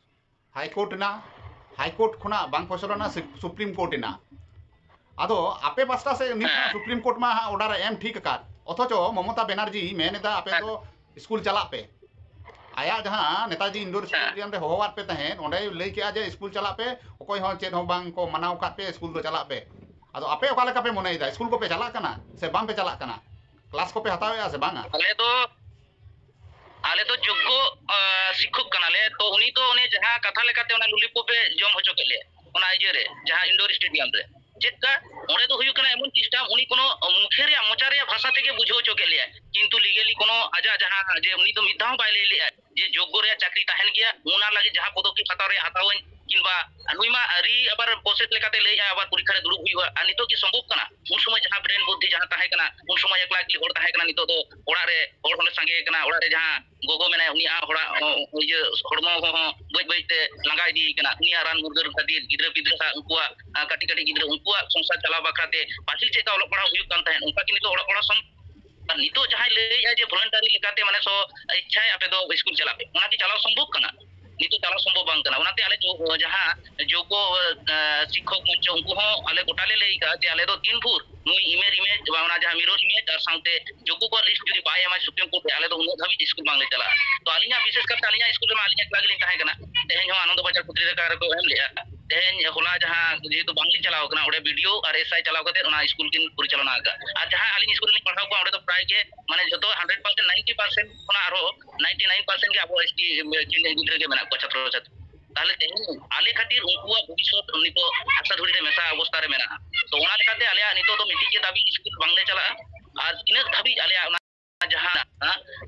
ᱦᱟᱭ ᱠᱳᱨᱴ ᱨᱮᱱᱟᱜ, ᱦᱟᱭ ᱠᱳᱨᱴ ᱠᱷᱚᱱᱟᱜ ᱵᱟᱝ ᱯᱷᱚᱭᱥᱚᱞᱟ ᱨᱮᱱᱟᱜ ᱥᱤ-, ᱥᱩᱯᱨᱤᱢ ᱠᱳᱨᱴ ᱮᱱᱟ᱾ ᱟᱫᱚ ᱟᱯᱮ ᱯᱟᱥᱴᱟ ᱥᱮᱫ ᱱᱤᱛ ᱦᱮᱸ᱾ ᱥᱩᱯᱨᱤᱢ ᱠᱳᱨᱴ ᱢᱟ ᱦᱟᱸᱜ ᱚᱰᱟᱨ ᱮ ᱮᱢ ᱴᱷᱤᱠ ᱟᱠᱟᱫ, ᱚᱛᱷᱚᱪᱚ ᱢᱚᱢᱚᱛᱟ ᱵᱮᱱᱟᱨᱡᱤ ᱢᱮᱱ ᱮᱫᱟ ᱟᱯᱮ ᱦᱮᱸ᱾ ᱫᱚ ᱥᱠᱩᱞ ᱪᱟᱞᱟᱜ ᱯᱮ᱾ ᱟᱭᱟᱜ ᱡᱟᱦᱟᱸ ᱱᱮᱛᱟᱡᱤ ᱤᱱᱰᱳᱨ ᱦᱮᱸ᱾ ᱥᱴᱮᱰᱤᱭᱟᱢ ᱨᱮ ᱦᱚᱦᱚᱣᱟᱫ ᱯᱮ ᱛᱟᱦᱮᱸᱫ, ᱚᱸᱰᱮᱭ ᱞᱟᱹᱭ ᱠᱮᱜᱼᱟ ᱡᱮ ᱥᱠᱩᱞ ᱪᱟᱞᱟᱜ ᱯᱮ, ᱚᱠᱚᱭ ᱦᱚᱸ ᱪᱮᱫ ᱦᱚᱸ ᱵᱟᱝ ᱠᱚ ᱢᱟᱱᱟᱣ ᱟᱠᱟᱫ ᱯᱮ, ᱥᱠᱩᱞ ᱫᱚ ᱪᱟᱞᱟᱜ ᱯᱮ᱾ ᱟᱫᱚ ᱟᱯᱮ ᱚᱠᱟ ᱞᱮᱠᱟ ᱯᱮ ᱢᱚᱱᱮᱭᱮᱫᱟ, ᱥᱠᱩᱞ ᱠᱚᱯᱮ ᱪᱟᱞᱟᱜ ᱠᱟᱱᱟ ᱥᱮ ᱵᱟᱝ ᱯᱮ ᱪᱟᱞᱟᱜ ᱠᱟᱱᱟ? ᱠᱞᱟᱥ ᱠᱚᱯᱮ ᱦᱟᱛᱟᱣᱮᱫᱼᱟ ᱥᱮ ᱵᱟᱝᱟ? ᱟᱞᱮ ᱫᱚ, ᱟᱞᱮ ᱫᱚ ᱡᱳᱜᱽᱜᱚ, ᱟ, ᱥᱤᱠᱠᱷᱚᱠ ᱠᱟᱱᱟᱞᱮ᱾ ᱛᱚ ᱩᱱᱤ ᱫᱚ ᱚᱱᱮ ᱡᱟᱦᱟᱸ ᱠᱟᱛᱷᱟ ᱞᱮᱠᱟᱛᱮ ᱚᱱᱟ ᱞᱩᱞᱤᱯᱚᱯ ᱮ ᱡᱚᱢ ᱦᱚᱪᱚ ᱠᱮᱫ ᱞᱮᱭᱟ, ᱚᱱᱟ ᱤᱭᱟᱹ ᱨᱮ, ᱡᱟᱦᱟᱸ ᱤᱱᱰᱳᱨ ᱥᱴᱮᱰᱤᱭᱟᱢ ᱨᱮ, ᱪᱮᱫ ᱠᱟ? ᱚᱸᱰᱮ ᱫᱚ ᱦᱩᱭᱩᱜ ᱠᱟᱱᱟ ᱮᱢᱚᱱ system, ᱩᱱᱤ ᱠᱳᱱᱳ ᱢᱩᱠᱷᱮ ᱨᱮᱭᱟᱜ, ᱢᱚᱪᱟ ᱨᱮᱭᱟᱜ ᱵᱷᱟᱥᱟ ᱛᱮᱜᱮ ᱵᱩᱡᱷᱟᱹᱣ ᱦᱚᱪᱚ ᱠᱮᱫ ᱞᱮᱭᱟ, ᱠᱤᱱᱛᱩ legally ᱠᱳᱱᱳ ᱟᱡᱟᱜ ᱡᱟᱦᱟᱸ ᱡᱮ ᱩᱱᱤ ᱫᱚ ᱢᱤᱫ ᱫᱷᱟᱣ ᱦᱚᱸ ᱵᱟᱭ ᱞᱟᱹᱭ ᱞᱮᱜᱼᱟ ᱡᱮ ᱡᱳᱜᱽᱜᱚ ᱨᱮᱭᱟᱜ ᱪᱟᱹᱠᱨᱤ ᱛᱟᱦᱮᱱ ᱜᱮᱭᱟ, ᱚᱱᱟ ᱞᱟᱹᱜᱤᱫ ᱡᱟᱦᱟᱸ ᱯᱚᱫᱚᱠᱷᱮᱯ ᱦᱟᱛᱟᱣ ᱨᱮᱭᱟᱜ ᱦᱟᱛᱟᱣᱟᱹᱧ, ᱠᱤᱝᱵᱟ ᱱᱩᱭ ᱢᱟ ᱟᱹᱰᱤ ᱟᱵᱟᱨ process ᱞᱮᱠᱟᱛᱮ ᱞᱟᱹᱭᱮᱜᱼᱟ, ᱟᱵᱟᱨ ᱯᱚᱨᱤᱠᱠᱷᱟ ᱨᱮ ᱫᱩᱲᱩᱵ ᱦᱩᱭᱩᱜᱼᱟ᱾ ᱟᱨ ᱱᱤᱛᱚᱜ ᱠᱤ ᱥᱚᱢᱵᱷᱚᱵ ᱠᱟᱱᱟ? ᱩᱱ ᱥᱚᱢᱚᱭ ᱡᱟᱦᱟᱸ brain ᱵᱩᱫᱽᱫᱷᱤ ᱡᱟᱦᱟᱸ ᱛᱟᱦᱮᱸ ᱠᱟᱱᱟ, ᱩᱱ ᱥᱚᱢᱚᱭ ᱮᱠᱞᱟ ᱮᱠᱞᱤ ᱦᱚᱲ ᱛᱟᱦᱮᱸ ᱠᱟᱱᱟ, ᱱᱤᱛᱚᱜ ᱫᱚ ᱚᱲᱟᱜ ᱨᱮ ᱦᱚᱲ ᱦᱚᱸᱞᱮ ᱥᱟᱸᱜᱮ ᱠᱟᱱᱟ, ᱚᱲᱟᱜ ᱨᱮ ᱡᱟᱦᱟᱸ ᱜᱚᱜᱚ ᱢᱮᱱᱟᱭᱟ, ᱩᱱᱤᱭᱟᱜ ᱦᱚᱲᱟᱜ, ᱚ, ᱤᱭᱟᱹ, ᱦᱚᱲᱢᱚ ᱠᱚᱦᱚᱸ ᱵᱟᱹᱭ ᱵᱟᱹᱭ ᱛᱮ ᱞᱟᱸᱜᱟ ᱤᱫᱤᱭᱮ ᱠᱟᱱᱟ, ᱩᱱᱤᱭᱟᱜ ᱨᱟᱱ ᱢᱩᱨᱜᱟᱹᱱ ᱠᱷᱟᱹᱛᱤᱨ ᱜᱤᱫᱽᱨᱟᱹ ᱯᱤᱫᱽᱨᱟᱹ ᱦᱟᱸᱜ ᱩᱱᱠᱩᱣᱟᱜ, ᱟ, ᱠᱟᱹᱴᱤᱡ ᱠᱟᱹᱴᱤᱡ ᱜᱤᱫᱽᱨᱟᱹ ᱩᱱᱠᱩᱣᱟᱜ ᱥᱚᱝᱥᱟᱨ ᱪᱟᱞᱟᱣ ᱵᱟᱠᱷᱨᱟ ᱛᱮ ᱯᱟᱹᱦᱤᱞ ᱪᱮᱫ ᱞᱮᱠᱟ ᱚᱞᱚᱜ ᱯᱟᱲᱦᱟᱣ ᱦᱩᱭᱩᱜ ᱠᱟᱱ ᱛᱟᱦᱮᱸᱫ, ᱚᱱᱠᱟ ᱠᱤ ᱱᱤᱛᱚᱜ ᱚᱞᱚᱜ ᱯᱟᱲᱦᱟᱣ ᱥᱚᱢ-, ᱟᱨ ᱱᱤᱛᱚᱜ ᱡᱟᱦᱟᱸᱭ ᱞᱟᱹᱭᱮᱫᱼᱟ ᱡᱮ voluntary ᱞᱮᱠᱟᱛᱮ, ᱢᱟᱱᱮ, ᱥᱚ ᱤᱪᱪᱷᱟᱭ ᱟᱯᱮ ᱫᱚ ᱥᱠᱩᱞ ᱪᱟᱞᱟᱜ ᱯᱮ, ᱚᱱᱟ ᱠᱤ ᱪᱟᱞᱟᱣ ᱥᱚᱢᱵᱷᱚᱵ ᱠᱟᱱᱟ? ᱱᱤᱛᱚᱜ ᱪᱟᱞᱟᱣ ᱥᱚᱢᱵᱷᱚᱵ ᱵᱟᱝ ᱠᱟᱱᱟ᱾ ᱚᱱᱟᱛᱮ ᱟᱞᱮ ᱡᱚ-, ᱡᱟᱦᱟᱸ ᱡᱳᱜᱽᱜᱚ, ᱟ, ᱥᱤᱠᱠᱷᱚᱠ ᱢᱚᱧᱪᱚ, ᱩᱱᱠᱩ ᱦᱚᱸ ᱟᱞᱮ ᱜᱚᱴᱟ ᱞᱮ ᱞᱟᱹᱭ ᱠᱟᱜᱼᱟ ᱡᱮ ᱟᱞᱮ ᱫᱚ ᱛᱤᱱ ᱵᱷᱳᱨ ᱱᱩᱭ ᱤᱢᱮᱡᱽ, ᱤᱢᱮᱡᱽ, ᱚᱱᱟ ᱡᱟᱦᱟᱸ mirror image ᱟᱨ ᱥᱟᱶᱛᱮ ᱡᱳᱜᱽᱜᱚ ᱠᱚᱣᱟᱜ list ᱡᱩᱫᱤ ᱵᱟᱭ ᱮᱢᱟ Supreme Court ᱨᱮ, ᱟᱞᱮ ᱫᱚ ᱩᱱᱟᱹᱜ ᱫᱷᱟᱹᱵᱤᱡ ᱥᱠᱩᱞ ᱵᱟᱝᱞᱮ ᱪᱟᱞᱟᱜᱼᱟ᱾ ᱛᱚ ᱟᱹᱞᱤᱧᱟᱜ, ᱵᱤᱥᱮᱥ ᱠᱟᱨᱛᱮ ᱟᱹᱞᱤᱧᱟᱜ ᱥᱠᱩᱞ ᱨᱮᱢᱟ ᱟᱹᱞᱤᱧ ᱮᱠᱞᱟ ᱜᱮᱞᱤᱧ ᱛᱟᱦᱮᱸ ᱠᱟᱱᱟ᱾ ᱛᱮᱦᱮᱧ ᱦᱚᱸ ᱟᱱᱚᱱᱫᱚ ᱵᱟᱡᱟᱨ ᱯᱚᱛᱨᱤᱠᱟ ᱨᱮᱠᱚ ᱮᱢ ᱞᱮᱜᱼᱟ᱾ ᱛᱮᱦᱮᱧ ᱦᱚᱞᱟ ᱡᱟᱦᱟᱸ, ᱡᱮᱦᱮᱛᱩ ᱵᱟᱝᱞᱤᱧ ᱪᱟᱞᱟᱣ ᱠᱟᱱᱟ, ᱚᱸᱰᱮ BDO ᱟᱨ SI ᱪᱟᱞᱟᱣ ᱠᱟᱛᱮ ᱚᱱᱟ ᱥᱠᱩᱞ ᱠᱤᱱ ᱯᱚᱨᱤᱪᱟᱞᱚᱱᱟ ᱟᱠᱟᱫᱼᱟ᱾ ᱟᱨ ᱡᱟᱦᱟᱸ ᱟᱹᱞᱤᱧ ᱥᱠᱩᱞ ᱨᱮᱞᱤᱧ ᱯᱟᱲᱦᱟᱣ ᱠᱚᱣᱟ, ᱚᱸᱰᱮ ᱫᱚ ᱯᱨᱟᱭ ᱜᱮ, ᱢᱟᱱᱮ, ᱡᱷᱚᱛᱚ hundred percent, ninety percent ᱠᱷᱚᱱᱟᱜ ᱟᱨᱦᱚᱸ ninety nine percent ᱜᱮ ᱟᱵᱚ ST ᱜᱤᱫᱽᱨᱟᱹ ᱜᱮ ᱢᱮᱱᱟᱜ ᱠᱚᱣᱟ, ᱪᱷᱟᱛᱨᱚ ᱪᱷᱟᱛᱨᱤ᱾ ᱛᱟᱦᱞᱮ ᱛᱮᱦᱮᱧ ᱟᱞᱮ ᱠᱷᱟᱹᱛᱤᱨ ᱩᱱᱠᱩᱣᱟᱜ ᱵᱷᱚᱵᱤᱥᱥᱚᱛ ᱱᱤᱛᱚᱜ ᱦᱟᱥᱟ ᱫᱷᱩᱲᱤ ᱨᱮ ᱢᱮᱥᱟ ᱚᱵᱚᱥᱛᱟ ᱨᱮ ᱢᱮᱱᱟᱜᱼᱟ᱾ ᱛᱚ ᱚᱱᱟ ᱞᱮᱠᱟᱛᱮ ᱟᱞᱮᱭᱟᱜ ᱱᱤᱛᱚᱜ ᱫᱚ ᱢᱤᱫᱴᱤᱡ ᱜᱮ ᱫᱟᱹᱵᱤ, ᱥᱠᱩᱞ ᱵᱟᱝᱞᱮ ᱪᱟᱞᱟᱜᱼᱟ᱾ ᱟᱨ ᱛᱤᱱᱟᱹᱜ ᱫᱷᱟᱹᱵᱤᱡ ᱟᱞᱮᱭᱟᱜ ᱚᱱᱟ ᱡᱟᱦᱟᱸ,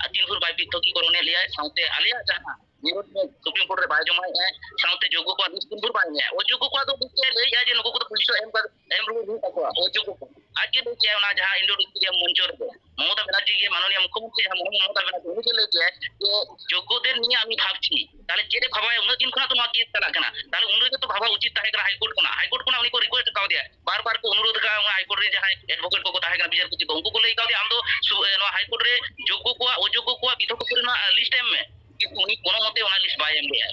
ᱟᱨ ᱛᱤᱱ ᱵᱷᱳᱨ ᱵᱟᱭ ᱯᱨᱤᱛᱷᱚᱠᱤᱠᱚᱨᱚᱱᱮᱫ ᱞᱮᱭᱟᱭ, ᱥᱟᱶᱛᱮ ᱟᱞᱮᱭᱟᱜ ᱡᱟᱦᱟᱸ ᱱᱤᱨᱚᱫ Supreme Court ᱨᱮ ᱵᱟᱭ ᱡᱚᱢᱟᱭᱮᱫᱼᱟᱭ, ᱥᱟᱶᱛᱮ ᱡᱳᱜᱽᱜᱚ ᱠᱚᱣᱟᱜ list ᱛᱤᱱ ᱵᱷᱳᱨ ᱵᱟᱭ ᱮᱢᱮᱜᱼᱟ, ᱚᱡᱳᱜᱽᱜᱚ ᱠᱚᱣᱟᱜ ᱫᱚ ᱢᱤᱫᱴᱮᱡ ᱞᱟᱹᱭᱮᱫᱼᱟᱭ ᱡᱮ ᱱᱩᱠᱩ ᱠᱚᱫᱚ ᱯᱩᱭᱥᱟᱹ ᱮᱢ ᱠᱟᱛᱮ, ᱮᱢ ᱨᱩᱣᱟᱹᱲ ᱦᱩᱭᱩᱜ ᱛᱟᱠᱚᱣᱟ ᱚᱡᱳᱜᱽᱜᱚ ᱠᱚ᱾ ᱟᱡ ᱜᱮ ᱞᱟᱹᱭ ᱠᱮᱜᱼᱟᱭ ᱚᱱᱟ ᱡᱟᱦᱟᱸ Indo Stadium ᱢᱚᱧᱪᱚ ᱨᱮ, ᱢᱚᱢᱚᱛᱟ ᱵᱟᱱᱟᱨᱡᱤ ᱜᱮ, ᱢᱟᱱᱚᱱᱤᱭᱟ ᱢᱩᱠᱷᱭᱚᱢᱚᱱᱛᱨᱤ ᱡᱟᱦᱟᱸ ᱢᱚᱢᱚᱛᱟ ᱵᱟᱱᱟᱨᱡᱤ, ᱩᱱᱤ ᱜᱮ ᱞᱟᱹᱭ ᱠᱮᱜᱼᱟᱭ ᱡᱮ ᱡᱳᱜᱽᱜᱚ ᱫᱮᱨ ᱱᱤᱭᱮ ᱟᱢᱤ ᱵᱷᱟᱵᱽᱪᱤ, ᱛᱟᱦᱞᱮ ᱪᱮᱫ ᱮ ᱵᱷᱟᱵᱟᱭᱟ? ᱩᱱᱟᱹᱜ ᱫᱤᱱ ᱠᱷᱚᱱᱟᱜ ᱛᱚ ᱱᱚᱣᱟ case ᱪᱟᱞᱟᱜ ᱠᱟᱱᱟ, ᱛᱟᱦᱞᱮ ᱩᱱ ᱨᱮᱜᱮ ᱛᱚ ᱵᱷᱟᱵᱟ ᱩᱪᱤᱛ ᱛᱟᱦᱮᱸ ᱠᱟᱱᱟ High Court ᱠᱷᱚᱱᱟᱜ᱾ High Court ᱠᱷᱚᱱᱟᱜ ᱩᱱᱤ ᱠᱚ request ᱠᱟᱣᱫᱮᱭᱟ, ᱵᱟᱨ ᱵᱟᱨ ᱠᱚ ᱚᱱᱩᱨᱳᱫᱷ ᱠᱟᱜᱼᱟ, ᱚᱱᱟ High Court ᱨᱮ ᱡᱟᱦᱟᱸᱭ advocate ᱠᱚᱠᱚ ᱛᱟᱦᱮᱸ ᱠᱟᱱᱟ, ᱵᱤᱪᱟᱹᱨᱯᱚᱛᱤ ᱠᱚ, ᱩᱱᱠᱩ ᱠᱚ ᱞᱟᱹᱭ ᱠᱟᱣᱫᱮᱭᱟ, ᱟᱢ ᱫᱚ ᱥᱩ-, ᱮ, ᱱᱚᱣᱟ High Court ᱨᱮ ᱡᱳᱜᱽᱜᱚ ᱠᱚᱣᱟᱜ, ᱚᱡᱳᱜᱽᱜᱚ ᱠᱚᱣᱟᱜ, ᱯᱨᱤᱛᱷᱚᱠ ᱠᱚᱨᱮᱱᱟᱜ, ᱮ, list ᱮᱢ ᱢᱮ᱾ ᱠᱤᱱᱛᱩ ᱩᱱᱤ ᱠᱳᱱᱳ ᱢᱚᱛᱮ ᱚᱱᱟ list ᱵᱟᱭ ᱮᱢ ᱞᱮᱜᱼᱟ᱾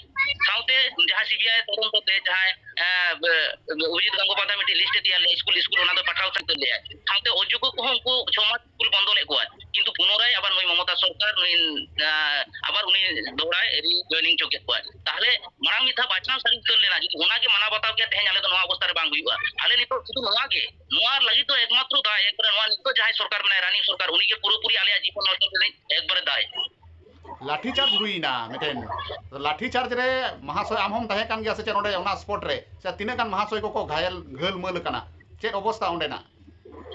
ᱥᱟᱶᱛᱮ ᱡᱟᱦᱟᱸ CBI ᱛᱚᱫᱚᱱᱛᱚ ᱛᱮ ᱡᱟᱦᱟᱸᱭ, ᱮ, ᱵᱮ-, ᱚᱵᱷᱤᱡᱤᱛ ᱜᱟᱝᱜᱳᱯᱟᱫᱷᱟᱭ ᱢᱤᱫᱴᱤᱡ list ᱮ ᱛᱮᱭᱟᱨ ᱞᱮᱜᱼᱟ, ᱥᱠᱩᱞ, ᱥᱠᱩᱞ ᱚᱱᱟ ᱫᱚ ᱯᱟᱴᱷᱟᱣ ᱥᱟᱹᱛ ᱞᱮᱜᱼᱟ᱾ ᱥᱟᱶᱛᱮ ᱚᱡᱳᱜᱽᱜᱚ ᱠᱚᱦᱚᱸ ᱩᱱᱠᱩ ᱪᱷᱚ ᱢᱟᱥ ᱥᱠᱩᱞ ᱵᱚᱱᱫᱚ ᱞᱮᱫ ᱠᱚᱣᱟ, ᱠᱤᱱᱛᱩ ᱯᱩᱱᱚᱨᱟᱭ ᱟᱵᱟᱨ ᱱᱩᱭ ᱢᱚᱢᱚᱛᱟ ᱥᱚᱨᱠᱟᱨ ᱱᱩᱭ, ᱟ, ᱟᱵᱟᱨ ᱩᱱᱤ ᱫᱚᱦᱲᱟᱭ rejoining ᱦᱚᱪᱚ ᱠᱮᱫ ᱠᱚᱣᱟ᱾ ᱛᱟᱦᱞᱮ ᱢᱟᱲᱟᱝ ᱢᱤᱫ ᱫᱷᱟᱣ ᱵᱟᱪᱷᱱᱟᱣ ᱥᱟᱹᱨᱤ ᱩᱛᱟᱹᱨ ᱞᱮᱱᱟ, ᱡᱩᱫᱤ ᱚᱱᱟ ᱜᱮ ᱢᱟᱱᱟᱣ ᱵᱟᱛᱟᱣ ᱠᱮᱭᱟ, ᱛᱮᱦᱮᱧ ᱟᱞᱮ ᱫᱚ ᱱᱚᱣᱟ ᱚᱵᱚᱥᱛᱟ ᱨᱮ ᱵᱟᱝ ᱦᱩᱭᱩᱜᱼᱟ᱾ ᱟᱞᱮ ᱱᱤᱛᱚᱜ ᱥᱩᱫᱷᱩ ᱱᱚᱣᱟ ᱜᱮ, ᱱᱚᱣᱟ ᱞᱟᱹᱜᱤᱫ ᱫᱚ ᱮᱠᱢᱟᱛᱨᱚ ᱫᱟᱭ, ᱮᱠᱵᱟᱨᱮ ᱱᱚᱣᱟ ᱱᱤᱛᱚᱜ ᱡᱟᱦᱟᱸᱭ ᱥᱚᱨᱠᱟᱨ ᱢᱮᱱᱟᱭᱟ, running ᱥᱚᱨᱠᱟᱨ, ᱩᱱᱤ ᱜᱮ ᱯᱩᱨᱟᱹᱯᱩᱨᱤ ᱟᱞᱮᱭᱟᱜ ᱡᱤᱵᱚᱱ ᱱᱚᱥᱴᱚ ᱨᱤᱱᱤᱡ ᱮᱠᱵᱟᱨᱮ ᱫᱟᱭ᱾ ᱞᱟᱴᱷᱤ ᱪᱟᱨᱡᱽ ᱦᱩᱭᱱᱟ ᱢᱤᱫᱴᱮᱱ᱾ ᱞᱟᱴᱷᱤ ᱪᱟᱨᱡᱽ ᱨᱮ ᱢᱟᱦᱟᱥᱚᱭ, ᱟᱢ ᱦᱚᱸᱢ ᱛᱟᱦᱮᱸ ᱠᱟᱱ ᱜᱮᱭᱟ ᱥᱮ ᱪᱮᱫ ᱱᱚᱰᱮ ᱚᱱᱟ spot ᱨᱮ? ᱥᱮ ᱛᱤᱱᱟᱹᱜ ᱜᱟᱱ ᱢᱟᱦᱟᱥᱚᱭ ᱠᱚᱠᱚ ᱜᱷᱟᱭᱮᱞ, ᱜᱷᱟᱹᱞ ᱢᱟᱹᱞ ᱟᱠᱟᱱᱟ? ᱪᱮᱫ ᱚᱵᱚᱥᱛᱟ ᱚᱸᱰᱮᱱᱟᱜ?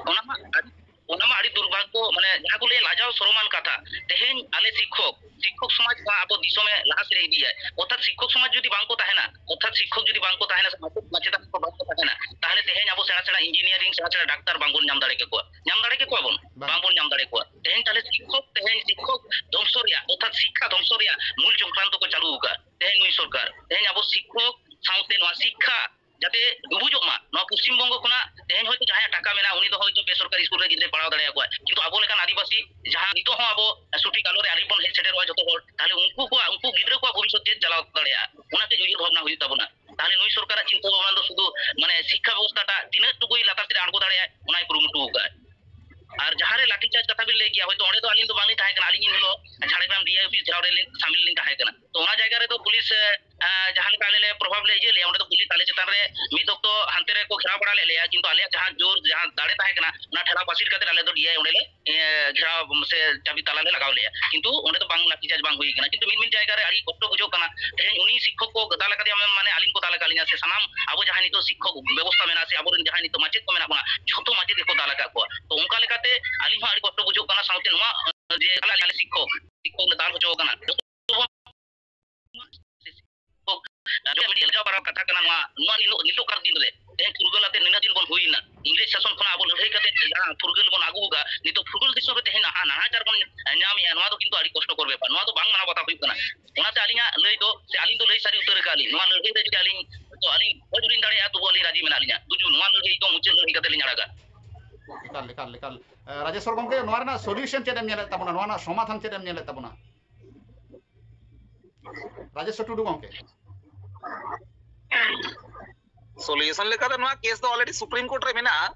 ᱚᱱᱟ ᱢᱟ ᱟᱹᱰᱤ, ᱚᱱᱟ ᱢᱟ ᱟᱹᱰᱤ ᱫᱩᱨᱵᱷᱟᱜᱽᱜᱚ, ᱢᱟᱱᱮ ᱡᱟᱦᱟᱸ ᱠᱚ ᱞᱟᱹᱭᱟ ᱞᱟᱡᱟᱣ ᱥᱚᱨᱚᱢᱟᱱ ᱠᱟᱛᱷᱟ᱾ ᱛᱮᱦᱮᱧ ᱟᱞᱮ ᱥᱤᱠᱠᱷᱚᱠ, ᱥᱤᱠᱠᱷᱚᱠ ᱥᱚᱢᱟᱡᱽ ᱱᱚᱣᱟ ᱟᱵᱚ ᱫᱤᱥᱚᱢᱮ ᱞᱟᱦᱟ ᱥᱮᱫ ᱮ ᱤᱫᱤᱭᱟᱭ, ᱚᱨᱛᱷᱟᱛ ᱥᱤᱠᱠᱷᱚᱠ ᱥᱚᱢᱟᱡᱽ ᱡᱩᱫᱤ ᱵᱟᱝ ᱠᱚ ᱛᱟᱦᱮᱱᱟ, ᱚᱨᱛᱷᱟᱛ ᱥᱤᱠᱠᱷᱚᱠ ᱡᱩᱫᱤ ᱵᱟᱝ ᱠᱚ ᱛᱟᱦᱮᱱᱟ, ᱥᱮ ᱢᱟᱪᱮᱫ ᱢᱟᱪᱮᱛᱟᱱ ᱠᱚ ᱵᱟᱝ ᱠᱚ ᱛᱟᱦᱮᱱᱟ, ᱛᱟᱦᱚᱞᱮ ᱛᱮᱦᱮᱧ ᱟᱵᱚ ᱥᱮᱬᱟ ᱥᱮᱬᱟ ᱤᱧᱡᱤᱱᱤᱭᱟᱨᱤᱝ, ᱥᱮᱬᱟ ᱥᱮᱬᱟ ᱰᱟᱠᱛᱟᱨ ᱵᱟᱝᱵᱚᱱ ᱧᱟᱢ ᱫᱟᱲᱮ ᱠᱮᱠᱚᱣᱟ, ᱧᱟᱢ ᱫᱟᱲᱮ ᱠᱮᱠᱚᱣᱟ ᱵᱚᱱ? ᱵᱟᱝ᱾ ᱵᱟᱝᱵᱚᱱ ᱧᱟᱢ ᱫᱟᱲᱮ ᱠᱚᱣᱟ᱾ ᱛᱮᱦᱮᱧ ᱛᱟᱦᱚᱞᱮ ᱥᱤᱠᱠᱷᱚᱠ, ᱛᱮᱦᱮᱧ ᱥᱤᱠᱠᱷᱚᱠ ᱫᱷᱚᱝᱥᱚ ᱨᱮᱭᱟᱜ, ᱚᱨᱛᱷᱟᱛ ᱥᱤᱠᱠᱷᱟ ᱫᱷᱚᱝᱥᱚ ᱨᱮᱭᱟᱜ ᱢᱩᱞ ᱪᱚᱠᱨᱟᱱᱛᱚ ᱠᱚ ᱪᱟᱹᱞᱩ ᱟᱠᱟᱫ᱾ ᱛᱮᱦᱮᱧ ᱱᱩᱭ ᱥᱚᱨᱠᱟᱨ, ᱛᱮᱦᱮᱧ ᱟᱵᱚ ᱥᱤᱠᱠᱷᱚᱠ ᱥᱟᱶᱛᱮ ᱱᱚᱣᱟ ᱥᱤᱠᱠᱷᱟ ᱡᱟᱛᱮ ᱰᱩᱵᱩᱡᱚᱜ ᱢᱟ, ᱱᱚᱣᱟ ᱯᱚᱥᱪᱤᱢ ᱵᱚᱝᱜᱚ ᱠᱷᱚᱱᱟᱜ ᱛᱮᱦᱮᱧ ᱦᱚᱭᱛᱳ ᱡᱟᱦᱟᱸᱭᱟᱜ ᱴᱟᱠᱟ ᱢᱮᱱᱟᱜᱼᱟ, ᱩᱱᱤ ᱫᱚ ᱦᱚᱭᱛᱳ ᱵᱮᱥᱚᱨᱠᱟᱨᱤ ᱥᱠᱩᱞ ᱨᱮ ᱜᱤᱫᱽᱨᱟᱹᱭ ᱯᱟᱲᱦᱟᱣ ᱫᱟᱲᱮᱭᱟᱠᱚᱣᱟ, ᱠᱤᱱᱛᱩ ᱟᱵᱚ ᱞᱮᱠᱟᱱ ᱟᱹᱫᱤᱵᱟᱹᱥᱤ ᱡᱟᱦᱟᱸ ᱱᱤᱛᱚᱜ ᱦᱚᱸ ᱟᱵᱚ ᱥᱚᱴᱷᱤᱠ ᱟᱞᱚ ᱨᱮ ᱟᱹᱣᱨᱤ ᱵᱚᱱ ᱦᱮᱡ ᱥᱮᱴᱮᱨᱚᱜᱼᱟ ᱡᱚᱛᱚ ᱦᱚᱲ, ᱛᱟᱦᱚᱞᱮ ᱩᱱᱠᱩ ᱠᱚᱣᱟᱜ, ᱩᱱᱠᱩ ᱜᱤᱫᱽᱨᱟᱹ ᱠᱚᱣᱟᱜ ᱵᱷᱚᱵᱤᱥᱥᱚᱛ ᱪᱮᱫ ᱪᱟᱞᱟᱣ ᱫᱟᱲᱮᱭᱟᱜᱼᱟ, ᱚᱱᱟ ᱠᱟᱹᱡ ᱩᱭᱦᱟᱹᱨ ᱵᱷᱟᱵᱽᱱᱟ ᱦᱩᱭᱩᱜ ᱛᱟᱵᱚᱱᱟ᱾ ᱛᱟᱦᱚᱞᱮ ᱱᱩᱭ ᱥᱚᱨᱠᱟᱨᱟᱜ ᱪᱤᱱᱛᱟᱹ ᱵᱷᱟᱵᱽᱱᱟ ᱫᱚ ᱥᱩᱫᱷᱩ ᱢᱟᱱᱮ ᱥᱤᱠᱠᱷᱟ ᱵᱮᱵᱚᱥᱛᱷᱟᱴᱟᱜ ᱛᱤᱱᱟᱹᱜ ᱴᱩᱠᱩᱭ ᱞᱟᱛᱟᱨ ᱥᱮᱫ ᱮ ᱟᱬᱜᱚ ᱫᱟᱲᱮᱭᱟᱜᱼᱟ, ᱚᱱᱟᱭ ᱠᱩᱨᱩᱢᱩᱴᱩ ᱟᱠᱟᱫᱼᱟ᱾ ᱟᱨ ᱡᱟᱦᱟᱸ ᱨᱮ ᱞᱟᱴᱷᱤ ᱪᱟᱨᱡᱽ ᱠᱟᱛᱷᱟ ᱵᱤᱱ ᱞᱟᱹᱭ ᱠᱮᱜᱼᱟ, ᱦᱚᱭᱛᱳ ᱚᱸᱰᱮ ᱫᱚ ᱟᱹᱞᱤᱧ ᱫᱚ ᱵᱟᱝᱞᱤᱧ ᱛᱟᱦᱮᱸ ᱠᱟᱱᱟ, ᱟᱹᱞᱤᱧ ᱤᱱ ᱦᱤᱞᱳᱜ ᱡᱷᱟᱲᱜᱨᱟᱢ ᱰᱤ ᱟᱭ ᱚᱯᱷᱤᱥ ᱜᱷᱮᱨᱟᱣ ᱨᱮ ᱥᱟᱢᱤᱞ ᱞᱤᱧ ᱛᱟᱦᱮᱸ ᱠᱟᱱᱟ᱾ ᱛᱚ ᱚᱱᱟ ᱡᱟᱭᱜᱟ ᱨᱮᱫᱚ ᱯᱩᱞᱤᱥ, ᱮ, ᱮ, ᱡᱟᱦᱟᱸ ᱞᱮᱠᱟ ᱟᱞᱮ ᱞᱮ ᱯᱨᱚᱵᱷᱟᱵᱽ ᱞᱮ ᱤᱭᱟᱹ ᱞᱮᱭᱟ, ᱚᱸᱰᱮ ᱫᱚ ᱯᱩᱞᱤᱥ ᱟᱞᱮ ᱪᱮᱛᱟᱱ ᱨᱮ ᱢᱤᱫ ᱚᱠᱛᱚ ᱦᱟᱱᱛᱮ ᱨᱮᱠᱚ ᱜᱷᱮᱨᱟᱣ ᱵᱟᱲᱟ ᱞᱮᱫ ᱞᱮᱭᱟ, ᱠᱤᱱᱛᱩ ᱟᱞᱮᱭᱟᱜ ᱡᱟᱦᱟᱸ ᱡᱳᱨ, ᱡᱟᱦᱟᱸ ᱫᱟᱲᱮ ᱛᱟᱦᱮᱸ ᱠᱟᱱᱟ, ᱚᱱᱟ ᱴᱷᱮᱞᱟᱣ ᱯᱟᱹᱥᱤᱨ ᱠᱟᱛᱮ ᱟᱞᱮ ᱫᱚ ᱰᱤ ᱟᱭ ᱚᱸᱰᱮ ᱞᱮ, ᱮ, ᱜᱷᱮᱨᱟᱣ ᱥᱮ ᱪᱟᱵᱤ ᱛᱟᱞᱟ ᱞᱮ ᱞᱟᱜᱟᱣ ᱞᱮᱭᱟ, ᱠᱤᱱᱛᱩ ᱚᱸᱰᱮ ᱫᱚ ᱵᱟᱝ ᱞᱟᱴᱷᱤ ᱪᱟᱨᱡᱽ ᱵᱟᱝ ᱦᱩᱭ ᱠᱟᱱᱟ᱾ ᱠᱤᱱᱛᱩ ᱢᱤᱫ ᱢᱤᱫ ᱡᱟᱭᱜᱟ ᱨᱮ ᱟᱹᱰᱤ ᱠᱚᱥᱴᱚ ᱵᱩᱡᱷᱟᱹᱜ ᱠᱟᱱᱟ᱾ ᱛᱮᱦᱮᱧ ᱩᱱᱤ ᱥᱤᱠᱠᱷᱚᱠ ᱠᱚ ᱫᱟᱞ ᱟᱠᱟᱫᱮᱭᱟ, ᱢᱟᱱᱮ ᱟᱹᱞᱤᱧ ᱠᱚ ᱫᱟᱞ ᱟᱠᱟᱫ ᱞᱤᱧᱟ, ᱥᱮ ᱥᱟᱱᱟᱢ ᱟᱵᱚ ᱡᱟᱦᱟᱸᱭ ᱱᱤᱛᱚᱜ ᱥᱤᱠᱠᱷᱚᱠ ᱵᱮᱵᱚᱥᱛᱷᱟ ᱢᱮᱱᱟᱜᱼᱟ, ᱥᱮ ᱟᱵᱚᱨᱮᱱ ᱡᱟᱦᱟᱸᱭ ᱱᱤᱛᱚᱜ ᱢᱟᱪᱮᱫ ᱠᱚ ᱢᱮᱱᱟᱜ ᱵᱚᱱᱟ, ᱡᱷᱚᱛᱚ ᱢᱟᱪᱮᱫ ᱜᱮᱠᱚ ᱫᱟᱞ ᱟᱠᱟᱫ ᱠᱚᱣᱟ᱾ ᱛᱚ ᱚᱱᱠᱟ ᱞᱮᱠᱟᱛᱮ ᱟᱹᱞᱤᱧ ᱦᱚᱸ ᱟᱹᱰᱤ ᱠᱚᱥᱴᱚ ᱵᱩᱡᱷᱟᱹᱜ ᱠᱟᱱᱟ, ᱥᱟᱶᱛᱮ ᱱᱚᱣᱟ ᱡᱮ ᱟᱞᱮ, ᱟᱞᱮ ᱥᱤᱠᱠᱷᱚᱠ, ᱥᱤᱠᱠᱷᱚᱠ ᱞᱮ ᱫᱟᱞ ᱦᱚᱪᱚ ᱟᱠᱟᱱᱟ, ᱡᱚᱛᱚ ᱵᱚᱱ ᱟᱹᱰᱤ ᱢᱤᱫᱴᱤᱡ ᱞᱟᱡᱟᱣ ᱯᱟᱲᱟᱣ ᱠᱟᱛᱷᱟ ᱠᱟᱱᱟ ᱱᱚᱣᱟ, ᱱᱚᱣᱟ ᱱᱤᱱᱟᱹᱜ, ᱱᱤᱛᱚᱜ ᱠᱟᱨ ᱫᱤᱱ ᱨᱮ, ᱛᱮᱦᱮᱧ ᱯᱷᱩᱨᱜᱟᱹᱞ ᱟᱛᱮ ᱱᱤᱱᱟᱹᱜ ᱫᱤᱱ ᱵᱚᱱ ᱦᱩᱭᱱᱟ, ᱤᱝᱨᱮᱡᱽ ᱥᱟᱥᱚᱱ ᱠᱷᱚᱱᱟᱜ ᱟᱵᱚ ᱞᱟᱹᱲᱦᱟᱹᱭ ᱠᱟᱛᱮ ᱡᱟᱦᱟᱸ ᱯᱷᱩᱨᱜᱟᱹᱞ ᱵᱚᱱ ᱟᱹᱜᱩ ᱟᱠᱟᱫ, ᱱᱤᱛᱚᱜ ᱯᱷᱩᱨᱜᱟᱹᱞ ᱫᱤᱥᱚᱢ ᱨᱮ ᱛᱮᱦᱮᱧ ᱱᱟᱦᱟ-, ᱱᱟᱦᱟᱪᱟᱨ ᱵᱚᱱ ᱧᱟᱢᱮᱜᱼᱟ, ᱱᱚᱣᱟ ᱫᱚ ᱠᱤᱱᱛᱩ ᱟᱹᱰᱤ ᱠᱚᱥᱴᱚᱠᱚᱨ ᱵᱮᱯᱟᱨ, ᱱᱚᱣᱟ ᱫᱚ ᱵᱟᱝ ᱢᱟᱱᱟᱣ ᱵᱟᱛᱟᱣ ᱦᱩᱭᱩᱜ ᱠᱟᱱᱟ᱾ ᱚᱱᱟᱛᱮ ᱟᱹᱞᱤᱧᱟᱜ ᱞᱟᱹᱭ ᱫᱚ, ᱥᱮ ᱟᱹᱞᱤᱧ ᱫᱚ ᱞᱟᱹᱭ ᱥᱟᱹᱨᱤ ᱩᱛᱟᱹᱨ ᱟᱠᱟᱫ ᱞᱤᱧ, ᱱᱚᱣᱟ ᱞᱟᱹᱲᱦᱟᱹᱭ ᱨᱮ ᱡᱩᱫᱤ ᱟᱹᱞᱤᱧ, ᱛᱚ ᱟᱹᱞᱤᱧ ᱜᱚᱡ ᱦᱚᱸᱞᱤᱧ ᱫᱟᱲᱮᱭᱟᱜᱼᱟ, ᱛᱚᱵᱩ ᱟᱹᱞᱤᱧ ᱨᱟᱹᱡᱤ ᱢᱮᱱᱟᱜ ᱞᱤᱧᱟ, ᱛᱚᱵᱩ ᱱᱚᱣᱟ ᱞᱟᱹᱲᱦᱟᱹᱭ ᱫᱚ ᱢᱩᱪᱟᱹᱫ ᱞᱟᱹᱲᱦᱟᱹᱭ ᱠᱟᱛᱮ ᱞᱤᱧ ᱟᱲᱟᱜᱟ᱾ ᱮᱠᱟᱞ, ᱮᱠᱟᱞ, ᱮᱠᱟᱞ᱾ ᱮ, ᱨᱟᱡᱮᱥᱣᱚᱨ ᱜᱚᱢᱠᱮ, ᱱᱚᱣᱟ ᱨᱮᱱᱟᱜ solution ᱪᱮᱫ ᱮᱢ ᱧᱮᱞᱮᱫ ᱛᱟᱵᱚᱱᱟ? ᱱᱚᱣᱟ ᱨᱮᱱᱟᱜ ᱥᱚᱢᱟᱫᱷᱟᱱ ᱪᱮᱫ ᱮᱢ ᱧᱮᱞᱮᱫ ᱛᱟᱵᱚᱱᱟ, ᱨᱟᱡᱮᱥᱣᱚᱨ ᱴᱩᱰᱩ ᱜᱚᱢᱠᱮ? Solution ᱞᱮᱠᱟᱛᱮ ᱱᱚᱣᱟ case ᱫᱚ already Supreme Court ᱨᱮ ᱢᱮᱱᱟᱜᱼᱟ᱾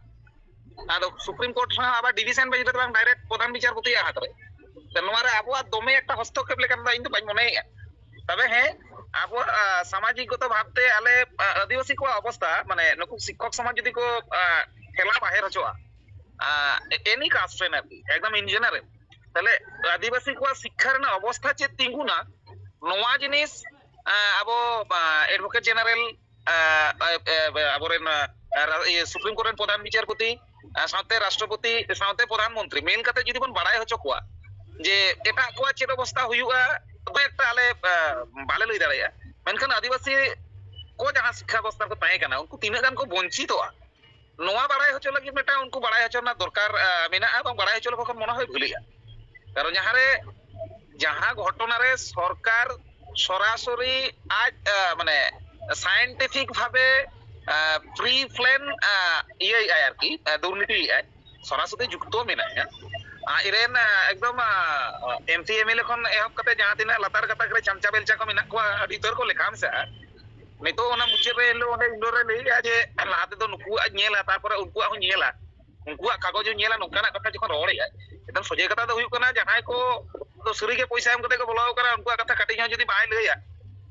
ᱟᱫᱚ Supreme Court ᱨᱮᱦᱚᱸ ᱟᱵᱟᱨ division bench ᱨᱮ ᱵᱟᱝ, direct ᱯᱨᱚᱫᱷᱟᱱ ᱵᱤᱪᱟᱨᱯᱚᱛᱤᱭᱟᱜ ᱦᱟᱛ ᱨᱮ᱾ ᱛᱚ ᱱᱚᱣᱟ ᱨᱮ ᱟᱵᱚᱣᱟᱜ ᱫᱚᱢᱮ ᱮᱠᱴᱟ ᱦᱚᱥᱛᱚᱠᱠᱷᱮᱯ ᱞᱮᱠᱟ ᱫᱚ ᱤᱧ ᱫᱚ ᱵᱟᱹᱧ ᱢᱚᱱᱮᱭᱮᱫᱼᱟ᱾ ᱛᱚᱵᱮ ᱦᱮᱸ, ᱟᱵᱚᱣᱟᱜ, ᱟ, ᱥᱟᱢᱟᱡᱤᱠ ᱜᱚᱛᱚ ᱵᱷᱟᱵᱛᱮ ᱟᱞᱮ, ᱟ, ᱟᱹᱫᱤᱵᱟᱹᱥᱤ ᱠᱚᱣᱟᱜ ᱚᱵᱚᱥᱛᱟ, ᱢᱟᱱᱮ ᱱᱩᱠᱩ ᱥᱤᱠᱠᱷᱚᱠ ᱥᱚᱢᱟᱡᱽ ᱡᱩᱫᱤ ᱠᱚ, ᱟ, ᱴᱷᱮᱞᱟᱣ ᱵᱟᱦᱮᱨ ᱦᱚᱪᱚᱜᱼᱟ, ᱟ, any caste ᱨᱮᱱ ᱟᱨᱠᱤ, ᱮᱠᱫᱚᱢ in general, ᱛᱟᱦᱞᱮ ᱟᱹᱫᱤᱵᱟᱹᱥᱤ ᱠᱚᱣᱟᱜ ᱥᱤᱠᱠᱷᱟ ᱨᱮᱱᱟᱜ ᱚᱵᱚᱥᱛᱷᱟ ᱪᱮᱫ ᱛᱤᱸᱜᱩᱱᱟ, ᱱᱚᱣᱟ ᱡᱤᱱᱤᱥ, ᱟ, ᱟᱵᱚ, ᱟ, Advocate General, ᱟ, ᱟ, ᱟ, ᱟᱵᱚᱨᱮᱱ, ᱟ, ᱨᱟ- ᱤᱭᱟᱹ, ᱥᱩᱯᱨᱤᱢ ᱠᱳᱨᱴ ᱨᱮᱱ ᱯᱨᱚᱫᱷᱟᱱ ᱵᱤᱪᱟᱨᱯᱚᱛᱤ, ᱟᱨ ᱥᱟᱶᱛᱮ ᱨᱟᱥᱴᱨᱚᱯᱚᱛᱤ, ᱥᱟᱶᱛᱮ ᱯᱨᱚᱫᱷᱟᱱ ᱢᱚᱱᱛᱨᱤ ᱢᱮᱞ ᱠᱟᱛᱮ ᱡᱩᱫᱤ ᱵᱚᱱ ᱵᱟᱲᱟᱭ ᱦᱚᱪᱚ ᱠᱚᱣᱟ ᱡᱮ ᱮᱴᱟᱜ ᱠᱚᱣᱟᱜ ᱪᱮᱫ ᱚᱵᱚᱥᱛᱟ ᱦᱩᱭᱩᱜᱼᱟ, ᱛᱚᱵᱮ ᱮᱠᱴᱟ ᱟᱞᱮ, ᱟᱸ, ᱵᱟᱞᱮ ᱞᱟᱹᱭ ᱫᱟᱲᱮᱭᱟᱜᱼᱟ᱾ ᱢᱮᱱᱠᱷᱟᱱ ᱟᱹᱫᱤᱵᱟᱹᱥᱤ ᱠᱚ ᱡᱟᱦᱟᱸ ᱥᱤᱠᱠᱷᱟ ᱵᱮᱵᱚᱥᱛᱷᱟ ᱨᱮᱠᱚ ᱛᱟᱦᱮᱸ ᱠᱟᱱᱟ, ᱩᱱᱠᱩ ᱛᱤᱱᱟᱹᱜ ᱜᱟᱱ ᱠᱚ ᱵᱚᱧᱪᱤᱛᱚᱜᱼᱟ, ᱱᱚᱣᱟ ᱵᱟᱲᱟᱭ ᱦᱚᱪᱚ ᱞᱟᱹᱜᱤᱫ ᱢᱤᱫᱴᱟᱝ ᱩᱱᱠᱩ ᱵᱟᱲᱟᱭ ᱦᱚᱪᱚ ᱨᱮᱱᱟᱜ ᱫᱚᱨᱠᱟᱨ, ᱟᱸ, ᱢᱮᱱᱟᱜᱼᱟ, ᱵᱟᱝ ᱵᱟᱲᱟᱭ ᱦᱚᱪᱚ ᱞᱮᱠᱚ ᱠᱷᱟᱱ ᱢᱚᱱᱮ ᱦᱚᱭ ᱵᱷᱩᱞᱤᱜᱼᱟ᱾ ᱠᱟᱨᱚᱱ ᱡᱟᱦᱟᱸᱨᱮ, ᱡᱟᱦᱟᱸ ᱜᱷᱚᱴᱚᱱᱟ ᱨᱮ ᱥᱚᱨᱠᱟᱨ ᱥᱚᱨᱟᱥᱚᱨᱤ ᱟᱡ, ᱟᱸ, ᱢᱟᱱᱮ scientific ᱵᱷᱟᱵᱮ, ᱟᱸ, pre plan, ᱟᱸ, ᱤᱭᱟᱹᱭᱮᱫᱼᱟᱭ ᱟᱨᱠᱤ, ᱟᱸ, ᱫᱩᱨᱱᱤᱛᱤᱭᱮᱫᱼᱟᱭ, ᱥᱚᱨᱟᱥᱚᱨᱤ ᱡᱩᱠᱛᱚ ᱢᱮᱱᱟᱭᱟ᱾ ᱟᱡᱨᱮᱱ, ᱟᱸ, ᱮᱠᱫᱚᱢ, ᱟᱸ, ᱮᱢ ᱥᱤ ᱮᱢ ᱮᱞ ᱮ ᱠᱷᱚᱱ ᱮᱦᱚᱵ ᱠᱟᱛᱮ ᱡᱟᱦᱟᱸ ᱛᱤᱱᱟᱹᱜ ᱞᱟᱛᱟᱨ ᱜᱟᱛᱟᱠ ᱨᱮ ᱪᱟᱢᱪᱟ ᱵᱮᱞᱪᱟ ᱠᱚ ᱢᱮᱱᱟᱜ ᱠᱚᱣᱟ, ᱟᱹᱰᱤ ᱩᱛᱟᱹᱨ ᱠᱚ ᱞᱮᱠᱷᱟ ᱢᱮᱥᱟᱜᱼᱟ᱾ ᱱᱤᱛᱚᱜ ᱚᱱᱟ ᱢᱩᱪᱟᱹᱫ ᱨᱮ ᱮᱱᱦᱤᱞᱳᱜ ᱚᱸᱰᱮ ᱤᱱᱰᱳᱨ ᱨᱮ ᱞᱟᱹᱭᱮᱫᱼᱟ ᱡᱮ ᱞᱟᱦᱟ ᱛᱮᱫᱚ ᱱᱩᱠᱩᱣᱟᱜ ᱧᱮᱞᱟ, ᱛᱟᱨᱯᱚᱨᱮ ᱩᱱᱠᱩᱣᱟᱜ ᱦᱚᱸ ᱧᱮᱞᱟ, ᱩᱱᱠᱩᱣᱟᱜ ᱠᱟᱜᱚᱡᱽ ᱦᱚᱸ ᱧᱮᱞᱟ, ᱱᱚᱝᱠᱟᱱᱟᱜ ᱠᱟᱛᱷᱟ ᱡᱚᱠᱷᱚᱱ ᱨᱚᱲᱮᱫᱼᱟᱭ, ᱮᱱᱠᱷᱟᱱ ᱥᱚᱡᱷᱮ ᱠᱟᱛᱷᱟ ᱫᱚ ᱦᱩᱭᱩᱜ ᱠᱟᱱᱟ, ᱡᱟᱦᱟᱸᱭ ᱠᱚ ᱫᱚ ᱥᱟᱹᱨᱤ ᱜᱮ ᱯᱚᱭᱥᱟ ᱮᱢ ᱠᱟᱛᱮ ᱠᱚ ᱵᱚᱞᱚ ᱟᱠᱟᱱᱟ, ᱩᱱᱠᱩᱣᱟᱜ ᱠᱟᱛᱷᱟ ᱠᱟᱹᱴᱤᱡ ᱦᱚᱸ ᱡᱩᱫᱤ ᱵᱟᱭ ᱞᱟᱹᱭᱟ,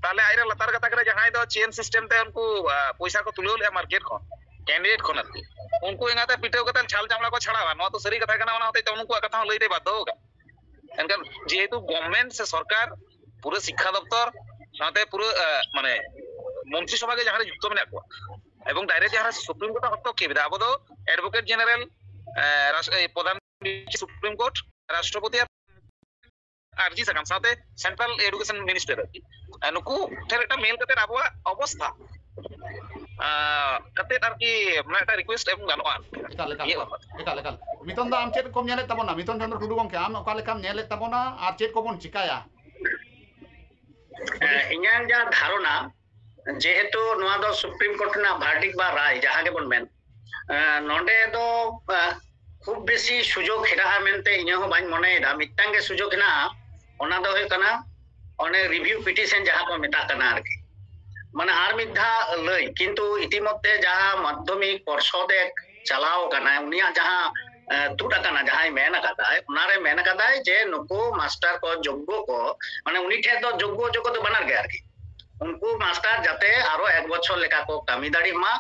ᱛᱟᱦᱚᱞᱮ ᱟᱡᱨᱮᱱ ᱞᱟᱛᱟᱨ ᱜᱟᱛᱟᱠ ᱨᱮ ᱡᱟᱦᱟᱸᱭ ᱫᱚ ᱪᱮᱱ ᱥᱤᱥᱴᱮᱢ ᱛᱮ ᱩᱱᱠᱩ, ᱟᱸ, ᱯᱚᱭᱥᱟ ᱠᱚ ᱛᱩᱞᱟᱹᱣ ᱞᱮᱫᱼᱟ ᱢᱟᱨᱠᱮᱴ ᱠᱷᱚᱱ, ᱠᱮᱱᱰᱤᱰᱮᱴ ᱠᱷᱚᱱ ᱟᱨᱠᱤ, ᱩᱱᱠᱩ ᱮᱸᱜᱟᱛᱮ ᱯᱤᱴᱟᱹᱣ ᱠᱟᱛᱮ ᱪᱷᱟᱞ ᱪᱟᱢᱲᱟ ᱠᱚ ᱪᱷᱟᱲᱟᱣᱟ᱾ ᱱᱚᱣᱟ ᱫᱚ ᱥᱟᱹᱨᱤ ᱠᱟᱛᱷᱟ ᱠᱟᱱᱟ, ᱚᱱᱟ ᱦᱚᱛᱮᱡ ᱛᱮ ᱩᱱᱠᱩᱣᱟᱜ ᱠᱟᱛᱷᱟ ᱦᱚᱸ ᱞᱟᱹᱭ ᱛᱮ ᱵᱟᱫᱽᱫᱷᱚ ᱟᱠᱟᱱᱟ᱾ ᱮᱱᱠᱷᱟᱱ ᱡᱮᱦᱮᱛᱩ ᱜᱚᱵᱷᱢᱮᱱᱴ ᱥᱮ ᱥᱚᱨᱠᱟᱨ, ᱯᱩᱨᱟᱹ ᱥᱤᱠᱠᱷᱟ ᱫᱚᱯᱛᱚᱨ ᱥᱟᱶᱛᱮ ᱯᱩᱨᱟᱹ, ᱟᱸ, ᱢᱟᱱᱮ ᱢᱚᱱᱛᱨᱤ ᱥᱚᱵᱷᱟ ᱜᱮ ᱡᱟᱦᱟᱸᱨᱮ ᱡᱩᱠᱛᱚ ᱢᱮᱱᱟᱜ ᱠᱚᱣᱟ ᱮᱵᱚᱝ ᱰᱟᱭᱨᱮᱠᱴ ᱡᱟᱦᱟᱸᱨᱮ ᱥᱩᱯᱨᱤᱢ ᱠᱳᱨᱴ ᱦᱚᱥᱛᱚᱠᱠᱷᱮᱯ ᱮᱫᱟ, ᱟᱵᱚ ᱫᱚ ᱮᱰᱵᱷᱳᱠᱮᱴ ᱡᱮᱱᱟᱨᱮᱞ, ᱟᱸ, ᱨᱟᱥ-, ᱮ, ᱯᱨᱚᱫᱷᱟᱱ ᱥᱩᱯᱨᱤᱢ ᱠᱳᱨᱴ, ᱨᱟᱥᱴᱨᱚᱯᱚᱛᱤ ᱟᱨ ᱟᱨᱡᱤ ᱥᱟᱠᱟᱢ ᱥᱟᱶᱛᱮ ᱥᱮᱱᱴᱨᱟᱞ ᱮᱰᱩᱠᱮᱥᱚᱱ ᱢᱤᱱᱤᱥᱴᱟᱨ ᱟᱨᱠᱤ, ᱟᱨ ᱱᱩᱠᱩ ᱴᱷᱮᱱ ᱢᱤᱫᱴᱟᱝ ᱢᱮᱞ ᱠᱟᱛᱮ ᱟᱵᱚᱣᱟᱜ ᱚᱵᱚᱥᱛᱷᱟ, ᱟᱸ, ᱠᱟᱛᱮ ᱟᱨᱠᱤ ᱢᱟᱱᱮ ᱢᱤᱫᱴᱟᱝ ᱨᱤᱠᱩᱭᱮᱥᱴ ᱮᱢ ᱜᱟᱱᱚᱜᱼᱟ᱾ ᱮᱠᱟᱞ, ᱮᱠᱟᱞ, ᱤᱭᱟᱹ ᱮᱠᱟᱞ, ᱮᱠᱟᱞ, ᱮᱠᱟᱞ᱾ ᱢᱤᱛᱚᱱ ᱫᱟ, ᱟᱢ ᱪᱮᱫ ᱠᱚᱢ ᱧᱮᱞᱮᱫ ᱛᱟᱵᱚᱱᱟ? ᱢᱤᱛᱚᱱ ᱪᱚᱸᱫᱽᱨᱚ ᱴᱩᱰᱩ ᱜᱚᱢᱠᱮ, ᱟᱢ ᱚᱠᱟ ᱞᱮᱠᱟᱢ ᱧᱮᱞᱮᱫ ᱛᱟᱵᱚᱱᱟ ᱟᱨ ᱪᱮᱫ ᱠᱚᱵᱚᱱ ᱪᱤᱠᱟᱭᱟ? ᱮᱸ, ᱤᱧᱟᱹᱜ ᱡᱟ ᱫᱷᱟᱨᱚᱱᱟ, ᱡᱮᱦᱮᱛᱩ ᱱᱚᱣᱟ ᱫᱚ ᱥᱩᱯᱨᱤᱢ ᱠᱳᱨᱴ ᱨᱮᱱᱟᱜ ᱵᱷᱟᱨᱰᱤᱠ ᱵᱟ ᱨᱟᱭ ᱡᱟᱦᱟᱸ ᱜᱮᱵᱚᱱ ᱢᱮᱱ, ᱮᱸ, ᱱᱚᱰᱮ ᱫᱚ, ᱮᱸ, ᱠᱷᱩᱵ ᱵᱮᱥᱤ ᱥᱩᱡᱳᱜᱽ ᱦᱮᱱᱟᱜᱼᱟ ᱢᱮᱱᱛᱮ ᱤᱧᱟᱹᱜ ᱦᱚᱸ ᱵᱟᱹᱧ ᱢᱚᱱᱮᱭᱮᱫᱟ᱾ ᱢᱤᱫᱴᱟᱝ ᱜᱮ ᱥᱩᱡᱳᱜᱽ ᱦᱮᱱᱟᱜᱼᱟ, ᱚᱱᱟ ᱫᱚ ᱦᱩᱭᱩᱜ ᱠᱟᱱᱟ ᱚᱱᱮ ᱨᱤᱵᱷᱤᱭᱩ ᱯᱤᱴᱤᱥᱚᱱ ᱡᱟᱦᱟᱸ ᱠᱚ ᱢᱮᱛᱟᱜ ᱠᱟᱱᱟ ᱟᱨᱠᱤ, ᱢᱟᱱᱮ ᱟᱨ ᱢᱤᱫ ᱫᱷᱟᱣ ᱞᱟᱹᱭ᱾ ᱠᱤᱱᱛᱩ ᱤᱛᱤᱢᱚᱫᱽᱫᱷᱮ ᱡᱟᱦᱟᱸ ᱢᱟᱫᱽᱫᱷᱚᱢᱤᱠ ᱯᱚᱨᱥᱚᱫ ᱮ ᱪᱟᱞᱟᱣ ᱟᱠᱟᱱᱟᱭ, ᱩᱱᱤᱭᱟᱜ ᱡᱟᱦᱟᱸ, ᱮᱸ, ᱛᱩᱫ ᱟᱠᱟᱱᱟ, ᱡᱟᱦᱟᱸᱭ ᱢᱮᱱ ᱟᱠᱟᱫᱟᱭ, ᱚᱱᱟᱨᱮ ᱢᱮᱱ ᱟᱠᱟᱫᱟᱭ ᱡᱮ ᱱᱩᱠᱩ ᱢᱟᱥᱴᱟᱨ ᱠᱚ ᱡᱳᱜᱽᱜᱚ ᱠᱚ, ᱢᱟᱱᱮ ᱩᱱᱤ ᱴᱷᱮᱱ ᱫᱚ ᱡᱳᱜᱽᱜᱚ ᱚᱡᱳᱜᱽᱜᱚ ᱫᱚ ᱵᱟᱱᱟᱨ ᱜᱮ ᱟᱨᱠᱤ, ᱩᱱᱠᱩ ᱢᱟᱥᱴᱟᱨ ᱡᱟᱛᱮ ᱟᱨᱚ ᱮᱠ ᱵᱚᱪᱷᱚᱨ ᱞᱮᱠᱟ ᱠᱚ ᱠᱟᱹᱢᱤ ᱫᱟᱲᱮᱭᱟᱜ ᱢᱟ,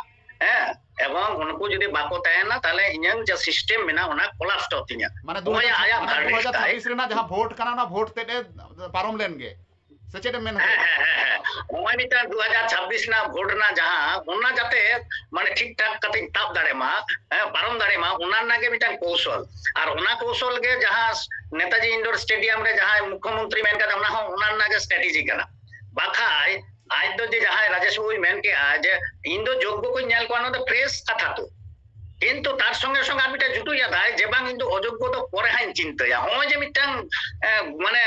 ᱦᱮᱸ, ᱮᱵᱚᱝ ᱩᱱᱠᱩ ᱡᱩᱫᱤ ᱵᱟᱠᱚ ᱛᱟᱦᱮᱱᱟ, ᱛᱟᱦᱞᱮ ᱤᱧᱟᱹᱝ ᱡᱮ ᱥᱤᱥᱴᱮᱢ ᱢᱮᱱᱟᱜᱼᱟ, ᱚᱱᱟ ᱠᱚᱞᱟᱯᱥ ᱛᱤᱧᱟ᱾ ᱢᱟᱱᱮ ᱫᱩ ᱱᱚᱜᱼᱚᱭ ᱦᱟᱡᱟᱨ, ᱟᱭᱟᱜ ᱢᱟᱱᱮ ᱵᱷᱟᱨᱰᱤᱠᱴ ᱫᱩ ᱦᱟᱡᱟᱨ ᱪᱷᱟᱵᱵᱤᱥ ᱛᱟᱭ᱾ ᱨᱮᱱᱟᱜ ᱡᱟᱦᱟᱸ ᱵᱷᱳᱴ ᱠᱟᱱᱟ, ᱚᱱᱟ ᱵᱷᱳᱴ ᱛᱮᱫ ᱮ ᱯᱟᱨᱚᱢ ᱞᱮᱱ ᱜᱮ᱾ ᱥᱮ ᱪᱮᱫ ᱮᱢ ᱢᱮᱱ ᱦᱮᱸ, ᱦᱚᱪᱚᱭᱮᱫᱟ? ᱦᱮᱸ, ᱦᱮᱸ, ᱦᱮᱸ᱾ ᱱᱚᱜᱼᱚᱭ ᱢᱤᱫᱴᱟᱝ ᱫᱩ ᱦᱟᱡᱟᱨ ᱪᱷᱟᱵᱵᱤᱥ ᱨᱮᱱᱟᱜ ᱵᱷᱳᱴ ᱨᱮᱱᱟᱜ ᱡᱟᱦᱟᱸ, ᱚᱱᱟ ᱡᱟᱛᱮ ᱢᱟᱱᱮ ᱴᱷᱤᱠ ᱴᱷᱟᱠ ᱠᱟᱛᱮᱧ ᱛᱟᱵ ᱫᱟᱲᱮ ᱢᱟ, ᱦᱮᱸ, ᱯᱟᱨᱚᱢ ᱫᱟᱲᱮ ᱢᱟ, ᱚᱱᱟ ᱨᱮᱱᱟᱜ ᱜᱮ ᱢᱤᱫᱴᱟᱝ ᱠᱚᱣᱥᱚᱞ᱾ ᱟᱨ ᱚᱱᱟ ᱠᱚᱣᱥᱚᱞ ᱜᱮ ᱡᱟᱦᱟᱸ ᱱᱮᱛᱟᱡᱤ ᱤᱱᱰᱳᱨ ᱥᱴᱮᱰᱤᱭᱟᱢ ᱨᱮ ᱡᱟᱦᱟᱸᱭ ᱢᱩᱠᱷᱭᱚᱢᱚᱱᱛᱨᱤ ᱢᱮᱱ ᱠᱟᱫᱟ, ᱚᱱᱟ ᱦᱚᱸ ᱚᱱᱟ ᱨᱮᱱᱟᱜ ᱜᱮ ᱥᱴᱨᱟᱴᱮᱡᱤ ᱠᱟᱱᱟ᱾ ᱵᱟᱠᱷᱟᱡ ᱟᱡ ᱫᱚ ᱡᱮ ᱡᱟᱦᱟᱸᱭ ᱨᱟᱡᱮᱥ ᱵᱟᱵᱩᱭ ᱢᱮᱱ ᱠᱮᱜᱼᱟ ᱡᱮ ᱤᱧ ᱫᱚ ᱡᱳᱜᱽᱜᱚ ᱠᱚᱧ ᱧᱮᱞ ᱠᱚᱣᱟ, ᱱᱚᱣᱟ ᱫᱚ ᱯᱷᱨᱮᱥ ᱠᱟᱛᱷᱟ ᱛᱚ᱾ ᱠᱤᱱᱛᱩ ᱛᱟᱨ ᱥᱚᱸᱜᱮ ᱥᱚᱸᱜᱮ ᱟᱨ ᱢᱤᱫᱴᱟᱝ ᱡᱩᱴᱩᱡ ᱟᱫᱟᱭ ᱡᱮ ᱵᱟᱝ, ᱤᱧ ᱫᱚ ᱚᱡᱳᱜᱽᱜᱚ ᱫᱚ ᱯᱚᱨᱮ ᱦᱟᱸᱜ ᱤᱧ ᱪᱤᱱᱛᱟᱹᱭᱟ᱾ ᱱᱚᱜᱼᱚᱭ ᱡᱮ ᱢᱤᱫᱴᱟᱝ, ᱮ, ᱢᱟᱱᱮ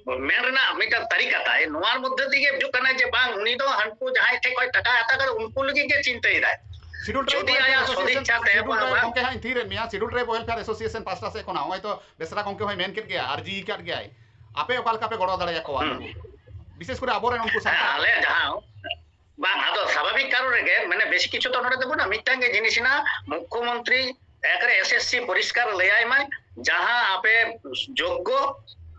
ᱢᱮᱱ ᱨᱮᱱᱟᱜ ᱢᱤᱫᱴᱟᱝ ᱛᱟᱹᱨᱤᱠᱟ ᱛᱟᱭ, ᱱᱚᱣᱟ ᱢᱚᱫᱽᱫᱷᱮ ᱛᱮᱜᱮ ᱵᱩᱡᱩᱜ ᱠᱟᱱᱟ ᱡᱮ ᱵᱟᱝ, ᱩᱱᱤ ᱫᱚ ᱦᱟᱱᱠᱩ ᱡᱟᱦᱟᱸᱭ ᱴᱷᱮᱡ ᱠᱷᱚᱡ ᱴᱟᱠᱟᱭ ᱦᱟᱛᱟᱣ ᱠᱟᱫᱟ, ᱩᱱᱠᱩ ᱞᱟᱹᱜᱤᱫ ᱜᱮ ᱪᱤᱱᱛᱟᱹᱭᱮᱫᱟᱭ᱾ ᱥᱤᱰᱩᱞ ᱴᱨᱟᱭᱤᱵ ᱡᱩᱫᱤ ᱟᱭᱟᱜ ᱮᱥᱳᱥᱤᱭᱮᱥᱚᱱ, ᱥᱚᱫᱤᱪᱪᱷᱟ ᱛᱮ ᱥᱤᱰᱩᱞ ᱴᱨᱟᱭᱤᱵ, ᱵᱟᱝ᱾ ᱜᱚᱝᱠᱮ, ᱦᱟᱸᱜ ᱤᱧ ᱛᱷᱤᱨᱮᱫ ᱢᱮᱭᱟ, ᱥᱤᱰᱩᱞ ᱴᱨᱟᱭᱤᱵ ᱳᱭᱮᱞᱯᱷᱮᱭᱟᱨ ᱮᱥᱳᱥᱤᱭᱮᱥᱚᱱ ᱯᱟᱥᱴᱟ ᱥᱮᱫ ᱠᱷᱚᱱᱟᱜ ᱱᱚᱜᱼᱚᱭ ᱛᱚ ᱵᱮᱥᱨᱟ ᱜᱚᱝᱠᱮ ᱦᱚᱸᱭ ᱢᱮᱱ ᱠᱮᱫ ᱜᱮᱭᱟ, ᱟᱨᱡᱤ ᱠᱟᱫ ᱜᱮᱭᱟᱭ, ᱟᱯᱮ ᱚᱠᱟ ᱞᱮᱠᱟ ᱯᱮ ᱜᱚᱲᱚ ᱫᱟᱲᱮᱭᱟᱠᱚᱣᱟ? ᱦᱩᱸ᱾ ᱩᱱᱠᱩ ᱵᱤᱥᱮᱥ ᱠᱚᱨᱮ ᱟᱵᱚᱨᱮᱱ ᱩᱱᱠᱩ ᱦᱮᱸ, ᱥᱟᱱᱛᱟᱲ᱾ ᱟᱞᱮ ᱡᱟᱦᱟᱸ, ᱵᱟᱝ, ᱟᱫᱚ ᱥᱟᱵᱷᱟᱵᱤᱠ ᱠᱟᱨᱚᱱ ᱨᱮᱜᱮ, ᱢᱟᱱᱮ, ᱵᱮᱥᱤ ᱠᱤᱪᱷᱩ ᱫᱚ ᱱᱚᱰᱮ ᱫᱚ ᱵᱟᱹᱱᱩᱜᱼᱟ᱾ ᱢᱤᱫᱴᱟᱝ ᱜᱮ ᱡᱤᱱᱤᱥ ᱦᱮᱱᱟᱜᱼᱟ, ᱢᱩᱠᱠᱷᱚᱢᱚᱱᱛᱨᱤ ᱮᱠᱨᱮ ᱮᱥᱮᱥᱥᱤ ᱯᱚᱨᱤᱥᱠᱟᱨ ᱞᱟᱹᱭᱟᱭ ᱢᱟᱭ, ᱡᱟᱦᱟᱸ ᱟᱯᱮ ᱡᱳᱜᱽᱜᱚ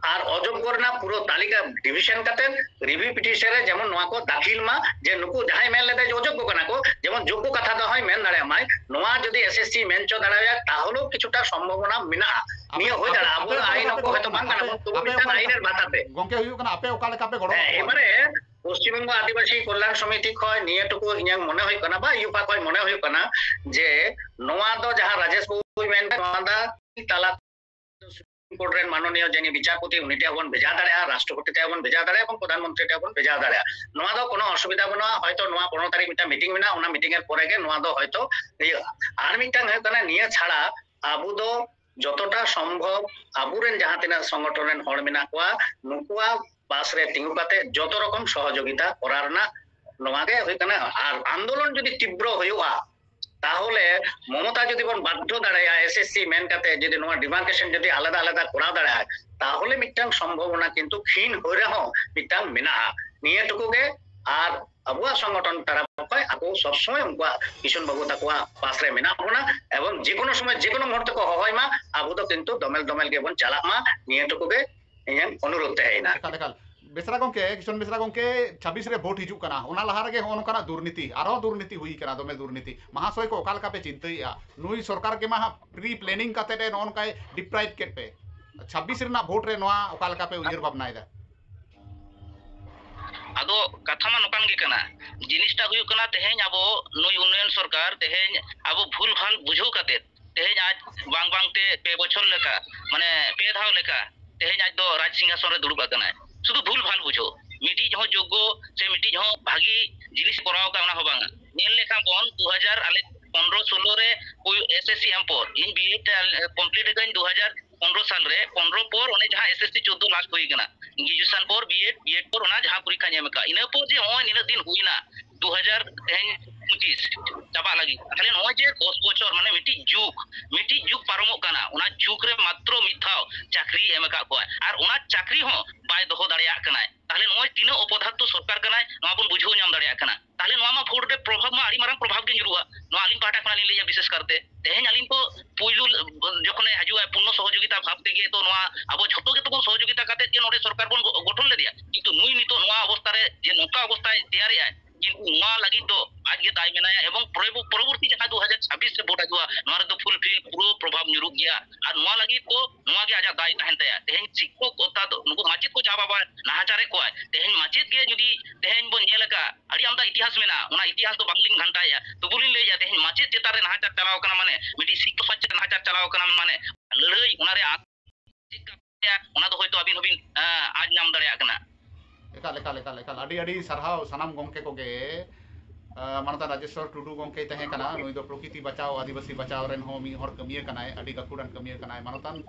ᱟᱨ ᱚᱡᱳᱜᱽᱜᱚ ᱨᱮᱱᱟᱜ ᱯᱩᱨᱟᱹ ᱛᱟᱹᱞᱤᱠᱟ ᱰᱤᱵᱷᱤᱡᱚᱱ ᱠᱟᱛᱮ ᱨᱤᱵᱷᱤᱭᱩ ᱯᱤᱴᱤᱥᱚᱱ ᱨᱮ ᱡᱮᱢᱚᱱ ᱱᱚᱣᱟ ᱠᱚ ᱫᱟᱹᱠᱷᱤᱞ ᱢᱟ, ᱡᱮ ᱱᱩᱠᱩ ᱡᱟᱦᱟᱸᱭ ᱢᱮᱱ ᱞᱮᱫᱟᱭ ᱡᱮ ᱚᱡᱳᱜᱽᱜᱚ ᱠᱟᱱᱟ ᱠᱚ, ᱡᱮᱢᱚᱱ ᱡᱳᱜᱽᱜᱚ ᱠᱟᱛᱷᱟ ᱫᱚ ᱦᱚᱸᱭ ᱢᱮᱱ ᱫᱟᱲᱮᱭᱟᱜ ᱢᱟᱭ, ᱱᱚᱣᱟ ᱡᱩᱫᱤ ᱮᱥᱮᱥᱥᱤ ᱢᱮᱱ ᱦᱚᱪᱚ ᱫᱟᱲᱮᱭᱟᱭᱟ, ᱛᱟᱦᱚᱞᱮ ᱠᱤᱪᱷᱩᱴᱟ ᱥᱚᱢᱵᱷᱚᱵᱚᱱᱟ ᱢᱮᱱᱟᱜᱼᱟ᱾ ᱟᱯᱮ, ᱱᱤᱭᱟᱹ ᱦᱩᱭ ᱟᱯᱮ, ᱫᱟᱲᱮᱭᱟᱜᱼᱟ, ᱟᱯᱮ ᱟᱵᱚᱣᱟᱜ ᱚᱠᱟ ᱟᱭᱤᱱ ᱞᱮᱠᱟ ᱚᱠᱚ ᱯᱮ, ᱦᱚᱭᱛᱚ ᱵᱟᱝ ᱠᱟᱱᱟ, ᱟᱯᱮ, ᱛᱚᱵᱩ ᱟᱯᱮ ᱢᱤᱫᱴᱟᱝ ᱚᱠᱟ ᱞᱮᱠᱟ, ᱟᱭᱤᱱᱮᱨ ᱵᱷᱟᱛᱟ ᱛᱮ᱾ ᱜᱚᱝᱠᱮ, ᱦᱩᱭᱩᱜ ᱠᱟᱱᱟ, ᱟᱯᱮ ᱚᱠᱟ ᱞᱮᱠᱟ ᱯᱮ ᱜᱚᱲᱚ ᱦᱮᱸ, ᱟᱠᱚᱣᱟ? ᱮᱵᱟᱨᱮ ᱯᱚᱥᱪᱤᱢ ᱵᱚᱝᱜᱚ ᱟᱹᱫᱤᱵᱟᱹᱥᱤ ᱠᱚᱞᱭᱟᱬ ᱥᱚᱢᱤᱛᱤ ᱠᱷᱚᱱ ᱱᱤᱭᱟᱹ ᱴᱩᱠᱩ ᱤᱧᱟᱹᱝ ᱢᱚᱱᱮ ᱦᱩᱭᱩᱜ ᱠᱟᱱᱟ, ᱵᱟ ᱤᱭᱩᱯᱟ ᱠᱷᱚᱱ ᱢᱚᱱᱮ ᱦᱩᱭᱩᱜ ᱠᱟᱱᱟ ᱡᱮ ᱱᱚᱣᱟ ᱫᱚ ᱡᱟᱦᱟᱸ ᱨᱟᱡᱮᱥ ᱵᱟᱵᱩᱭ ᱢᱮᱱ ᱠᱟᱫ, ᱱᱚᱣᱟ ᱫᱚ ᱛᱟᱞᱟ ᱥᱩᱯᱨᱤᱢ ᱠᱳᱨᱴ ᱨᱮᱱ ᱢᱟᱱᱚᱱᱤᱭᱚ ᱡᱟᱹᱱᱤᱡ ᱵᱤᱪᱟᱨᱯᱚᱛᱤ, ᱩᱱᱤ ᱴᱷᱮᱱ ᱵᱚᱱ ᱵᱷᱮᱡᱟ ᱫᱟᱲᱮᱭᱟᱜᱼᱟ, ᱨᱟᱥᱴᱨᱚᱯᱚᱛᱤ ᱴᱷᱮᱱ ᱵᱚᱱ ᱵᱷᱮᱡᱟ ᱫᱟᱲᱮᱭᱟᱜᱼᱟ ᱮᱵᱚᱝ ᱯᱨᱚᱫᱷᱟᱱ ᱢᱚᱱᱛᱨᱤ ᱴᱷᱮᱱ ᱵᱚᱱ ᱵᱷᱮᱡᱟ ᱫᱟᱲᱮᱭᱟᱜᱼᱟ᱾ ᱱᱚᱣᱟ ᱫᱚ ᱠᱳᱱᱳ ᱚᱥᱩᱵᱤᱫᱷᱟ ᱵᱟᱹᱱᱩᱜᱼᱟ᱾ ᱦᱚᱭᱛᱚ ᱱᱚᱣᱟ ᱯᱚᱱᱨᱚ ᱛᱟᱹᱨᱤᱠᱷ ᱢᱤᱫᱴᱟᱝ ᱢᱤᱴᱤᱝ ᱢᱮᱱᱟᱜᱼᱟ, ᱚᱱᱟ ᱢᱤᱴᱤᱝ ᱮᱨ ᱯᱚᱨᱮ ᱜᱮ ᱱᱚᱣᱟ ᱫᱚ ᱦᱚᱭᱛᱚ ᱤᱭᱟᱹ᱾ ᱟᱨ ᱢᱤᱫᱴᱟᱝ ᱦᱩᱭᱩᱜ ᱠᱟᱱᱟ, ᱱᱤᱭᱟᱹ ᱪᱷᱟᱲᱟ ᱟᱵᱚ ᱫᱚ ᱡᱚᱛᱚᱴᱟ ᱥᱚᱢᱵᱷᱚᱵ ᱟᱵᱚᱨᱮᱱ ᱡᱟᱦᱟᱸ ᱛᱤᱱᱟᱹᱜ ᱥᱚᱝᱜᱚᱴᱷᱚᱱ ᱨᱮᱱ ᱦᱚᱲ ᱢᱮᱱᱟᱜ ᱠᱚᱣᱟ, ᱱᱩᱠᱩᱣᱟᱜ ᱯᱟᱥ ᱨᱮ ᱛᱤᱸᱜᱩ ᱠᱟᱛᱮ ᱡᱚᱛᱚ ᱨᱚᱠᱚᱢ ᱥᱚᱦᱚᱡᱳᱜᱤᱛᱟ ᱠᱚᱨᱟᱣ ᱨᱮᱱᱟᱜ ᱱᱚᱣᱟ ᱜᱮ ᱦᱩᱭᱩᱜ ᱠᱟᱱᱟ᱾ ᱟᱨ ᱟᱱᱫᱳᱞᱚᱱ ᱡᱩᱫᱤ ᱛᱤᱵᱨᱚ ᱦᱩᱭᱩᱜᱼᱟ, ᱛᱟᱦᱚᱞᱮ ᱢᱚᱢᱚᱛᱟ ᱡᱩᱫᱤ ᱵᱚᱱ ᱵᱟᱫᱽᱫᱷᱚ ᱫᱟᱲᱮᱭᱟᱜᱼᱟ, ᱮᱥ ᱮᱥ ᱥᱤ ᱢᱮᱱ ᱠᱟᱛᱮ ᱡᱩᱫᱤ ᱱᱚᱣᱟ ᱰᱤᱢᱟᱨᱠᱮᱥᱚᱱ ᱡᱩᱫᱤ ᱟᱞᱟᱫᱟ ᱟᱞᱟᱫᱟ ᱠᱚᱨᱟᱣ ᱫᱟᱲᱮᱭᱟᱜᱼᱟ, ᱛᱟᱦᱚᱞᱮ ᱢᱤᱫᱴᱟᱝ ᱥᱚᱢᱵᱷᱚᱵᱚᱱᱟ ᱠᱤᱱᱛᱩ ᱠᱷᱤᱱ ᱦᱩᱭ ᱨᱮᱦᱚᱸ ᱢᱤᱫᱴᱟᱝ ᱢᱮᱱᱟᱜᱼᱟ᱾ ᱱᱤᱭᱟᱹ ᱴᱩᱠᱩ ᱜᱮ᱾ ᱟᱨ ᱟᱵᱚᱣᱟᱜ ᱥᱚᱝᱜᱚᱴᱷᱚᱱ ᱛᱟᱨᱟᱯ ᱠᱷᱚᱱ ᱟᱵᱚ ᱥᱚᱵ ᱥᱚᱢᱚᱭ ᱩᱱᱠᱩᱣᱟᱜ ᱠᱤᱥᱩᱱ ᱵᱟᱹᱵᱩ ᱛᱟᱠᱚᱣᱟᱜ ᱯᱟᱥ ᱨᱮ ᱢᱮᱱᱟᱜ ᱵᱚᱱᱟ, ᱮᱵᱚᱝ ᱡᱮᱠᱳᱱᱳ ᱥᱚᱢᱚᱭ ᱡᱮᱠᱳᱱᱳ ᱢᱩᱦᱩᱨᱛᱚ ᱠᱚ ᱦᱚᱦᱚᱭ ᱢᱟ, ᱟᱵᱚ ᱫᱚ ᱠᱤᱱᱛᱩ ᱫᱚᱢᱮᱞ ᱫᱚᱢᱮᱞ ᱜᱮᱵᱚᱱ ᱪᱟᱞᱟᱜ ᱢᱟ᱾ ᱱᱤᱭᱟᱹ ᱴᱩᱠᱩ ᱜᱮ ᱤᱧᱟᱹᱜ ᱚᱱᱩᱨᱳᱫᱷ ᱛᱟᱦᱮᱸᱭᱮᱱᱟ᱾ ᱮᱠᱟᱞ, ᱮᱠᱟᱞ᱾ ᱵᱮᱥᱨᱟ ᱜᱚᱝᱠᱮ, ᱠᱤᱥᱩᱱ ᱵᱮᱥᱨᱟ ᱜᱚᱝᱠᱮ, ᱪᱷᱟᱵᱵᱤᱥ ᱨᱮ ᱵᱷᱳᱴ ᱦᱤᱡᱩᱜ ᱠᱟᱱᱟ, ᱚᱱᱟ ᱞᱟᱦᱟ ᱨᱮᱜᱮ ᱦᱚᱸᱜᱼᱚ ᱱᱚᱝᱠᱟᱱᱟᱜ ᱫᱩᱨᱱᱤᱛᱤ, ᱟᱨᱦᱚᱸ ᱫᱩᱨᱱᱤᱛᱤ ᱦᱩᱭ ᱠᱟᱱᱟ, ᱫᱚᱢᱮ ᱫᱩᱨᱱᱤᱛᱤ᱾ ᱢᱟᱦᱟᱥᱚᱭ ᱠᱚ ᱚᱠᱟ ᱞᱮᱠᱟ ᱯᱮ ᱪᱤᱱᱛᱟᱹᱭᱮᱫᱼᱟ? ᱱᱩᱭ ᱥᱚᱨᱠᱟᱨ ᱜᱮ ᱢᱟ ᱦᱟᱸᱜ pre planning ᱠᱟᱛᱮ ᱮ ᱱᱚᱜᱼᱚ ᱱᱚᱝᱠᱟᱭ deprive ᱠᱮᱫ ᱯᱮ᱾ ᱪᱷᱟᱵᱵᱤᱥ ᱨᱮᱱᱟᱜ ᱵᱷᱳᱴ ᱨᱮ ᱱᱚᱣᱟ ᱚᱠᱟ ᱞᱮᱠᱟ ᱯᱮ ᱩᱭᱦᱟᱹᱨ ᱵᱷᱟᱵᱽᱱᱟᱭᱮᱫᱟ? ᱟᱫᱚ ᱠᱟᱛᱷᱟ ᱢᱟ ᱱᱚᱝᱠᱟᱱ ᱜᱮ ᱠᱟᱱᱟ, ᱡᱤᱱᱤᱥᱴᱟ ᱦᱩᱭᱩᱜ ᱠᱟᱱᱟ, ᱛᱮᱦᱮᱧ ᱟᱵᱚ ᱱᱩᱭ ᱩᱱᱱᱚᱭᱚᱱ ᱥᱚᱨᱠᱟᱨ ᱛᱮᱦᱮᱧ ᱟᱵᱚ ᱵᱷᱩᱞ ᱵᱷᱟᱞ ᱵᱩᱡᱷᱟᱹᱣ ᱠᱟᱛᱮ ᱛᱮᱦᱮᱧ ᱟᱡ ᱵᱟᱝ ᱵᱟᱝ ᱛᱮ ᱯᱮ ᱵᱚᱪᱷᱚᱨ ᱞᱮᱠᱟ, ᱢᱟᱱᱮ ᱯᱮ ᱫᱷᱟᱣ ᱞᱮᱠᱟ ᱛᱮᱦᱮᱧ ᱟᱡ ᱫᱚ ᱨᱟᱡᱽ ᱥᱤᱝᱦᱟᱥᱚᱱ ᱨᱮ ᱫᱩᱲᱩᱵ ᱟᱠᱟᱱᱟᱭ᱾ ᱥᱩᱫᱷᱩ ᱵᱷᱩᱞ ᱵᱷᱟᱞ ᱵᱩᱡᱷᱟᱹᱣ, ᱢᱤᱫᱴᱤᱡ ᱦᱚᱸ ᱡᱳᱜᱽᱜᱚ ᱥᱮ ᱢᱤᱫᱴᱤᱡ ᱦᱚᱸ ᱵᱷᱟᱹᱜᱤ ᱡᱤᱱᱤᱥ ᱠᱚᱨᱟᱣ ᱟᱠᱟᱫ ᱚᱱᱟ ᱦᱚᱸ ᱵᱟᱝᱟ᱾ ᱧᱮᱞ ᱞᱮᱠᱷᱟᱱ ᱵᱚᱱ ᱫᱩ ᱦᱟᱡᱟᱨ ᱟᱞᱮ ᱯᱚᱱᱨᱚ ᱥᱳᱞᱳ ᱨᱮ ᱮᱥ ᱮᱥ ᱥᱤ ᱮᱢ ᱯᱚᱨ ᱤᱧ ᱵᱤ ᱮᱰ ᱠᱚᱢᱯᱞᱤᱴ ᱟᱠᱟᱫᱟᱹᱧ ᱫᱩ ᱦᱟᱡᱟᱨ ᱯᱚᱱᱨᱚ ᱥᱟᱞ ᱨᱮ, ᱯᱚᱱᱨᱚ ᱯᱚᱨ ᱚᱱᱮ ᱡᱟᱦᱟᱸ ᱮᱥ ᱮᱥ ᱥᱤ ᱪᱳᱫᱽᱫᱳ ᱞᱟᱥᱴ ᱦᱩᱭ ᱟᱠᱟᱱᱟ, ᱜᱨᱮᱡᱩᱭᱮᱥᱚᱱ ᱯᱚᱨ ᱵᱤ ᱮᱰ, ᱵᱤ ᱮᱰ ᱯᱚᱨ ᱚᱱᱟ ᱡᱟᱦᱟᱸ ᱯᱚᱨᱤᱠᱠᱷᱟᱧ ᱮᱢ ᱟᱠᱟᱫ, ᱤᱱᱟᱹ ᱯᱚᱨ ᱡᱮ ᱱᱚᱜᱼᱚᱭ ᱱᱤᱱᱟᱹᱜ ᱫᱤᱱ ᱦᱩᱭᱱᱟ, ᱫᱩ ᱦᱟᱡᱟᱨ ᱛᱮᱦᱮᱧ ᱯᱚᱸᱪᱤᱥ ᱪᱟᱵᱟᱜ ᱞᱟᱹᱜᱤᱫ, ᱛᱟᱦᱞᱮ ᱱᱚᱜᱼᱚᱭ ᱡᱮ ᱫᱚᱥ ᱵᱚᱪᱷᱚᱨ ᱢᱟᱱᱮ ᱢᱤᱫᱴᱤᱡ ᱡᱩᱜᱽ, ᱢᱤᱫᱴᱤᱡ ᱡᱩᱜᱽ ᱯᱟᱨᱚᱢᱚᱜ ᱠᱟᱱᱟ, ᱚᱱᱟ ᱡᱩᱜᱽ ᱨᱮ ᱢᱟᱛᱨᱚ ᱢᱤᱫ ᱫᱷᱟᱣ ᱪᱟᱹᱠᱨᱤ ᱮᱢ ᱟᱠᱟᱫ ᱠᱚᱣᱟ, ᱟᱨ ᱚᱱᱟ ᱪᱟᱹᱠᱨᱤ ᱦᱚᱸ ᱵᱟᱭ ᱫᱚᱦᱚ ᱫᱟᱲᱮᱭᱟᱜ ᱠᱟᱱᱟᱭ᱾ ᱛᱟᱦᱞᱮ ᱱᱚᱜᱼᱚᱭ ᱛᱤᱱᱟᱹᱜ ᱚᱯᱚᱫᱷᱟᱨᱛᱚ ᱥᱚᱨᱠᱟᱨ ᱠᱟᱱᱟᱭ, ᱱᱚᱣᱟ ᱵᱚᱱ ᱵᱩᱡᱷᱟᱹᱣ ᱧᱟᱢ ᱫᱟᱲᱮᱭᱟᱜ ᱠᱟᱱᱟ᱾ ᱛᱟᱦᱞᱮ ᱱᱚᱣᱟ ᱢᱟ ᱵᱷᱳᱴ ᱨᱮ ᱯᱨᱚᱵᱷᱟᱵᱽ ᱢᱟ ᱟᱹᱰᱤ ᱢᱟᱨᱟᱝ ᱯᱨᱚᱵᱷᱟᱵᱽ ᱜᱮ ᱧᱩᱨᱩᱜᱼᱟ᱾ ᱱᱚᱣᱟ ᱟᱹᱞᱤᱧ ᱯᱟᱦᱴᱟ ᱠᱷᱚᱱᱟᱜ ᱞᱤᱧ ᱞᱟᱹᱭᱟ, ᱵᱤᱥᱮᱥ ᱠᱟᱨᱛᱮ ᱛᱮᱦᱮᱧ ᱟᱹᱞᱤᱧ ᱠᱚ ᱯᱩᱭᱞᱩ ᱡᱚᱠᱷᱚᱱᱮ ᱦᱤᱡᱩᱜᱼᱟ, ᱯᱩᱨᱱᱚ ᱥᱚᱦᱚᱡᱳᱜᱤᱛᱟ ᱵᱷᱟᱵᱽ ᱛᱮᱜᱮ ᱛᱚ ᱱᱚᱣᱟ ᱟᱵᱚ ᱡᱷᱚᱛᱚ ᱜᱮᱛᱚ ᱵᱚᱱ ᱥᱚᱦᱚᱡᱳᱜᱤᱛᱟ ᱠᱟᱛᱮ ᱜᱮ ᱱᱚᱰᱮ ᱥᱚᱨᱠᱟᱨ ᱵᱚᱱ ᱜᱚ-, ᱜᱚᱴᱷᱚᱱ ᱞᱮᱫᱮᱭᱟ᱾ ᱠᱤᱱᱛᱩ ᱱᱩᱭ ᱱᱤᱛᱚᱜ ᱱᱚᱣᱟ ᱚᱵᱚᱥᱛᱟ ᱨᱮ ᱡᱮ ᱱᱚᱝᱠᱟ ᱚᱵᱚᱥᱛᱟᱭ ᱛᱮᱭᱟᱨᱮᱜᱼᱟᱭ, ᱠᱤᱱᱛᱩ ᱱᱚᱣᱟ ᱞᱟᱹᱜᱤᱫ ᱫᱚ ᱟᱡ ᱜᱮ ᱫᱟᱭ ᱢᱮᱱᱟᱭᱟ, ᱮᱵᱚᱝ ᱯᱚᱨᱚᱵᱚᱨᱛᱤ ᱡᱟᱦᱟᱸ ᱫᱩ ᱦᱟᱡᱟᱨ ᱪᱷᱟᱵᱵᱤᱥ ᱨᱮ ᱵᱷᱳᱴ ᱦᱤᱡᱩᱜᱼᱟ, ᱱᱚᱣᱟ ᱨᱮᱫᱚ ᱯᱷᱩᱞᱯᱷᱤᱞ ᱯᱩᱨᱟᱹ ᱯᱨᱚᱵᱷᱟᱵᱽ ᱧᱩᱨᱩᱜ ᱜᱮᱭᱟ᱾ ᱟᱨ ᱱᱚᱣᱟ ᱞᱟᱹᱜᱤᱫ ᱫᱚ ᱱᱚᱣᱟ ᱜᱮ ᱟᱡᱟᱜ ᱫᱟᱭ ᱛᱟᱦᱮᱱ ᱛᱟᱭᱟ᱾ ᱛᱮᱦᱮᱧ ᱥᱤᱠᱠᱷᱚᱠ ᱚᱨᱛᱷᱟᱛ ᱱᱩᱠᱩ ᱢᱟᱪᱮᱫ ᱠᱚ ᱡᱟᱦᱟᱸ ᱵᱟᱵᱟ ᱱᱟᱦᱟᱪᱟᱨᱮᱫ ᱠᱚᱣᱟ, ᱛᱮᱦᱮᱧ ᱢᱟᱪᱮᱫ ᱜᱮ ᱡᱩᱫᱤ ᱛᱮᱦᱮᱧ ᱵᱚᱱ ᱧᱮᱞ ᱟᱠᱟᱫ, ᱟᱹᱰᱤ ᱟᱢᱫᱟ ᱤᱛᱤᱦᱟᱥ ᱢᱮᱱᱟᱜᱼᱟ, ᱚᱱᱟ ᱤᱛᱤᱦᱟᱥ ᱫᱚ ᱵᱟᱝᱞᱤᱧ ᱜᱷᱟᱱᱴᱟᱭᱮᱫᱼᱟ, ᱛᱚᱵᱩ ᱞᱤᱧ ᱞᱟᱹᱭᱮᱫᱼᱟ, ᱛᱮᱦᱮᱧ ᱢᱟᱪᱮᱫ ᱪᱮᱛᱟᱱ ᱨᱮ ᱱᱟᱦᱟᱪᱟᱨ ᱪᱟᱞᱟᱣ ᱠᱟᱱᱟ ᱢᱟᱱᱮ, ᱢᱤᱫᱴᱤᱡ ᱥᱤᱠᱠᱷᱚᱠ ᱪᱮᱛᱟᱱ ᱱᱟᱦᱟᱪᱟᱨ ᱪᱟᱞᱟᱣ ᱠᱟᱱᱟ ᱢᱟᱱᱮ, ᱞᱟᱹᱲᱦᱟᱹᱭ ᱚᱱᱟ ᱨᱮ ᱟᱸᱥ ᱪᱮᱫ ᱠᱟ ᱚᱱᱟ ᱫᱚ ᱦᱚᱭᱛᱳ ᱟᱹᱵᱤᱱ ᱦᱚᱸᱵᱤᱱ, ᱟᱸ, ᱟᱸᱡᱽ ᱧᱟᱢ ᱫᱟᱲᱮᱭᱟᱜ ᱠᱟᱱᱟ᱾ ᱮᱠᱟᱞ, ᱮᱠᱟᱞ, ᱮᱠᱟᱞ, ᱮᱠᱟᱞ᱾ ᱟᱹᱰᱤ, ᱟᱹᱰᱤ ᱥᱟᱨᱦᱟᱣ ᱥᱟᱱᱟᱢ ᱜᱚᱢᱠᱮ ᱠᱚᱜᱮ᱾ ᱟᱸ, ᱢᱟᱱᱚᱛᱟᱱ ᱨᱟᱡᱮᱥᱣᱚᱨ ᱴᱩᱰᱩ ᱜᱚᱢᱠᱮᱭ ᱛᱟᱦᱮᱸ ᱠᱟᱱᱟ᱾ ᱱᱩᱭ ᱫᱚ ᱯᱨᱚᱠᱤᱛᱤ ᱵᱟᱪᱟᱣ, ᱟᱹᱫᱤᱵᱟᱹᱥᱤ ᱵᱟᱪᱟᱣ ᱨᱮᱱ ᱦᱚᱸ ᱢᱤᱫ ᱦᱚᱲ ᱠᱟᱹᱢᱤᱭᱟᱹ ᱠᱟᱱᱟᱭ, ᱟᱹᱰᱤ ᱜᱟᱹᱠᱷᱩᱲᱟᱱ ᱠᱟᱹᱢᱤᱭᱟᱹ ᱠᱟᱱᱟᱭ᱾ ᱢᱟᱱᱚᱛᱟᱱ,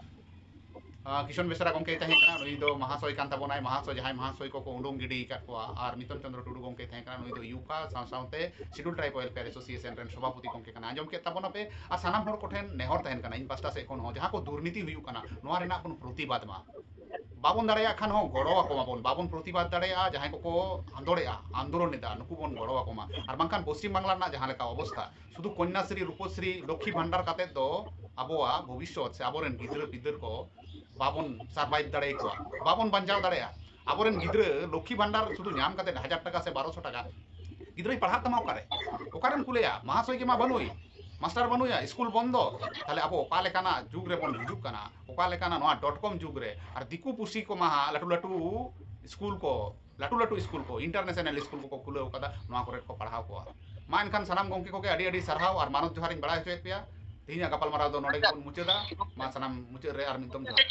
ᱟᱸ, ᱠᱤᱥᱚᱱ ᱵᱮᱥᱨᱟ ᱜᱚᱢᱠᱮᱭ ᱛᱟᱦᱮᱸ ᱠᱟᱱᱟ᱾ ᱱᱩᱭ ᱫᱚ ᱢᱟᱦᱟᱥᱚᱭ ᱠᱟᱱ ᱛᱟᱵᱚᱱᱟᱭ, ᱢᱟᱦᱟᱥᱚᱭ, ᱡᱟᱦᱟᱸᱭ ᱢᱟᱦᱟᱥᱚᱭ ᱠᱚᱠᱚ ᱩᱰᱩᱝ ᱜᱤᱰᱤ ᱟᱠᱟᱫ ᱠᱚᱣᱟ᱾ ᱟᱨ ᱢᱤᱛᱚᱱ ᱪᱚᱸᱫᱽᱨᱚ ᱴᱩᱰᱩ ᱜᱚᱢᱠᱮᱭ ᱛᱟᱦᱮᱸ ᱠᱟᱱᱟ᱾ ᱱᱩᱭ ᱫᱚ ᱭᱩᱯᱷᱟ ᱥᱟᱶ ᱥᱟᱶᱛᱮ Scheduled Tribe Welfare Association ᱨᱮᱱ ᱥᱚᱵᱷᱟᱯᱚᱛᱤ ᱜᱚᱢᱠᱮ ᱠᱟᱱᱟᱭ᱾ ᱟᱸᱡᱚᱢ ᱠᱮᱫ ᱛᱟᱵᱚᱱᱟᱯᱮ᱾ ᱟᱨ ᱥᱟᱱᱟᱢ ᱦᱚᱲ ᱠᱚᱴᱷᱮᱱ ᱱᱮᱦᱚᱨ ᱛᱟᱦᱮᱱ ᱠᱟᱱᱟ, ᱤᱧ ᱯᱟᱥᱴᱟ ᱥᱮᱫ ᱠᱷᱚᱱ ᱦᱚᱸ, ᱡᱟᱦᱟᱸ ᱠᱚ ᱫᱩᱨᱱᱤᱛᱤ ᱦᱩᱭᱩᱜ ᱠᱟᱱᱟ, ᱱᱚᱣᱟ ᱨᱮᱱᱟᱜ ᱵᱚᱱ ᱯᱨᱚᱛᱤᱵᱟᱫ ᱢᱟ᱾ ᱵᱟᱵᱚᱱ ᱫᱟᱲᱮᱭᱟᱜ ᱠᱷᱟᱱ ᱦᱚᱸ ᱜᱚᱲᱚ ᱟᱠᱚ ᱢᱟᱵᱚᱱ, ᱵᱟᱵᱚᱱ ᱯᱨᱚᱛᱤᱵᱟᱫ ᱫᱟᱲᱮᱭᱟᱜᱼᱟ ᱡᱟᱦᱟᱸᱭ ᱠᱚᱠᱚ ᱟᱸᱫᱳᱲᱮᱜᱼᱟ, ᱟᱱᱫᱳᱞᱚᱱ ᱮᱫᱟ, ᱱᱩᱠᱩ ᱵᱚᱱ ᱜᱚᱲᱚ ᱟᱠᱚ ᱢᱟ᱾ ᱟᱨ ᱵᱟᱝᱠᱷᱟᱱ ᱯᱚᱥᱪᱤᱢ ᱵᱟᱝᱞᱟ ᱨᱮᱱᱟᱜ ᱡᱟᱦᱟᱸ ᱞᱮᱠᱟ ᱚᱵᱚᱥᱛᱷᱟ, ᱥᱩᱫᱷᱩ ᱠᱚᱱᱭᱟᱥᱨᱤ, ᱨᱩᱯᱚᱥᱨᱤ, ᱞᱚᱠᱠᱷᱤ ᱵᱷᱟᱱᱰᱟᱨ ᱠᱟᱛᱮᱫ ᱫᱚ ᱟᱵᱚᱣᱟᱜ ᱵᱷᱚᱵᱤᱥᱥᱚᱛ ᱥᱮ ᱟᱵᱚᱨᱮᱱ ᱜᱤᱫᱽᱨᱟᱹ ᱯᱤᱫᱽᱨᱟᱹ ᱠᱚ ᱵᱟᱵᱚᱱ survive ᱫᱟᱲᱮᱭᱟᱠᱚᱣᱟ, ᱵᱟᱵᱚᱱ ᱵᱟᱧᱪᱟᱣ ᱫᱟᱲᱮᱭᱟᱜᱼᱟ᱾ ᱟᱵᱚᱨᱮᱱ ᱜᱤᱫᱽᱨᱟᱹ ᱞᱚᱠᱠᱷᱤ ᱵᱷᱟᱱᱰᱟᱨ ᱥᱩᱫᱷᱩ ᱧᱟᱢ ᱠᱟᱛᱮᱫ ᱦᱟᱡᱟᱨ ᱴᱟᱠᱟ ᱥᱮ ᱵᱟᱨᱚᱥᱚ ᱴᱟᱠᱟ, ᱜᱤᱫᱽᱨᱟᱹᱭ ᱯᱟᱲᱦᱟᱜ ᱛᱟᱢᱟ ᱚᱠᱟᱨᱮ? ᱚᱠᱟᱨᱮᱢ ᱠᱩᱞᱮᱭᱟ? ᱢᱟᱦᱟᱥᱚᱭ ᱜᱮ ᱢᱟ ᱵᱟᱹᱱᱩᱭ, ᱢᱟᱥᱴᱟᱨ ᱵᱟᱹᱱᱩᱭᱟ, ᱥᱠᱩᱞ ᱵᱚᱱᱫᱚ᱾ ᱛᱟᱦᱞᱮ ᱟᱵᱚ ᱚᱠᱟ ᱞᱮᱠᱟᱱᱟᱜ ᱡᱩᱜᱽ ᱨᱮᱵᱚᱱ ᱦᱤᱡᱩᱜ ᱠᱟᱱᱟ? ᱚᱠᱟ ᱞᱮᱠᱟᱱᱟᱜ ᱱᱚᱣᱟ dot com ᱡᱩᱜᱽ ᱨᱮ? ᱟᱨ ᱫᱤᱠᱩ ᱯᱩᱥᱤ ᱠᱚᱢᱟ ᱦᱟᱸᱜ ᱞᱟᱹᱴᱩ ᱞᱟᱹᱴᱩ ᱥᱠᱩᱞ ᱠᱚ, ᱞᱟᱹᱴᱩ ᱞᱟᱹᱴᱩ ᱥᱠᱩᱞ ᱠᱚ, ᱤᱱᱴᱟᱨᱱᱮᱥᱱᱟᱞ ᱥᱠᱩᱞ ᱠᱚᱠᱚ ᱠᱷᱩᱞᱟᱹᱣ ᱠᱟᱫᱟ, ᱱᱚᱣᱟ ᱠᱚᱨᱮ ᱠᱚ ᱯᱟᱲᱦᱟᱣ ᱠᱚᱣᱟ᱾ ᱢᱟ ᱮᱱᱠᱷᱟᱱ ᱥᱟᱱᱟᱢ ᱜᱚᱢᱠᱮ ᱠᱚᱜᱮ ᱟᱹᱰᱤ ᱟᱹᱰᱤ ᱥᱟᱨᱦᱟᱣ ᱟᱨ ᱢᱟᱱᱚᱛ ᱡᱚᱦᱟᱨ ᱤᱧ ᱵᱟᱲᱟᱭ ᱦᱚᱪᱚᱭᱮᱫ ᱯᱮᱭᱟ᱾ ᱛᱮᱦᱮᱧᱟᱜ ᱜᱟᱯᱟᱞᱢᱟᱨᱟᱣ ᱫᱚ ᱱᱚᱰᱮ ᱜᱮᱵᱚᱱ ᱢᱩᱪᱟᱹᱫᱟ᱾ ᱢᱟ ᱥᱟᱱᱟᱢ ᱢᱩᱪᱟᱹᱫ ᱨᱮ ᱟᱨ ᱢᱤᱫ ᱫᱚᱢ ᱡᱚᱦᱟᱨ᱾